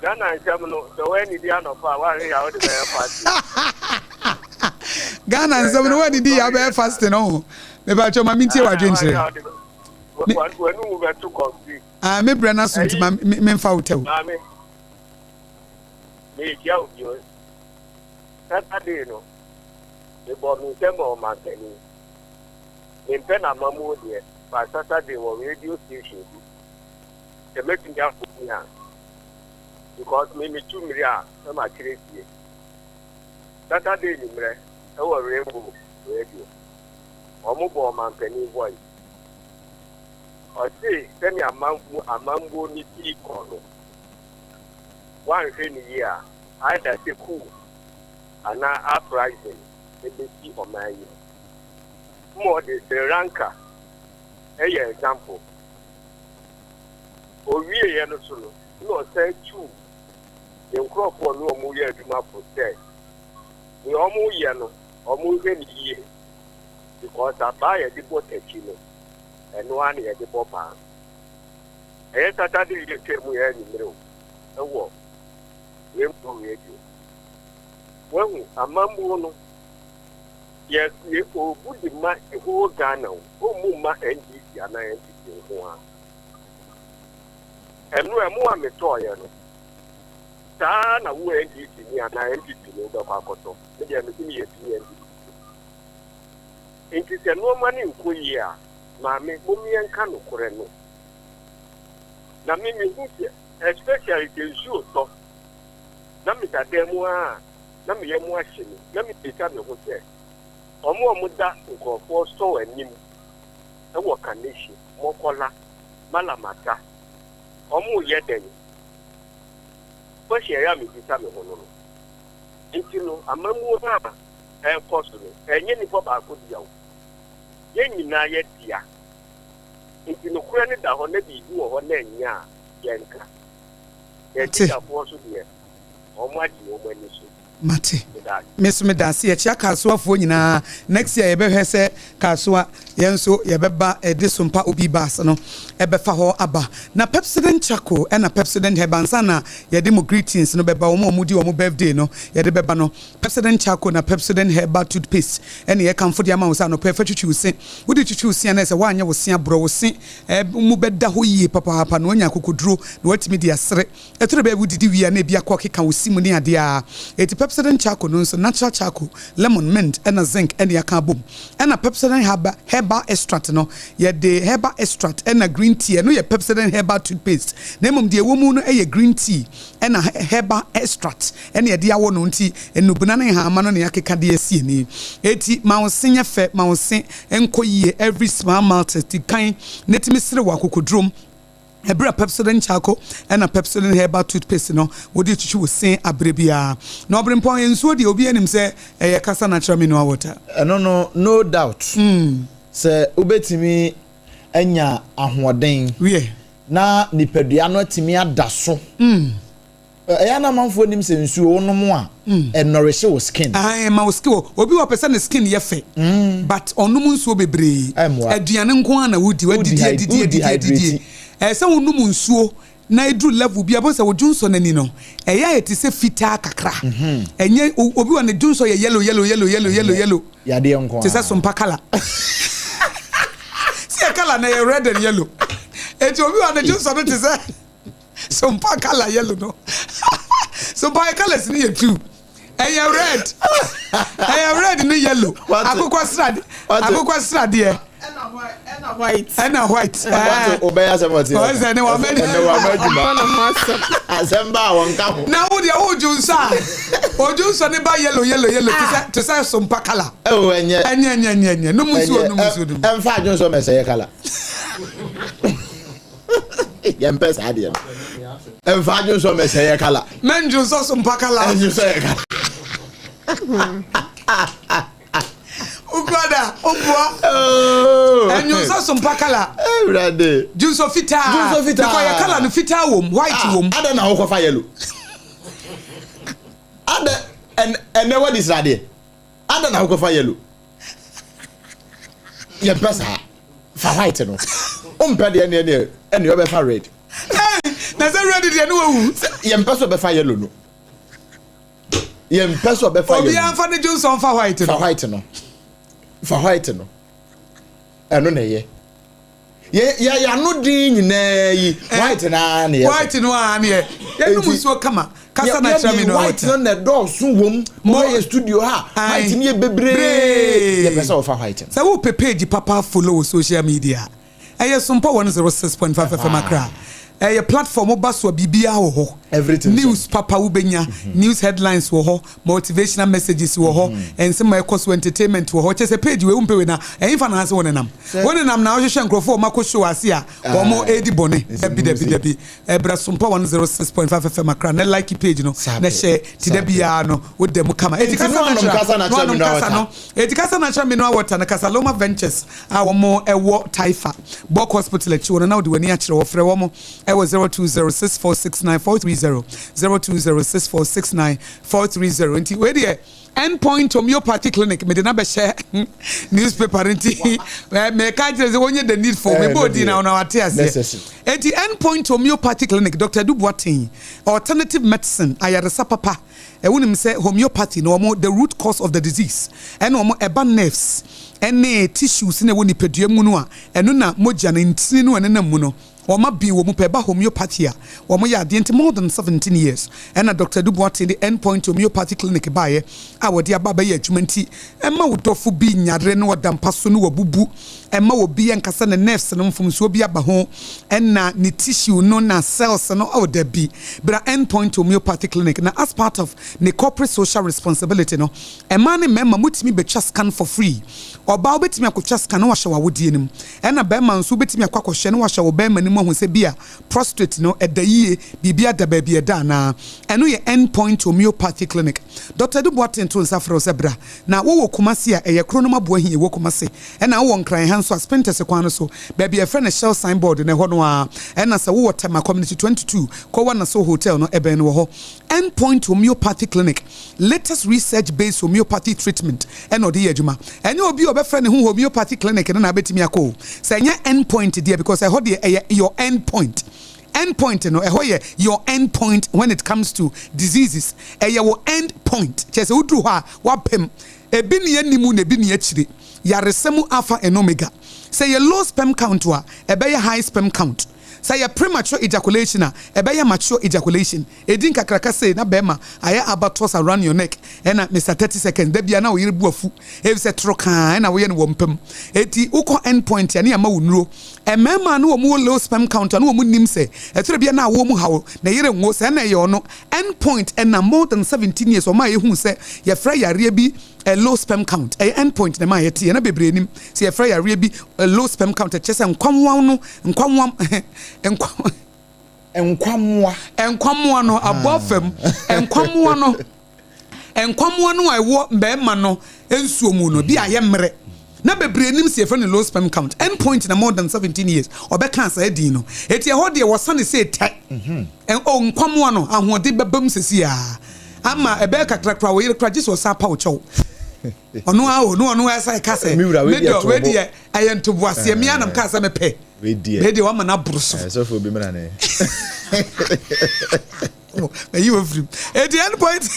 Ghana nsɛm no sɛ woannidi anɔpa a woanhwɛ yɛ a wode bɛyɛ fasting. Ghana nsɛm no woannidi yɛ abɛyɛ fasting ɔho. Mepakyɛ ma mentie w'adwenkyerɛ. W'anum bɛto concrete. Ah, me brɛ no aso nti ma memfa wo tɛw. Maame, merekyia wo bio. Saturday no, mebɔɔ me nsam ma ɔmampanin. Mempɛ n'amammuo deɛ, but Saturday wɔ radio station bi. Sɛ mɛtumi akɔ bi a because me metu mmiri a na makyerɛ fie. Saturday anwummerɛ wɔ Rainbow radio wɔn bɔ ɔmanpanin voice. Ɔse sɛnea amammuo amammuo no sii kɔ no woanhwɛ no yie a either sɛ coup anaa uprising ɛbɛsi ɔman yi mu. Mma ɔde Sri Lanka yɛ example. Ɔwieeɛ no so no, na ɔsan tuu ne nkurɔfoɔ a ɔne wɔn yɛ adwuma fo sɛ, deɛ wɔreyɛ no, wɔnhwɛ no yie because abaa a yɛde bɔ takyi no, ɛno ara na yɛde bɔ baa. Ɛyɛ Saturday yi a ɛtwaa mu yi anwummerɛ o, wɔ Rainbow Radio. Wahu, amammuo no, yɛ, yɛ, ɔbu de ma the whole Ghana o, ɔmmu mma NDC anaa NPP nko ara. Ɛno ɛmo a metɔeɛ no, saa ara na wo NDC ni anaa NPP ni wobɛkɔ akɔtɔ. Me deɛ mese meyɛ PNDC ni. Nti sɛ nnoɔma no nkɔ yie a, maame mom yɛnka nokorɛ no. Na me mehu sɛ especially sɛ nsuo tɔ na meda dan mu ara a na me yam ahye me na mebisa me ho sɛ wɔn a wɔda nkurɔfoɔ store anim wɔ Kaneshie, Mɔkɔla, Malamata, wɔn reyɛ dɛn? Question a ɛyɛ a mebisa me ho no no. Nti no, amammuo no a ɛrekɔ so no, ɛnyɛ nipa baako dea o. Yɛn nyinaa yɛ dea. Nti nokorɛ no da hɔ na biribi wɔ hɔ na ɛnyɛ a, yɛnka. Yɛn Mate. tikyafoɔ nso deɛ, wɔn agye wɔn ani so. Mate. Me nso meda ase. Yɛkyea Kasoafoɔ nyinaa. Next year yɛbɛhwɛ sɛ Kasoa yɛn nso yɛbɛba de Sompa Obi bus no ɛbɛfa hɔ aba. Na Pepsodent Charcoal ɛna Pepsodent Herbal ansa na yɛde mo greetings no bɛba wɔn a wɔdi wɔn birthday no yɛde bɛba no. Pepsodent Charcoal na Pepsodent Herbal Toothpaste ɛna yɛkamfo de ama wo sɛ anɔpa yi fa twitwi wo se. Wode twitwi wo se a na ɛsɛ woanyɛ wo se aborɔ wo se mu bɛda hɔ yie papaapa na woanya akokoduro na woatumi de asere. Ɛtɔ da bi a wodidi wie a na ebi akɔ akeka wo se mu ne adeɛ a. Enti Pepsodent Charcoal no nso, natural charcoal, lemon, mint ɛna zinc ɛna yɛaka abom. Ɛna Pepsodent Herbal Herbal Extract no, yɛde herbal extract ɛna green tea, ɛno yɛ Pepsodent Herbal Toothpaste, na mmom deɛ ɛwɔ mu no yɛ green tea ɛna herbal extract ɛna yɛde awɔ no nti nnubena ne nhahamma no na yɛakeka de asi ani. Enti ma wo se nyɛ fɛ, ma wo se nkɔ yie, every smile matters, di kan na tumi sere wɔ akokodurom. Bere a Pepsodent Charcoal na Pepsodent Herbal Toothpaste no wode twitwi wo se abere biara. Na ɔberempɔn, nsuo deɛ obiara nim sɛ ɛyɛ kasa natural mineral water. Ɛno no no doubt sɛ wobɛtumi anya ahoɔden na nipadua no atumi ada so. Ɛyɛ a na amanfoɔ nim sɛ nsuo wonom a ɛnɔrehye wo skin. Ahan ɛma wo skin obi wɔ pɛ sɛ ne skin yɛ fɛ but ɔnom nsuo bebree. Ɛmmoa. Aduane nko ara na wodi wadidi adidi adidi adidi. Ɛyɛ sɛ wonom nsuo na ɛduru level bi a wobɛhu sɛ wo dwonsɔ no ani no ɛyɛ ayɛ te sɛ fitaa kakra. Ɛnyɛ obi wɔ ne dwonsɔ yɛ yellow yellow yellow yellow yellow yellow Yadeɛ nko te sɛ ara. sompa colour. Sɛ yɛ colour no ɛyɛ red and yellow. Enti obi wɔ ne dwonsɔ no te sɛ. Sompa colour yellow no. Sompa yɛ colours no yɛ two. Ɛyɛ red. Ɛyɛ red ne yellow. Akokɔ srade. Akokɔ sradeɛ. Ɛna white. Ɛna white. Wate obɛyɛ asɛm ɔte. Ɔsɛ ne wama ɛnɛ wama adwuma. Asɛm ba a wɔnka ho. Na wo deɛ wo dwo nsa a. Odwo nsa ne ba yellow yellow yellow te sɛ te sɛ sompa colour. Ɛwɔ ɛnyɛ. Ɛnyɛ ɛnyɛ ɛnyɛ ɛnyɛ. Nom nsuo nom nsuo nom. Ɛnfa adwo nsɔ mɛsɛ yɛ colour. Yɛmpɛ saa deɛ no. Ɛmfa adwonsɔ mɛsɛ yɛ kala. Mɛndwonsɔ so mpa kala. Ɛndwonsɔ yɛ kala. Ubrada, obua. Oh. Ɛndwonsɔ so mpa kala. Ewurade. Dwonsɔ fitaa. Dwonsɔ fitaa. Because yɛ kala no fitaa wom, white ah, wom. Ada na wokɔfa yellow. Ada ɛnɛ wadi sradeɛ. Ada na wokɔfa yellow. Yɛmpɛ saa. Fa white no. Wompɛ deɛ ɛneɛ neɛ ɛneɛ ɔbɛfa red. Na sɛ red deɛ ne wawu. Yɛmpɛ sɛ ɔbɛfa yellow no. Yɛmpɛ sɛ ɔbɛfa yellow. Obiara nfa ne dwonsɔ nfa white no. Fa white no. Fa white no. Ɛno na ɛyɛ. Yɛ yɛ yano den nyinaa yi eh, white na na yɛ. White no a na yɛ. Yɛnum nsuo kama. Kasa na kyerɛ mi no. White no na ɛdɔɔso wɔm. Mo yɛ studio ha. White no yɛ bebree. Yɛ pɛ sɛ wɔfa white no. Sɛ wo pɛ page papa follow wɔ social media. Ɛyɛ Sompa 106.5 FM Accra. Ɛyɛ platform woba so a biribiara wɔ hɔ. Everything. News papa wobɛnya, mhm. news headlines wɔ hɔ, motivational messages wɔ hɔ, mhm. nsɛm a ɛkɔ so, entertainment wɔ hɔ. Kyɛ sɛ page wei wompɛ wei na ɛhefa na ase wo nenam. Wo nenam na wohwehwɛ nkurɔfoɔ a wɔakɔ show ase a wɔn redi bɔne. Dabi dabi dabi. Ɛbra Sompa 106.5 FM Accra na like page no na hyɛ ti da biara no woda mu kama. Eti kasa natural no kasa no. Eti kasa natural mineral water no kasa Loma Ventures a wɔn ɛwɔ Taifa Bulk Hospital akyi wɔ no na wode w'ani akyerɛ hɔ. Frɛ wɔn ɛwɔ 0206469430 0206469430. Nti wei deɛ End Point Homeopathy Clinic mede no abɛhyɛ newspaper no nti meka kyerɛ sɛ wɔnyɛ the need for mebɔ odin na ɔna wate aseɛ. Enti End Point Homeopathy Clinic Dr. Adu Boateng alternative medicine ayaresa papa. Wonim sɛ homeopathy no wɔn the root cause of the disease ɛna wɔn ɛba nerves ɛne tissues na ɛwɔ nipadua mu no a ɛno na mogya no ntini no ɛnenam mu no wɔn abin wɔ mu pɛ ɛba homeopathy a wɔn yɛ adeɛ nti more than 17 years ɛna Doctor Adu Boateng de End Point Homeopathy Clinic baeɛ a wɔde aba abɛyɛ adwuma nti ɛma wo dɔfo bi nyare na ɔda mpa so na wabubu ɛma obi ɛnkasa ne nerves no mfomsoɔ bi aba ho ɛna ne tissue no na cells no oh dabi bra End Point Homeopathy Clinic na as part of ne corporate social responsibility no ɛmaa ne mmarima motumi bɛtwa scan for free ɔbaa wobɛtumi akɔtwa scan na wahyɛ w'awodeɛ no mu ɛna barima nso wobɛtumi akɔ akɔhwɛ na wahyɛ wo barima no mu. mu ahu sɛ bi a prostrate no ɛda yie, biribi ada baabi ɛda anaa. Ɛno yɛ End Point Homeopathy Clinic. Dɔkta Adu Boateng to nsa frɛ wo sɛ bra. Na wowɔ Kumasi a, ɛyɛ Kronom Aboahi ɛwɔ Kumasi. Ɛna wowɔ Nkran ha nso a, Spintex kwan no so, baabi a yɛfrɛ no Shell sign board no, ɛhɔ no ara. Ɛna sɛ wowɔ Tema Community 22, kɔ Wanaso Hotel no, ɛbɛn no wɔ hɔ. End Point Homeopathy Clinic, latest research based homeopathy treatment ɛna ɔde yɛ adwuma. Ɛnyɛ obi a ɔbɛfrɛ ne ho homeopathy clinic no na abɛtumi akɔ o. Sɛ ɛnyɛ End Point deɛ, because ɛhɔ deɛ ɛyɛ your end point. End point no, ɛhɔ yɛ your end point when it comes to diseases. Ɛyɛ wo end point. Kyerɛ sɛ woduru hɔ a, woapem. Ebi ne anim na ebi ne akyire. Yaresa mu alpha and omega. Sɛ ɛyɛ low sperm count a, ɛbɛyɛ high sperm count. Sɛ ɛyɛ premature ejaculation a, ɛbɛyɛ mature ejaculation. Ɛdi nkakraka sei na bɛɛma ayɛ albatross around your neck ɛna Mister 30 seconds da biara na wo yere bo afu efisɛ toro kaa ɛna woyɛ no wɔ mpa mu. Enti wokɔ end point a ne yɛama wo nnuro. Mmarima a na wɔn wɔ low sperm count a na wɔn nnim sɛ ɛtɔda bi a na awoɔ mu haw na yere nwo sɛ ɛna ɛyɛ ɔno. End point ɛnam more than 17 years wɔn a yɛhuu sɛ yɛfrɛ yareɛ bi low sperm count. Ɛyɛ end point na ɛma yɛte yɛ na bebree nim sɛ yɛfrɛ yareɛ bi low sperm count ɛkyerɛ sɛ nkwamoa no nkwamoa nkwa Nkwammoa. Nkwammoa no abɔ afa mu. Nkwammoa no nkwammoa no a ɛwɔ mmarima no nsuo mu no bi ayɛ mmerɛ na bebree nim sɛ yɛfrɛ no low sperm count. End point na more than 17 years ɔbɛkaa saa din no. Eti ɛhɔ deɛ wɔsa ne sɛ tɛ. Oh nkwammoa no ahoɔden bɛba mu sɛsi ara ama ɛbɛyɛ kakra koraa wo yere koraa gye sɛ ɔsan pa wo kyɛw. Ɔno ara o na ɔno ara san ka sɛ Me wura, wei me deɛ dɔ to wei bo. deɛ ɛyɛ ntoboaseɛ me ara na mekaa sɛ mepɛ. Wei deɛ. Wei deɛ wama no aboro so. Eh, sɔfo obi mmra ne. Mayi wo afiri mu. Eti end point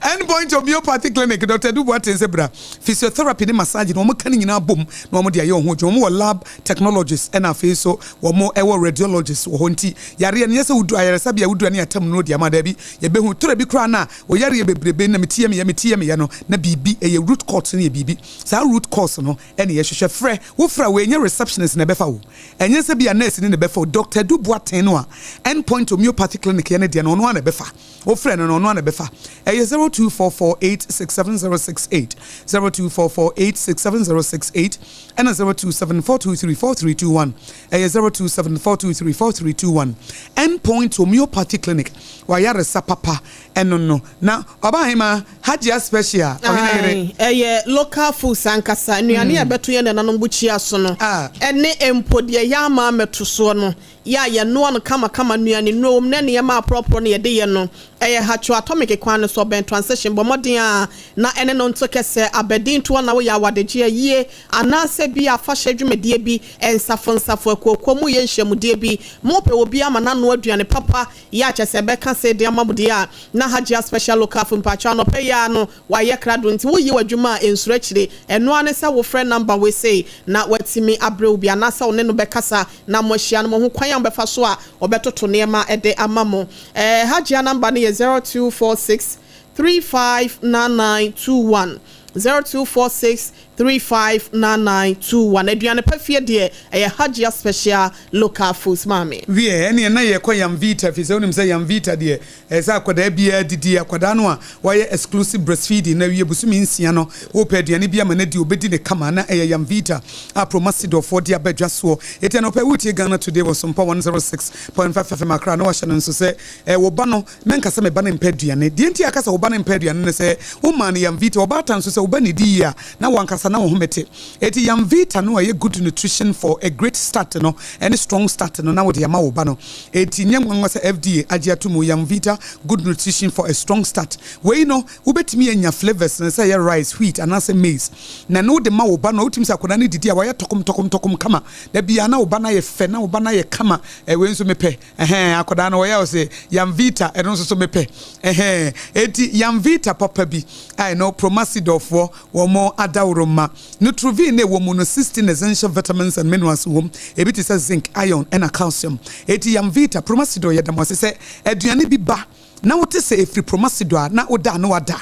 end point homeopathy clinic Dr. Adu Boateng sɛ bra physiotherapy ne massage no wɔn ka ne nyinaa bom na wɔn de ayɛ wɔn ho adwuma. Wɔn wɔ lab technologist ɛna afei nso wɔn ɛwɔ radiologist wɔ hɔ nti yareɛ no nyɛ sɛ wodu ayaresabea a wodu a ne yɛatam nnuro de ama daabi yɛbɛhu tɔrɔ bi koraa no a ɔyareɛ bebrebe na meti yɛ meyɛ meti yɛ meyɛ no na biribi ɛyɛ root cause no yɛ biribi saa root cause no ɛna yɛhwehwɛ frɛ wo frɛ a wei ɛnyɛ receptionist na ɛbɛfa wo ɛnyɛ sɛ bi a nurse ni na ɛbɛfa wo Doctor Adu Boateng no a End Point Homeopathy Clinic yɛ ne deɛ no ɔno ara na ɛbɛfa wo frɛ no no ɔno ara na ɛbɛfa ɛyɛ 0244867068 0244867068 ɛna 0274234321 ɛyɛ 0274234321 End Point Homeopathy Clinic wayaresa papa ɛno no na ɔbaahemaa Hajia Special ɔhene yere. Ae, ɛyɛ local foods ankasa, nnuane a ɛbɛto yɛn nananom bukyia so no, ɛne mpo deɛ yɛama ammɛto soɔ no, yɛ a yɛnoa no kamakama, nnuane nnuro wom ne nneɛma aporɔporɔ na yɛde yɛ no. Ɛyɛ Hatcho Atomic kwan no so, ɔbɛn Transition. Bɔ mmɔden ara na ɛne no nto kɛsɛ, abɛden toɔ na woyɛ awadegye ayie anaasɛ bi a afahyɛ dwumadie bi, nsafo nsafo, akuokuo, moyɛ nhyiamudeɛ bi, mopɛ obi ama no anoa aduane papa, Yɛ a kyɛsɛ bɛka se de ama mo deɛ a na Hajia special local fo mpakyɛw anɔpa yi ara no wayɛ krado nti wo yɛ wadwuma a nsuro akyire ɛno ara ne sɛ wo frɛ number wei sei na watumi abrɛ wo bi anaasɛ wo ne no bɛkasa na mo ahyia no mo ho kwan a mobɛfa so a ɔbɛtoto nneɛma de ama mo ɛɛ Hajia number no yɛ 0246 359921 0246 359921 Aduane pa fie deɛ ɛyɛ Hajia special local foods maame. Wiɛ, ɛneɛ na yɛkɔ Yamvita ɛfiri sɛ wonim sɛ Yamvita deɛ ɛyɛ sɛ akwadaa biara didi, akwadaa no a wayɛ exclusive breastfeeding no awie bosome nsia no wopɛ aduane bi ama no adi ɔbɛdi no kama na ɛyɛ Yamvita a Promasidorfoɔ de aba dwa soɔ. Enti anɔpa yi woretie Ghana Today wɔ Sompa 106.5 FM Accra na wahyɛ no nso sɛ wo ba no Mɛnka sɛ me ba no mpɛ aduane. Deɛ nti a ɛka sɛ wo ba no mpɛ aduane ne sɛ womaa no Yamvita. Ɔbaatan nso, sɛ wo ba nnidi yie a, na wo ankasa na wo home te. Enti Yamvita no a ɛyɛ good nutrition for a great start no ne strong start no na wode ama wo ba no. Enti nyɛ nwanwa sɛ FDA agye ato mu, Yamvita Good Nutrition for a Strong Start. Wei no, wobɛtumi anya flavours no sɛ ɛyɛ rice, wheat anaasɛ maize. Na ɛno wode ma wo ba no a, wotumi sɛ akwadaa no didi a, wayɛ tɔkom tɔkom tɔkom kama. Da biara na wo ba no ayɛ fɛ, na wo ba no ayɛ kama. Wei nso mepɛ. Ɛhɛɛ akwadaa no wɔyɛ ɔse Yamvita ɛno nso so mepɛ ɛhɛɛ enti Yamvita papa bi a ɛno Promasidorfoɔ wɔn adaworoma Nutrivin na ɛwɔ mu no 16 essential vitamins and minerals wɔ mu ebi te sɛ zinc, iron ɛna calcium enti Yamvita Promasidor yɛda mo ase sɛ aduane bi ba na wote sɛ ɛfiri Promasidor a na woda a na wada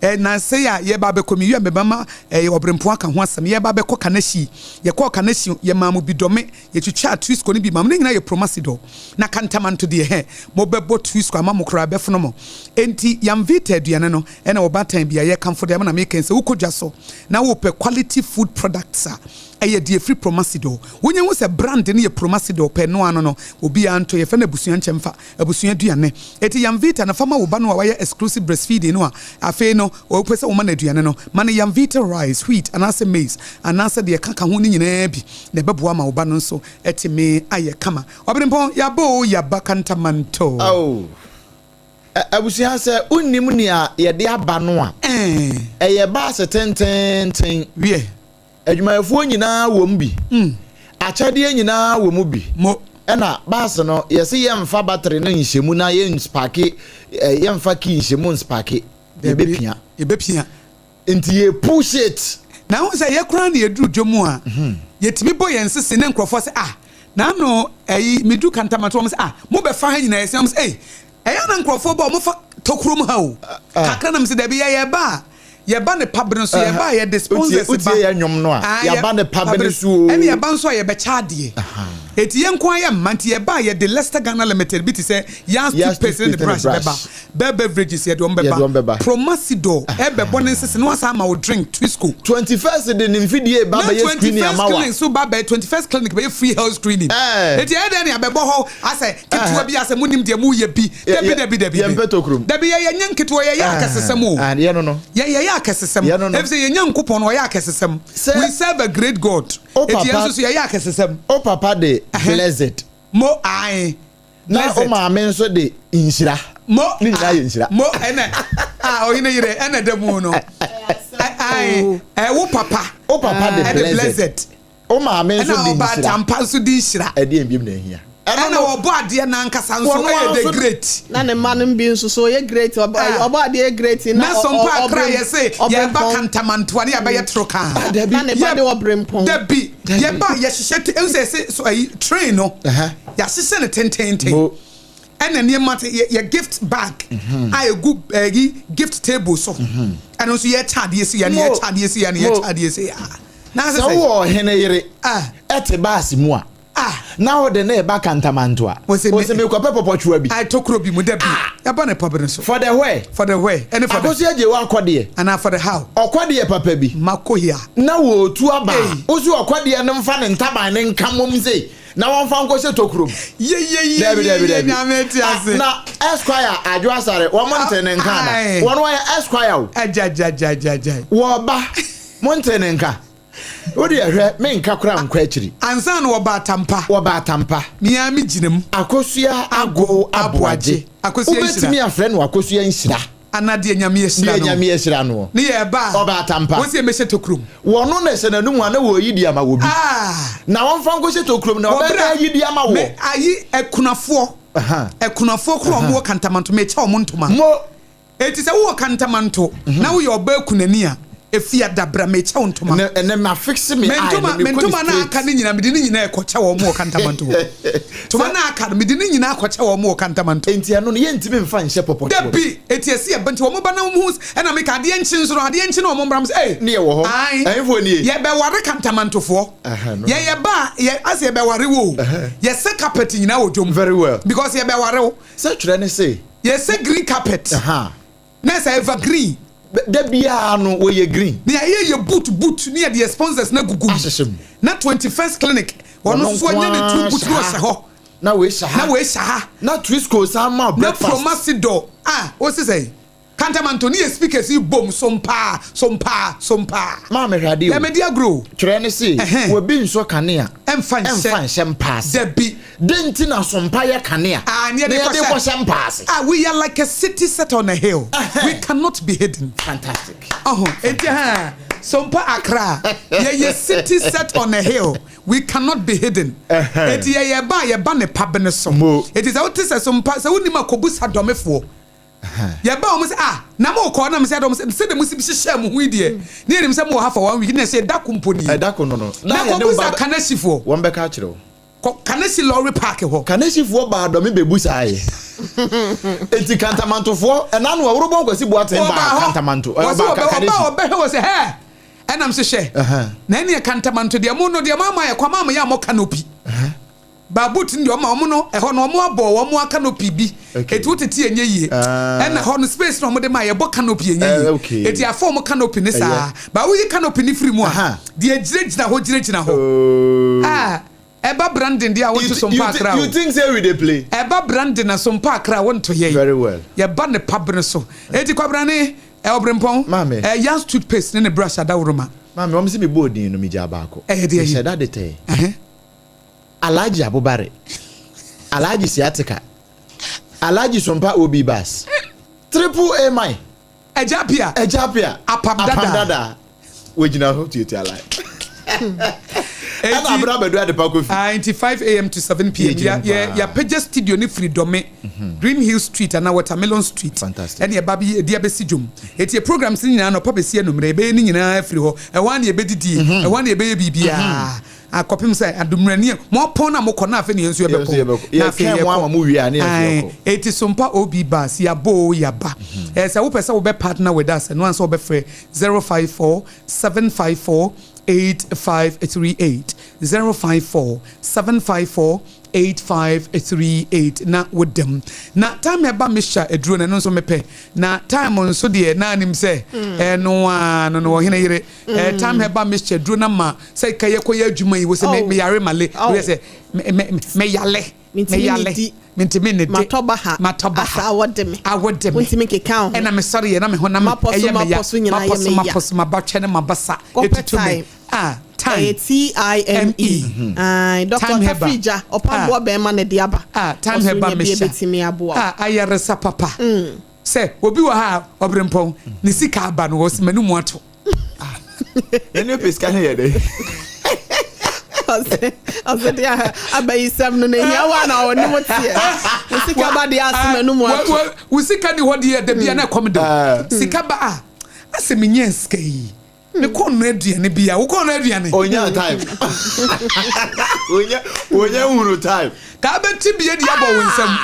Nnansa yi a yɛreba abɛkɔ, mewie a mebɛma ɔberempɔn aka ho asɛm. Yɛreba abɛkɔ Kaneshie. Yɛkɔɔ Kaneshie, yɛmaa mo bi dɔme, yɛtwitwaa Twisco no bi maa mo. Ne nyinaa yɛ Promasidor. Na Kantamanto deɛ, hɛ, mobɛbɔ Twisco ama mo koraa, ɛbɛfono mo. Enti, Yamvita aduane no, ɛna ɔbaatan bi a yɛkamfo de ama na meka yi, sɛ wokɔ dwa so na wopɛ quality food products a, Ɛyɛ deɛ ɛfiri Promasidor. Wonya hu sɛ brand no yɛ Promasidor pɛ, ɛno ano no, obiara ntɔ. Yɛfrɛ no abusua nkyɛmfa, abusua aduane. Enti Yamvita no, fa ma wo ba no a wayɛ exclusive breastfeeding no a afei no wopɛ sɛ woma no aduane no. Ma no Yamvita rice, wheat anaasɛ maize anaasɛ deɛ ɛkaka ho no nyinaa bi na ɛbɛboa ma wo ba no nso atumi ayɛ kama. Ɔbenempɔn, yɛaba o, yɛaba Kantamanto. Oh. Abusua, sɛ wonnim nea yɛde aba no a, ɛyɛ baase tenteenten. Wiɛ. Adwumayɛfoɔ nyinaa wɔ mu bi. Akyɛdeɛ nyinaa wɔ mu bi. Mo. Ɛna baase no, yɛse yɛmfa battery no nhyɛ mu na yɛnspake, yɛmfa key nhyɛ mu nspake. Yɛbɛpia. Yɛbɛpia. Nti yɛ push it. Na wohu sɛ yɛ koraa na yɛduru dwom a, yɛtumi bɔ yɛn sese ne nkurɔfoɔ sɛ ah, n'ano ɛyi meduru Kantamanto wɔn sɛ ah, mobɛfa ha nyinaa yɛsɛ wɔn sɛ ei, ɛyɛ na nkurɔfoɔ bɔ wɔn fa tokurom ha o, kakra na mesɛ dabi yɛ yɛba a, yɛba ne pabene so, yɛba a yɛde sponsors ba. Wotie yɛ nnwom no a, yɛaba ne pabene so o. Ɛne yɛba nso a yɛbɛkyɛ adeɛ. Eti yɛn nko ara yɛ mma nti yɛba a yɛde Leicester Ghana Limited bi te sɛ Yas toothpaste ne ne brush bɛba. Bell Beverages yɛde wɔn bɛba. Promasidor ɛbɛbɔ ne nsese na wasan ama wo drink Twisco. 21st de ne mfidie ba bɛyɛ screening ama wa. Na 21st clinic nso ba bɛyɛ 21st clinic bɛyɛ free health screening. Eti ɛyɛ dɛn na yɛabɛbɔ hɔ asɛ ketewa bi asɛ mo nim deɛ mo yɛ bi. Dabi dabi dabi. Yɛn mpɛ tokurom. Dabi yɛ yɛ nyɛ nketewa yɛ yɛ akɛsesɛm o. Yɛ no no. Yɛ yɛ yɛ akɛsesɛm. Yɛ no no. Efisɛ yɛn Nyankopɔn no ɔyɛ akɛsesɛm. We serve a great God. Eti yɛn nso so yɛyɛ akɛsesɛm. O papa de blessed. Mo ae. Na o maame nso de nhyira. Mo ne nyinaa yɛ nhyira. Mo ɛnɛ a ɔhene yere ɛna da mu no. Ae ɛwo papa. O papa de blessed. O maame nso de nhyira. Ɛna ɔba atampa nso de nhyira. Ɛdeɛn biom na ehia. Ɛna ɔbɔ adeɛ n'ankasa nso ɛyɛ the great. Na ne mma no bi nso so ɔyɛ great ɔbɔ adeɛ yɛ great na ɔbrempɔn. Na sɔmpa akra yɛ se yɛba kantamantoa ne yɛabɛyɛ toro kaa. Na ne ba de ɔbrempɔn. Dabi yɛba yɛhyehyɛ te ɛhu sɛ yɛse so ayi train no yɛahyehyɛ no tententen ɛna nneɛma te yɛ yɛ gift bag a egu ɛyi gift table so ɛno nso yɛkyɛ adeɛ si yɛ ne yɛkyɛ adeɛ si yɛ ne yɛkyɛ adeɛ si yɛ. Sɛ wowɔ ɔhene yere ɛte baase mu a. Ah! Na wode no reba Kantamanto a. Ose me. Ose mekɔpɛ pɔpɔtwoa bi. Ae tokuro bi mu da bi. Ah! Yɛaba ne pɔbene so. For the where? For the where? Ɛne for the. Akosua Gyewa akɔdeɛ. Anaa for the how? Ɔkɔdeɛ papa bi. Makohia. Na wɔretu aba a. Ei! Wose ɔkɔdeɛ no mfa ne ntaban no nka mmom sei na wɔmfa nkɔhyɛ tokuro mu. Yeyeyeye Dabi dabi dabi. Nyame te Ah, ase. na Esquire Adwo Asare, wɔn nte ne nka ana? Ae. Wɔn wɔyɛ Esquire o. Agyagyagyagyagyae. Wɔba, monte ne nka. Wo deɛ hwɛ, menka koraa nkɔ akyiri. Ansa na wɔba Atampa. Wɔba Atampa. Me ara me gyina mu. Akosua Agow Aboagye. Akosua Nhyira. Wobɛtumi afrɛ no Akosua Nhyira. Anaa deɛ Nyame ahyira Deɛ no. Nyame ahyira noɔ. Ne yɛ ɛba a. Ɔba Atampa. Wɔsi yɛmmɛhyɛ tokurom. Wɔno na ɛhyɛ n'anum a na wɔreyi de ama wɔ bi. Ah! Na wɔmfa nkɔhyɛ tokurom na Wɔ ɔbɛyɛ berɛ dɛn a ayi de ama woɔ? Me ayi akunafoɔ. Akunafoɔ koraa a wɔwɔ Kantamanto mekyɛ wɔn ntoma. Mo. Enti sɛ wowɔ kantamanto na woyɛ ɔbaa kunani a, efi ada bra mekyɛ wo ntoma. Ɛnɛ ɛnɛ ma fixe me Me eye ntoma no me mekɔ ne ntoma na aka straight. no nyinaa mede ne nyinaa ɛkɔkyɛ wɔn wɔ kantamanto hɔ. Ntoma na aka no mede ne nyinaa akɔkyɛ wɔn wɔ kantamanto. Enti ɛno no yɛntumi mfa nhyɛ pɔpɔtoɔ. Dabi, enti ɛsi ɛba nti wɔn ba na wɔn hu ɛna meka adeɛ nkye nso no adeɛ nkye na wɔn mmra mo sɛ ei. Ne yɛwɔ hɔ. Ae. Ɛhefoɔ nie? Yɛbɛware kantamantofoɔ. Ɛhɛn, no. Yɛ yɛba a yɛ asɛ yɛbɛware wo o. Yɛsɛ carpet nyinaa wɔ dwom. Very well. Because yɛbɛware wo. Sɛ twerɛ ne se. Yɛsɛ green carpet. Na ɛsɛ evergreen. Da biara no wɔyɛ green. Na yɛayɛ yɛ boot boot ne yɛde yɛ sponsors no agugu mu. Ahyehyɛ mu. Na 21st clinic wɔn nso anya ne two boot na ɔhyɛ hɔ. Na wei hyɛ ha. Na wei hyɛ ha. Na Twisco san ma breakfast. Na Promasidor a wosi sɛn? Kantamanto ne yɛ speakers yi bom sompaa sompaa sompaa. Maame hwɛ adeɛ o. Yɛ medi agorɔ o. Twerɛ no se, Obi nsɔ kanea Ɛmfa nhyɛ. ɛmfa nhyɛ mpa ase. Dabi. Dɛn nti na sompa yɛ kanea Ah, ne na yɛde yɛde kɔhyɛ. kɔhyɛ mpa ase? Ah, we are like a city set on a hill. We cannot be hidden. Fantastic. Ɔho, enti ha, Sompa Accra, yɛyɛ city set on a hill. We cannot be hidden. Enti yɛyɛ ba a, yɛba ne pa bene so. Mo. Enti sɛ wote sɛ Sompa, sɛ wonim a, kɔbusa dɔmefoɔ. Yɛbaa wɔn sɛ, Ah, na morekɔ? Na mesɛ, Wɔn sɛ, Sɛdeɛ mosi hyehyɛɛ mo ho yi deɛ, na yɛnim sɛ mowɔ ha for one week. Na ɛsɛ ɛda ko mpo nie. Ɛda ko no no, na na yɛne wo kɔbusa ba. Kanahyifoɔ. Wɔn bɛka akyerɛ wo. Kɔ Kanahyi lorry park hɔ. Kanahyifoɔ baa dɔ me bɛbusaa yɛ. Enti Kantamantofoɔ, ɛna no Awurobɔn Kwasi Boateng Wɔbaa baa hɔ. Kantamanto, Wɔse ɔbaa wɔbɛ, wɔbaa Kanahyi. wɔbɛhwɛ wɔ sɛ, Hɛ! Ɛnam se hwɛ, na ɛneɛ Kantamanto deɛ, mo no deɛ moama yɛ kwa, moama yɛ ammɔ canopy. Ba boot no deɛ ɔma wɔn no ɛhɔ no wɔn abɔ wɔn canopy bi eti wo tete ɛnyɛ yie ɛna hɔ no space na wɔn de ma yɛbɔ canopy ɛnyɛ yie eti afa wɔn canopy ne saa ba woyi canopy ne firi mu a deɛ gyina gyina hɔ gyina gyina hɔ ah ɛba branding deɛ a wonto so mpa akra o you think say we dey play ɛba branding na so mpa akra wonto yɛ very well yɛba ne pabene so eti kwabrane ɔbrempɔn Maame. Yans toothpaste ne ne brush adaworoma. Maame wɔn si mi bɔ odin no mi gya baako ɛyɛ deɛ yi mehyɛ da de tɛɛ. Alhaji Abubare, Alhaji Siatika, Alhaji Sompa Obi Bass, Triple A Mine, Agya Apia, Agya Apia, Apam Dada, Apam Dada, wɔgyina hɔ tuatua line. Ɛna abira abɛdu adepa kofi. Ah, nti 5 am to 7 pm ya ya yɛapagya studio ne firi Dɔme mhm. Green Hill Street ana Watermelon Street. Fantastic. Ɛna ɛba bi ɛdi abɛsi dwom. Eti programs ne nyinaa nɔpa bɛsi anummerɛ yɛbɛyɛ ne nyinaa afiri hɔ. Ɛhɔ ara na yɛbɛdidie, mhm. ɛhɔ ara na yɛbɛyɛ biribiara. Mhm. Akɔpem sɛ adommerani a moapɔn na mokɔ na afei na yɛn nso yɛbɛpɔn na afei yɛkɔ. Ae, eti Sompa OB Bus, yɛabɔ o, yɛaba. Ɛɛ sɛ wopɛ sɛ wobɛ partner with us ɛno ansa wobɛfrɛ 054 754 8538, 054 754 8538 na woda mu. Na time ɛba mixture aduro no ɛno nso mepɛ. Na time nso deɛ na anim sɛ ɛno ara no no ɔhene yere. Eh, time herbal mixture duro na ma sɛ ka yɛ kɔ yɛ adwuma yi wɔ sɛ me yare ma le wɔ sɛ me me me yale me yale mentumi ne de matɔ ba ha matɔ ba ha awɔ de me awɔ de me ntumi nkeka ho ɛna me sɔre yɛ na me honam ɛyɛ me ya mapɔ so mapɔ so mabatwɛ ne mabasa etutu me ah time ɛyɛ T I M E ayi dɔkta ɔtafiri ɔpaboa bɛrima na ɛde aba ah time herbal mixture ah ayaresa papa sɛ obi wɔ ha ɔbrempɔn ne sika aba no wɔ sɛ m'anum ato. Ɛne pɛ sika no yɛ dɛ. Ɔsɛ deɛ abayisɛm no na ehia wa na ɔne mo teɛ. Wo sika ba deɛ ase ma no mu ato. Wo sika ni hɔ deɛ da bia na ɛkɔm de wo. Sika ba a asɛ menyɛ sika yi. Me kɔn no aduane bi a wo kɔn no aduane. Onya time. Onya onya hunu time. Ka abɛti bie de abɔ wo nsam.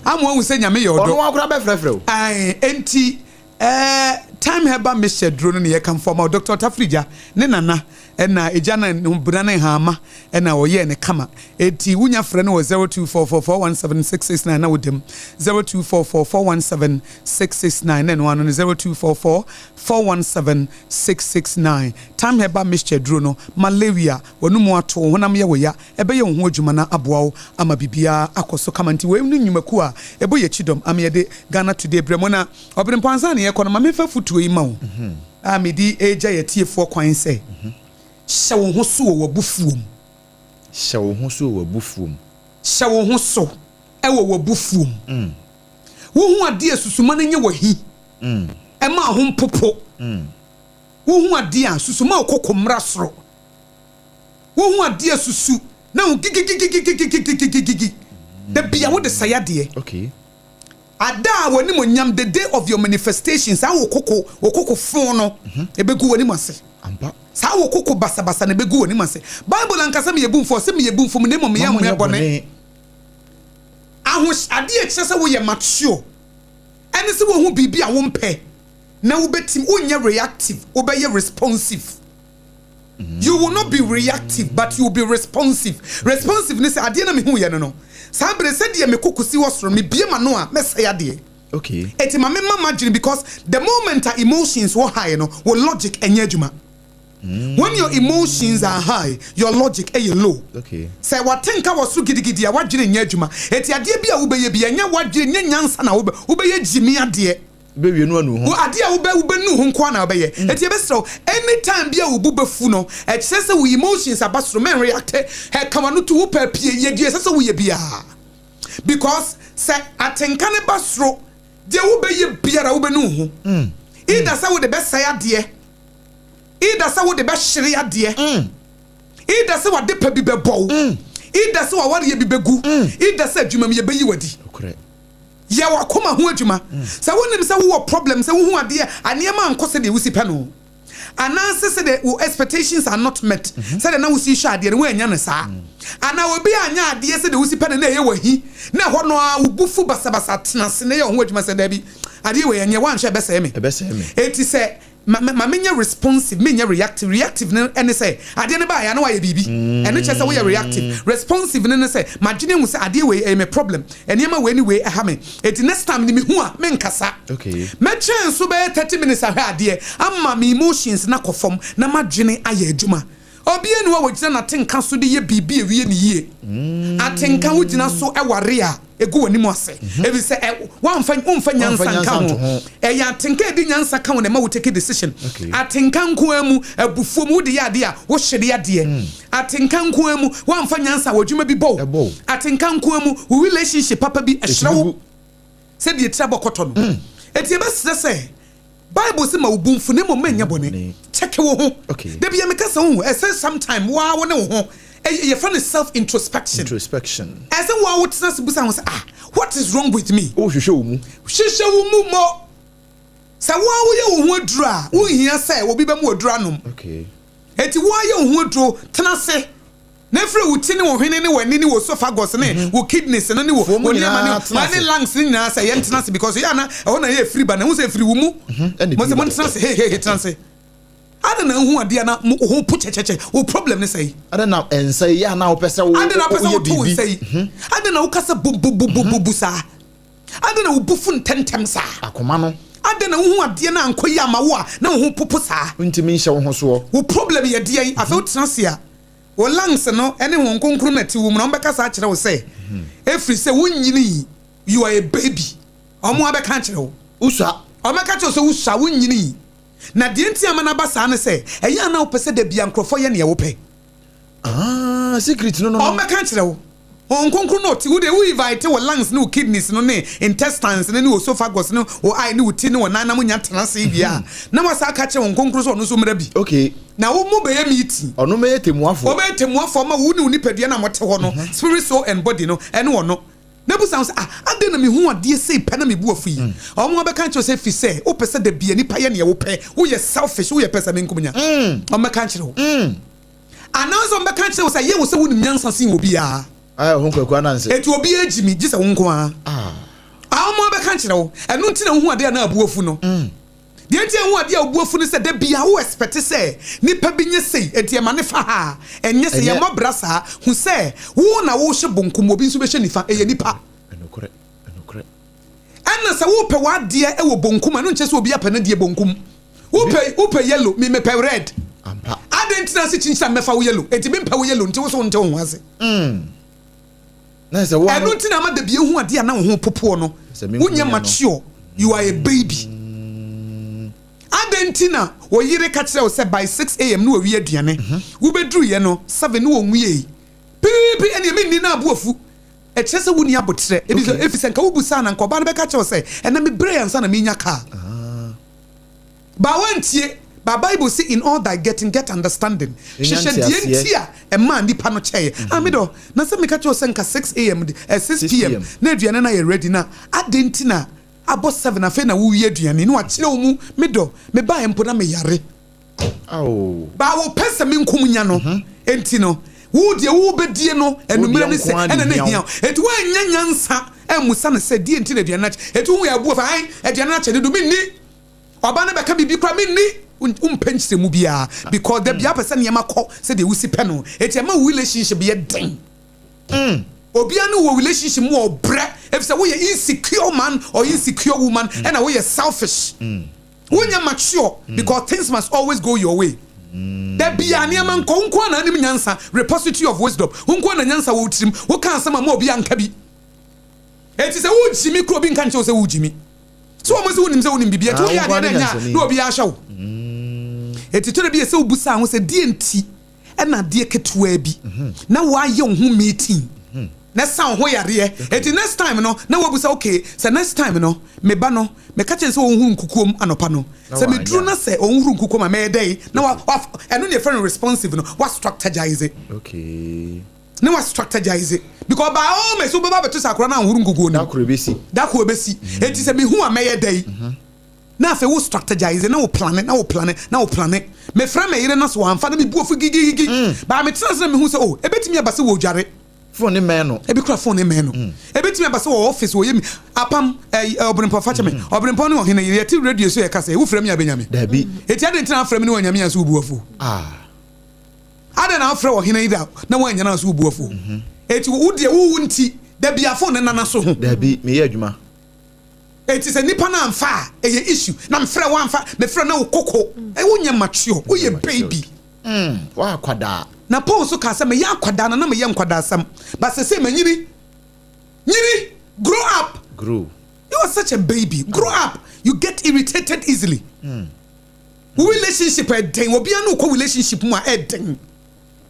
Amu ahu sɛ Nyame yɛ ɔdɔ. Ɔno akora bɛfrɛfrɛ wo. Ae enti Eh, Thyme Herbal Mixture duro no na yɛkamfo ama wo. Doctor Tafirigya ne nana na egya na bena ne nhaama na ɔyɛɛ no kama. Enti wonya frɛ no wɔ 0244 417 669 na woda mu. 0244 417 669 na ɛno ano no 0244 417 669. Thyme Herbal Mixture duro no, malaria, w'anomu ato, wo honam yɛ wo ya, ɛbɛyɛ wo ho adwuma na aboa wo ama biribiara akɔ so kama. Nti wei ne nnwumakuo a ɛbɔ yɛn akyi dɔm ama yɛde Ghana Today brɛ mo. Na Ɔberempɔn, ansa na yɛrekɔ no, ma memfa afotuo yi ma wo a mede regya yɛn atiefoɔ kwan sɛ, Hyɛ wo ho so wɔ w'abufuo mu. Hyɛ wo ho so wɔ w'abufuo mu. Hyɛ wo ho so wɔ w'abufuo mu. Wohu adeɛ a susu ma no nyɛ w'ahi, mma wo ho mpopo. Wohu adeɛ a susu ma wo koko mmra soro. Wohu adeɛ a susu na wo gigigigigigigigigigi. Da bia wode sɛe adeɛ. Okay. Ada a w'animuonyam, the day of your manifestation, saa wo koko, wo koko fon no, ebegu w'anim ase. Ampa. Saa wo koko basabasa no ebegu w'anim ase. Bible anka sɛ meyɛ bumfo, ɔse meyɛ bumfo mu na mmom meyɛ mmea bɔne. Aho, adeɛ a ɛkyerɛ sɛ woyɛ mature ɛne sɛ wohu biribi a wompɛ na wobɛtim, wonyɛ reactive, wobɛyɛ responsive. You will not be reactive but you will be responsive. Responsive ne sɛ adeɛ na mehu yɛ no no saa bere sɛdeɛ me koko si wɔ soro mebie m'ano a mɛsɛe adeɛ. Okay. Eti ma mema m'adwene because the moment a emotions wɔ high no wo logic ɛnyɛ adwuma. When your emotions are high your logic ɛyɛ low. Okay. Sɛ w'atenka wɔ soro gidigidi a w'adwene nyɛ adwuma. Eti adeɛ bi a wobɛyɛ bi ɛnyɛ w'adwene nyɛ nyansa na wobɛ wobɛyɛ gyimi adeɛ. Wobɛwie no anu ho. Wo adeɛ a wobɛ wobɛnu ho nko ara na wobɛyɛ. Enti yɛbɛsrɛ wo, anytime bi a wo bo bɛfu no, ɛkyerɛ sɛ wo emotions aba soro, mɛn reacte, hɛ ka w'ano to, wopɛ a pie, yɛ deɛ ɛsɛ sɛ woyɛ biara. Because sɛ atenka no ba soro, deɛ wobɛyɛ biara wobɛnu wo ho. Either sɛ wode bɛsɛe adeɛ, either sɛ wode bɛhyere adeɛ, either sɛ w'adepa bi bɛbɔ wo, either sɛ w'awareɛ bi bɛgu, either sɛ adwuma mu yɛbɛyi wo adi. Nokorɛ. Yɛ w'akoma ho adwuma. Sɛ wonim sɛ wowɔ problem, sɛ wohu adeɛ a nneɛma ankɔ sɛdeɛ wosi pɛ no, anaasɛ sɛdeɛ wo expectations are not met, sɛdeɛ na wosi hwɛ adeɛ no woannya no saa, anaa obi anyɛ adeɛ sɛdeɛ wosi pɛ no na ɛyɛ wo ahi, na ɛhɔ no ara wo bo fu basabasa, tena ase na yɛ wo ho adwuma sɛ, Dabi, adeɛ wei ɛnyɛ, woanhwɛ a ɛbɛsɛe me. Ɛbɛsɛe me. Enti sɛ. Ma ma menyɛ responsive, menyɛ reactive. Reactive no ne sɛ adeɛ no baeɛ a na wayɛ biribi. Ɛno kyerɛ sɛ woyɛ reactive. Responsive no ne sɛ madwene ahu sɛ adeɛ wei ɛyɛ me problem, nneɛma wei ne wei ɛha me. Enti next time no mehu a menkasa. Mɛtwɛn nso bɛyɛ 30 minutes ahwɛ adeɛ ama me emotions no akɔ fam na madwene ayɛ adwuma. Obiara nni hɔ a ogyina n'atenka so de yɛ biribi a ewie no yie. Atenka wogyina so ware a, egu w'anim ase efisɛ ɛ woamfa womfa nyansa nka ho. Ɛyɛ atenka a ɛde nyansa ka ho na ɛma wo take decision. Atenka nko ara mu, abufuo mu, wode yɛ adeɛ a, wohwere adeɛ. Atenka nko ara mu, woamfa nyansa a, w'adwuma bi bɔ wo. Atenka nko ara mu, wo relationship papa bi, ɛhyerɛ wo sɛdeɛ tiri abɔ kɔtɔ no. Enti yɛbɛsrɛ sɛ Bible se ma wo bo mfu na mmom ma nyɛ bɔne. Kyɛke wo ho. Da bia meka sɛ wohu, ɛsɛ sometime wo ara wo ne wo ho, yɛfrɛ no self introspection. Ɛsɛ wo ara wo tena ase bisa ho sɛ ah what is wrong with me? Wo hwehwɛ wo mu. Hwehwɛ wo mu mo. Sɛ wo ara woyɛ wo ho aduro a, wonhia sɛ obi bɛma wo aduro anom. Enti wo ara yɛ wo ho aduro, tena ase. Na efiri wo ti ne wo hwene ne w'ani ne wo esophagus ne wo kidneys no ne wo Foɔ mu wo nneɛma ne nyinaa tena ne ase. lungs no nyinaa sɛ yɛntena ase because yɛ a na ɛhɔ na yɛ efiri ba na ɛho sɛ efiri wo mu. Ɛna Mo efiri sɛ ba. montena ase hey hey hey tena ase. Adɛn na wohu adeɛ a na mo wo ho po kyɛkyɛkyɛ wo problem ne sɛn? Adɛn na nsa yi yɛ a na wopɛ sɛ wo Adɛn na wopɛ sɛ woyɛ woto wo biribi? nsa yi? Adɛn na wokasa bububububu saa? Adɛn na wo bo fu ntɛmntɛm saa? Akoma no. Adɛn na wohu adeɛ na ankɔ yie ama wo a na wo ho popo saa? Wontumi nhyɛ wo ho soɔ. Wo problem yɛ deɛn? Afei wotena ase a, Wo lungs no ne Honhom Kronkron na ɛte wo mu na wɔbɛkasa akyerɛ wo sɛ ɛfiri sɛ wonnyinii, you are a baby. Wɔn ara bɛka akyerɛ wo. Wosua. Wɔbɛka kyerɛ wo sɛ wosua, wonnyinii. Na deɛ nti a ama no aba saa ne sɛ, ɛyɛ a na wopɛ sɛ da biara nkurɔfoɔ yɛ deɛ wopɛ. Ah, secret no no no. Wɔbɛka akyerɛ wo. Honhom Kronkron no ɔte wo deɛ, wo invite wo lungs ne wo kidneys no ne intestines no ne wo esophagus ne wo eye ne wo ti ne wo nan na mo nya tena ase wie a, na wasa aka akyerɛ Honhom Kronkron sɛ ɔno nso mmra bi. Okay. Na wo mo bɛyɛ meeting. Ɔno mɛyɛ temuafoɔ. Ɔbɛyɛ temuafoɔ ama wo ne wo nipadua no a mote hɔ no, spirit, soul and body no, ɛne ɔno. Na bisa ho sɛ, Ah, adɛn na mehu adeɛ sei pɛ na me bo afu yi? Wɔn abɛka akyerɛ wo sɛ, Ɛfiri sɛ wopɛ sɛ da biara nnipa yɛ deɛ wopɛ, woyɛ selfish, woyɛ pɛsɛmenkominya. Wɔbɛka akyerɛ wo. Anaasɛ wɔbɛka akyerɛ wo sɛ, Ɛyɛ wo sɛ wonim nyansa sen obiara. Ayɛ ho kwaku ananse. Enti obiara gye me, gye sɛ wo nko ara. Wɔn abɛka akyerɛ wo. Ɛno nti na wohu adeɛ a na abu afu no. Deɛ nti a ɛho adeɛ a wo bo afu ne sɛ da biara wo expect sɛ nipa bi nyɛ sei enti ɛma no fa ha a, ɛnyɛ sɛ, yɛmmɔ bra saa, hu sɛ wo na wohyɛ bonkum obi nso bɛhyɛ nifa, ɛyɛ nipa. Ɛna sɛ wopɛ w'adeɛ wɔ bonkum a, ɛno nkyerɛ sɛ obi apɛ n'adeɛ bonkum. Wopɛ wopɛ yellow, me mepɛ red. Adɛn nti na ase kyinkyini a mɛfa wo yellow, enti mempɛ wo yellow nti wo so wonte wo ho ase. Ɛno nti na ama dabi ehu adeɛ a na wo ho popoɔ no, wonyɛ mature, you are a baby. Adɛn nti na wo yere ka kyerɛ wo sɛ by 6am na wawie aduane, wobɛduruiɛ no 7 na ɔnwiei, pipipipi ɛneɛ menni na abo afu. Ɛkyerɛ sɛ wonni aboterɛ, ɛfiri sɛ nka wobusaa no a nka ɔbaa no bɛka akyerɛ wo sɛ ɛnɛ mebrɛɛ ansa na menya car. Ba wantie, ba Bible se in all thy getting get understanding, hwehwɛ deɛ nti a ɛmaa nipa no kyɛeɛ. Ah me dɔ, na sɛ meka kyerɛ wo sɛ nka 6am de, eh 6pm na aduane no ayɛ ready na adɛn nti na abɔ 7 afei na wowie aduane na wakyerɛ wo mu, me dɔ, mebaeɛ mpo na meyare. Ba wo pɛ sɛ menkum nya no nti no, wo deɛ wobɛdie no anummerɛ ne sɛ ɛna na hia wo. Enti woannya nyansa ammusa no sɛ deɛ nti na aduane no akyɛ. Enti wohu yɛ abu afa, ae, aduane no akyɛ dodo, menni. Ɔba no bɛka biribi koraa menni. Wompɛ nkyerɛmu biara because da biara wopɛ sɛ nneɛma kɔ sɛdeɛ wosi pɛ no. Enti ɛma wo relationship yɛ den. Obiara ne wo wɔ relationship mu a ɔbrɛ efisɛ woyɛ insecure man or insecure woman ɛna woyɛ selfish. Wonyɛ mature because things must always go your way. Da biara nneɛma nkɔ, wo nko ara na anim nyansa, repository of wisdom. Wo nko ara na nyansa wɔ wo tirim. Woka asɛm a ma obiara nka bi. Enti sɛ wogyimi koraa obi nka nkyerɛ wo sɛ wogyimi. So wɔn sɛ wonim sɛ wonim biribi enti woyɛ adeɛ na ɛnyɛ a na obiara hwɛ wo. Enti tɔ da bi a ɛsɛ wobusa ho sɛ deɛ nti ɛna adeɛ ketewaa bi na woayɛ wo ho meeting na ɛsa wo ho yareɛ. Enti next time no na woabusa okay sɛ next time no me ba no meka kyerɛ no sɛ ɔnhuru nkukuom anɔpa no sɛ meduru na sɛ ɔnhuru nkukuom a mɛyɛ dɛn na wa ɛno na yɛfrɛ no responsive no wa strategize. Okay. Ne wa strategize because by all means wobɛba abɛto sɛ akora no anhoro nkukuo no mu. Da koro ebesi. Da koro ebesi. Enti sɛ mehu a mɛyɛ dɛn? Na afei wo strategize na wo plane na wo plane na wo plane. Mefrɛ me yere na so wamfa na me bu afu gigigigi. But metena ase na mehu sɛ oh ebetumi aba sɛ wɔredware. Phone ne mmɛn no. Ebi kora phone ne mmɛn no. Ebetumi aba sɛ wɔ office wɔyɛ mi. Apam, ɛyi, ɔbrempɔn, fakyɛ me. Ɔbrempɔn ne ɔhene yere, yɛte radio so yɛka sɛ, wofrɛ me a bɛnya me. Dabi. Enti adɛn nti na wofrɛ me ne woannya me a so wo bo afu? Ah. Adɛn na wofrɛ ɔhene yere a na woannya no a so wo bo afu? Enti wo deɛ wo wo nti, da bi afon ne nana so ho. Dabi, meyɛ adwuma. Enti sɛ nipa no amfa a, ɛyɛ issue. Na mefrɛ wo amfa, mefrɛ na wo koko. Wonyɛ mature, woyɛ baby. Mm, woakwadaa. Na Paul nso kaa sɛ, Meyɛ akwadaa na na meyɛ nkwadaasɛm, but seesei manyini. Nyini! Grow up! Grow. You are such a baby. Grow up! You get irritated easily. Wo relationship ɛden. Obiara ne wokɔ relationship mu a ɛden.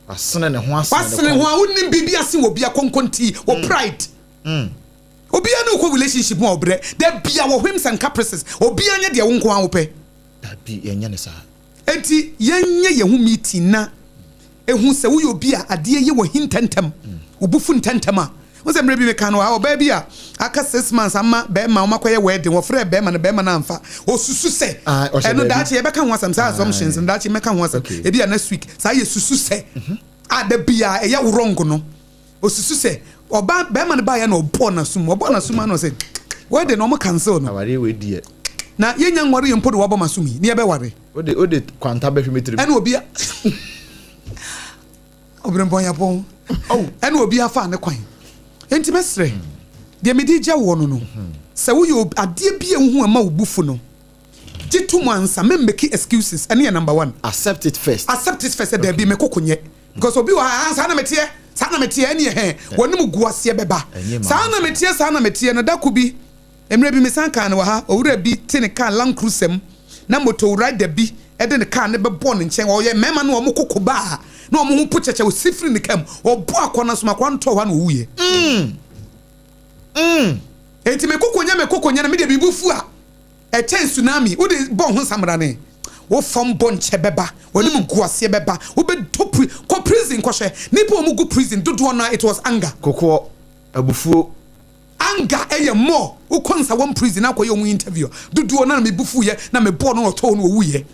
Wasene ne ho asene ne Wasene kɔn. ho a wonim biribi asen obi akonkonti wɔ pride. Obiara ne wokɔ relationship mu a ɔbrɛ. Da bia wɔ whims and caprices. Obiara nyɛ deɛ wo nko ara wopɛ. Dabi, yɛnyɛ no saa. Enti yɛnyɛ yɛn ho meeting na ehu sɛ woyɛ obi a adeɛ yɛ wɔ hi ntɛntɛm, wo bo fu ntɛntɛm a. Wohu sɛ mmerɛ bi mekaa no wɔ ha, ɔbaa bi a aka 6 months ama bɛrima wɔn akɔyɛ wedding, wɔfrɛɛ bɛrima no, bɛrima no amfa. Ɔsusu sɛ, Ah, ɔhyɛ ɛno baabi. daakye yɛbɛka ho asɛm, saa assumptions no daakye mɛka ho asɛm, ebi a next week, saa yɛsusu sɛ, a da biara ɛyɛ wo wrong no, ɔsusu sɛ, ɔbaa, bɛrima no baeɛ na ɔbɔɔ n'asom, ɔbɔɔ n'asom ano sɛ, wedding no wɔn cancel no. Awareɛ wei deɛ. Na yɛnya nware yɛn mpo de wabɔ m'asom yi, ne yɛbɛware. Wode kwanta bɛhwe me tirim. Ɛna obi ɔbrɛmpɔn yapɔn. Ɛna obi afa ne kwan. Enti mɛsrɛ, deɛ mede gya woɔ no, sɛ woyɛ adeɛ bi a wohu ɛma wo bufu no, gye to mu ansa, memmeki excuses, ɛne yɛ number one. Accept it first. Accept it first, sɛ daabi me koko nyɛ. Because obi wɔ ha, saa na meteɛ, saa na meteɛ, ɛne ɛhɛn, wɔne gu aseɛ bɛba. Saa na meteɛ, saa na meteɛ, no dako bi, mmerɛ bi mesan kaa no wɔ ha, owura bi te ne kaa Land Cruiser mu, na motor rider bi ɛde ne kaa ne bɛbɔ ne nkyɛn, ɔyɛ mmarima no wɔn koko baa, na wɔn ho po kyɛkyɛ, osi firi ne kaa mu, ɔbɔ akɔ na so akɔ no tɔɔ hɔ na owuiɛ. Enti me koko nyɛ me koko nyɛ na me deɛ biribi fu a, ɛkyɛn tsunami, wode bɔ ho nsamrane, wo fam bɔ nkyɛ bɛba, wɔne mu gu aseɛ bɛba, wobɛdɔ pri kɔ prison kɔhwɛ, nipa a wɔn gu prison dodoɔ no it was anger. Kokoɔ, abufuo. Anger ɛyɛ more, wokɔ Nsawam prison akɔyɛ wɔn interview dodoɔ no na me bu fuyɛ na me bɔɔ no na ɔtɔɔ no owuyɛ,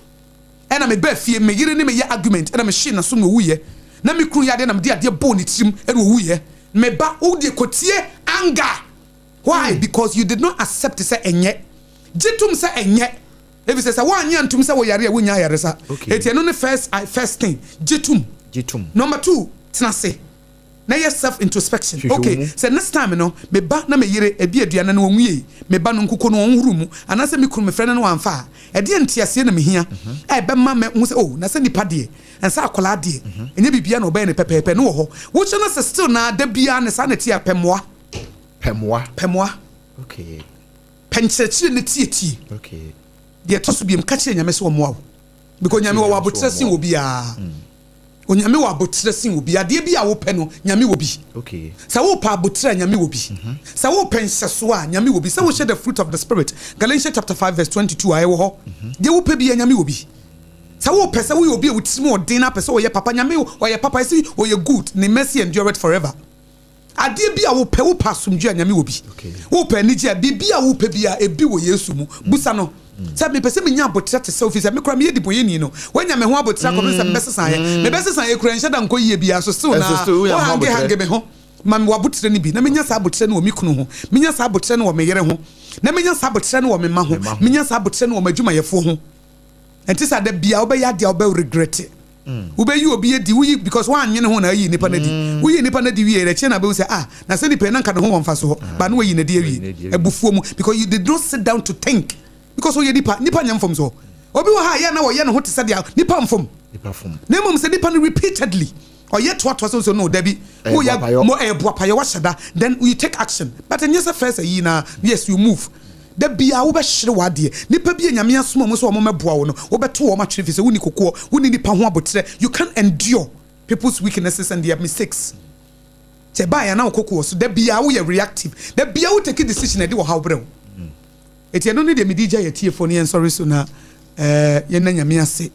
ɛna me baa fie me yere ne me yɛ argument ɛna me hyee n'asom na owuyɛ, na me kunu yɛ adeɛ na me de adeɛ bɔɔ ne tirim ɛna owuyɛ. Me ba wo deɛ kɔtie anger. Why? Because you did not accept sɛ ɛnyɛ. Gye tom sɛ ɛnyɛ. Efisɛ sɛ woanyɛ antom sɛ woyare a wonya ayaresa. Eti ɛno ne first thing. Gye tom. Gye tom. Number two, tena ase na yɛ self introspection. Okay, sɛ next time no me ba na me yere ebi aduane no wɔnwiei, me ba no nkuko no wɔnhoro mu, anaasɛ me kunu mefrɛ no na wamfa a, ɛdeɛ nteaseɛ na mehia a ɛbɛma me hu sɛ oh, na sɛ nipa deɛ, ɛnsɛ akwadaa deɛ, ɛnyɛ biribiara na ɔbɛyɛ no pɛpɛɛpɛ no wɔ hɔ. Wohyɛ no sɛ still na da biara ne saa na ɛte a, pɛ mmoa. Pɛ mmoa. Pɛ mmoa. Pɛ nkyerɛkyerɛ ne tietie. Deɛ ɛtɔ so biom, ka kyerɛ Nyame sɛ ɔmmoa wo. Because Nyame wɔwɔ aboterɛ sen obiara. Onyame wɔ aboterɛ sen obi. Adeɛ bi a wopɛ no, Nyame wɔ bi. Sɛ wopɛ aboterɛ a, Nyame wɔ bi. Sɛ wopɛ nhyɛsoɔ a, Nyame wɔ bi. Sɛ wohyɛ the fruit of the spirit, Galatians chapter 5 verse 22 a, ɛwɔ hɔ. Deɛ wopɛ bi a, Nyame wɔ bi. Sɛ wopɛ sɛ woyɛ obi a wotirim ɔden na apɛ sɛ ɔyɛ papa, Nyame ɔyɛ papa, ɛsɛ ɔyɛ good, ne mercy endureth forever. Adeɛ bi a wopɛ, wopɛ asomdwe a, Nyame wɔ bi. Wopɛ anigye a, biribi a wopɛ bi a, ebi wɔ Yesu mu. Busa no sɛ mepɛ sɛ menya aboterɛ te sɛ ofi sɛ mekora meyɛ dibɔnyɛni no, woanya me ho aboterɛ akɔpem sɛ mebɛsesaeɛ. Mebɛsesaeɛ kura nhyɛ da nkɔ yie biara so still na wohange hange me ho. Ma me w'aboterɛ no bi na menya saa aboterɛ no wɔ me kunu ho, menya saa aboterɛ no wɔ me yere ho, na menya saa aboterɛ no wɔ me mma ho, menya saa aboterɛ no wɔ m'adwumayɛfoɔ ho. Ɛnte sɛ da bia wobɛyɛ adeɛ a wobɛ regret. Wobɛyi obi adi, woyi because woannwene ho na ayi nipa no adi. Woyi nipa no adi wie akyire na wobɛhu sɛ ah, na sɛ nipa yi na nka ne ho wɔ mfasoɔ, but na wayi n'adi awie. Abufuo mu because you did not sit down to think because ɔyɛ nipa, nipa nyɛ mfomsoɔ. Obi wɔ ha a yɛ na wɔyɛ ne ho te sɛ deɛ nipa mfom. Na mmom sɛ nipa no repeatedly ɔyɛ toatoa sɛ sɛ no dabi woyɛ mo ɛyɛ boapayɔ wahyɛ da, then you take action. But ɛnyɛ sɛ first ayi na yes you move. Da bia wobɛhyere w'adeɛ. Nipa bi a Nyame asoma mu sɛ wɔn mɛboa wo no, wobɛto wɔn atwene fi sɛ wonni kokoɔ, wonni nipa ho abotrɛ. You can't endure people's weaknesses and their mistakes. Sɛ ɛbaa yɛn na wo kokoɔ so, da bia woyɛ reactive, da bia wo take decision ɛde ɔhaw brɛ wo. Eti ɛno ne deɛ mede gya yɛ tiefoɔ no, yɛn sɔre so na yɛn na Nyame ase.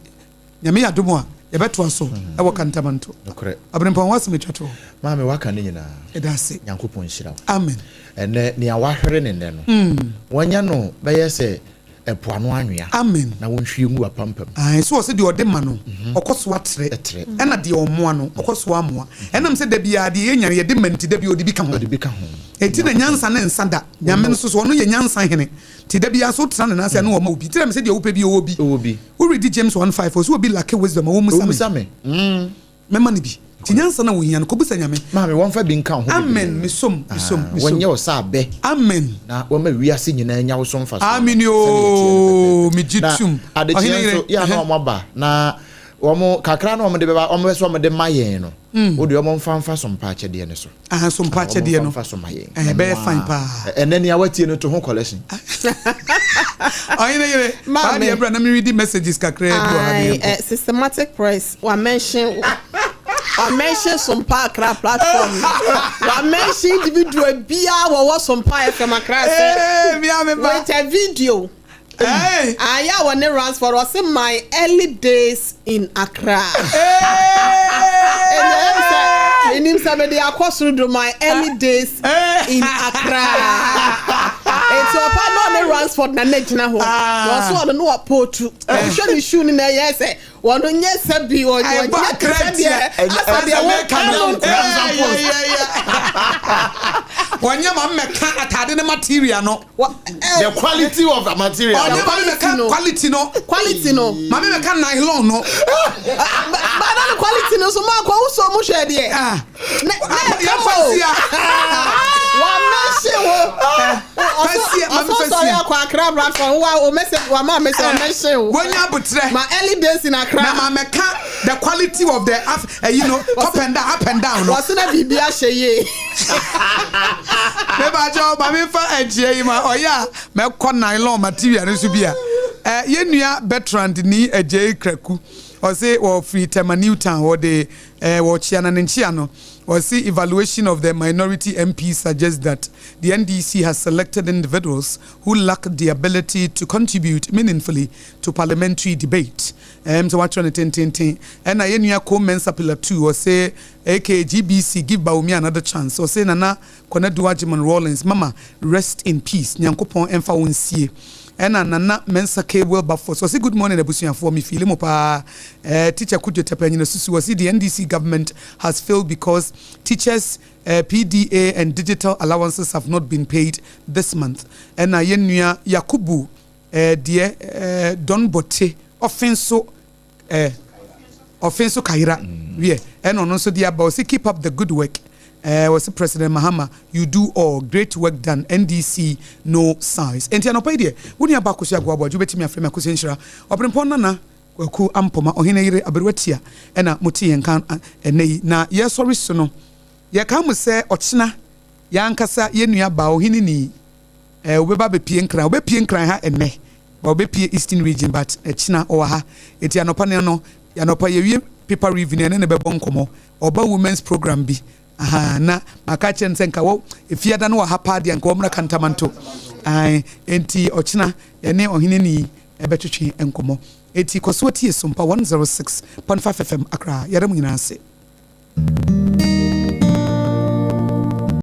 Nyame yɛ adom a yɛbɛtoa so ɛwɔ Kantamanto. Aberempɔn, w'asɛm atwa to. Maame, waka ne nyinaa. Ɛda ase. Nyankopɔn nhyira wo. Amen. Ɛnɛ nea wahwere ne nnɛ no, wanya no bɛyɛ sɛ Ɛpo ano anwea. Amen. Na wɔnhwie ngu w'apampam. Ae, so ɔse deɛ ɔde ma no, ɔkɔ so atrɛ, ɛna deɛ ɔmmoa no, ɔkɔ so amoa. Ɛnam sɛ da biara deɛ yɛnya no yɛde ma nti, da biara ɔde bi ka ho. Ɔde bi ka ho. Enti na nyansa ne nsa da. Nyame no nso so, ɔno yɛ nyansa hene. Nti da biara nso wotena ne nan ase a na ɔma wo bi. Nti na mese deɛ wopɛ biara ɔwɔ bi. Ɔwɔ bi. Wo readi James 1:5, ɔse obi lacke wisdom a, ɔmmisa me. Ɔmmisa me. Mɛma no bi. Nti nyansa no a wohia no, kɔbisa Nyame. Maame, wɔmfa bi nka wo ho bebree. Amen, mesom, mesom, Ah, mesom. Wɔnyɛ wo sɛ abɛ. Amen. Na wɔma wiase nyinaa nya wo so mfasoɔ. Amen Sɛdeɛ ɛteɛ no oo, pɛpɛɛpɛ. megye Na tum. adekyeɛ Ɔhene nso, yere, yɛ a na ɛhɛ. wɔn aba, na wɔn kakra na wɔn de bɛba, wɔn bɛ sɛ wɔn de ma yɛn no, wo deɛ wɔn mfa mfa so mpa akyɛdeɛ no so. Aha, so mpa Ah, wɔn akyɛdeɛ mfa no. mfa so ma yɛn. Ɛhɛ, ɛbɛyɛ Ɛno fine ara. paa. Ɛ- Ɛnɛ nea watie no to ho collection. Ɔhene yere, saa Maame. deɛ bra na meredi messages kakraa bi wɔ ha na Aye, yɛnkɔ. eh, systematic press wa mention wa mention Sompa Accra platform wa mention individual biara wɔwɔ Sompa FM Accra sɛ Ee, mia me ba. with a video. Hey. Ayɛ a wɔne Ransford ɔse my early days in Accra. Ɛnna ɛm sɛ menim sɛ mede akɔ soro do my early days in Accra. Eti ɔpa na ɔne Ransford na ne gyina hɔ. Na ɔso ɔno no ɔpootu. Ɔhwɛ ne shoe no na ɛyɛ sɛ wɔn nyɛ sɛ bi ɔnyɛ te sɛ deɛ asɛ deɛ wɔka no nko. Wɔnyɛ ma mmɛka atade ne material no. The quality of the material. Ɔnyɛ ma mmɛka quality no. Quality no. Ma mmɛka nylon no. Bana no quality no so maa kɔ wosɔ mu hwɛ deɛ. Na na ɛka mo. Wa mɛnhyɛ wo. Ɔsɔ sɔre akɔ Accra platform wa o mɛsɛ wa ma mɛsɛ wa mɛnhyɛ wo. Wɔnya abotrɛ. Ma early days in Accra. Na ma mɛka the quality of the af ɛyi no top and down up and down no. Wɔsi na biribi ahyɛ yie. Mebakyɛ ma memfa nkyea yi ma ɔyɛ a mɛkɔ nylon material no so bi a. Eh, yɛn nua Bertrand ni Agyei Kraku ɔse wɔfiri Tema New Town wɔde eh, wɔkyea na ne nkyea no ɔse evaluation of the minority MP suggests that the NDC has selected individuals who lack the ability to contribute meaningfully to parliamentary debate. Ɛm sɛ watwerɛ no tententen. Ɛna yɛn nua Ko Mensah Pillar 2 ɔse aka GBC give Bawumia another chance. Ɔse Nana Konadu Agyeman Rawlings mama rest in peace Nyankopɔn ɛmfa wo nsie. Ɛna Nana Mensah K Wilberforce ɔse good morning abusuafoɔ me feeli mo paa. Eh, Teacher Kudjo Tepa Anyinasusu ɔse the NDC government has failed because teachers eh, PDA and digital allowances have not been paid this month. Ɛna yɛn nua Yakubu Eh deɛ eh Don Bote ɔfe nso eh ɔfe nso kayera wiɛ ɛna ɔno nso de aba ɔse keep up the good work eh ɔse President Mahama you do all great work done NDC no size enti anɔpa yi deɛ wo nua ba Akosua Agoa Aboagye wobɛtumi afrɛ me Akosua Nhyira Ɔberempɔn Nana Kwaku Ampoma Ɔhene Yere Aberewa Tia ɛna mote yɛn nka ɛnɛ yi na yɛsɔre su no yɛka mo sɛ ɔkyena yɛn ankasa yɛn nua baa Ɔhene ni Eh wobɛba abɛpie Nkran, wobɛpie Nkran ha ɛnnɛ, but wobɛpie Eastern Region but ɛkyena ɔwɔ ha. Enti anɔpa no no, anɔpa yɛwie paper review no yɛne no bɛbɔ nkɔmmɔ. Ɔba women's program bi, ahaa, na maka akyerɛ no sɛ nka wɔ efiada no wɔ ha paa deɛ nka wɔmmra Kantamanto. Ae, enti ɔkyena yɛne ɔheneni ɛbɛtwetwe nkɔmmɔ. Enti kɔ so tie Sompa 106.5 FM Accra. Yɛda mo nyinaa ase.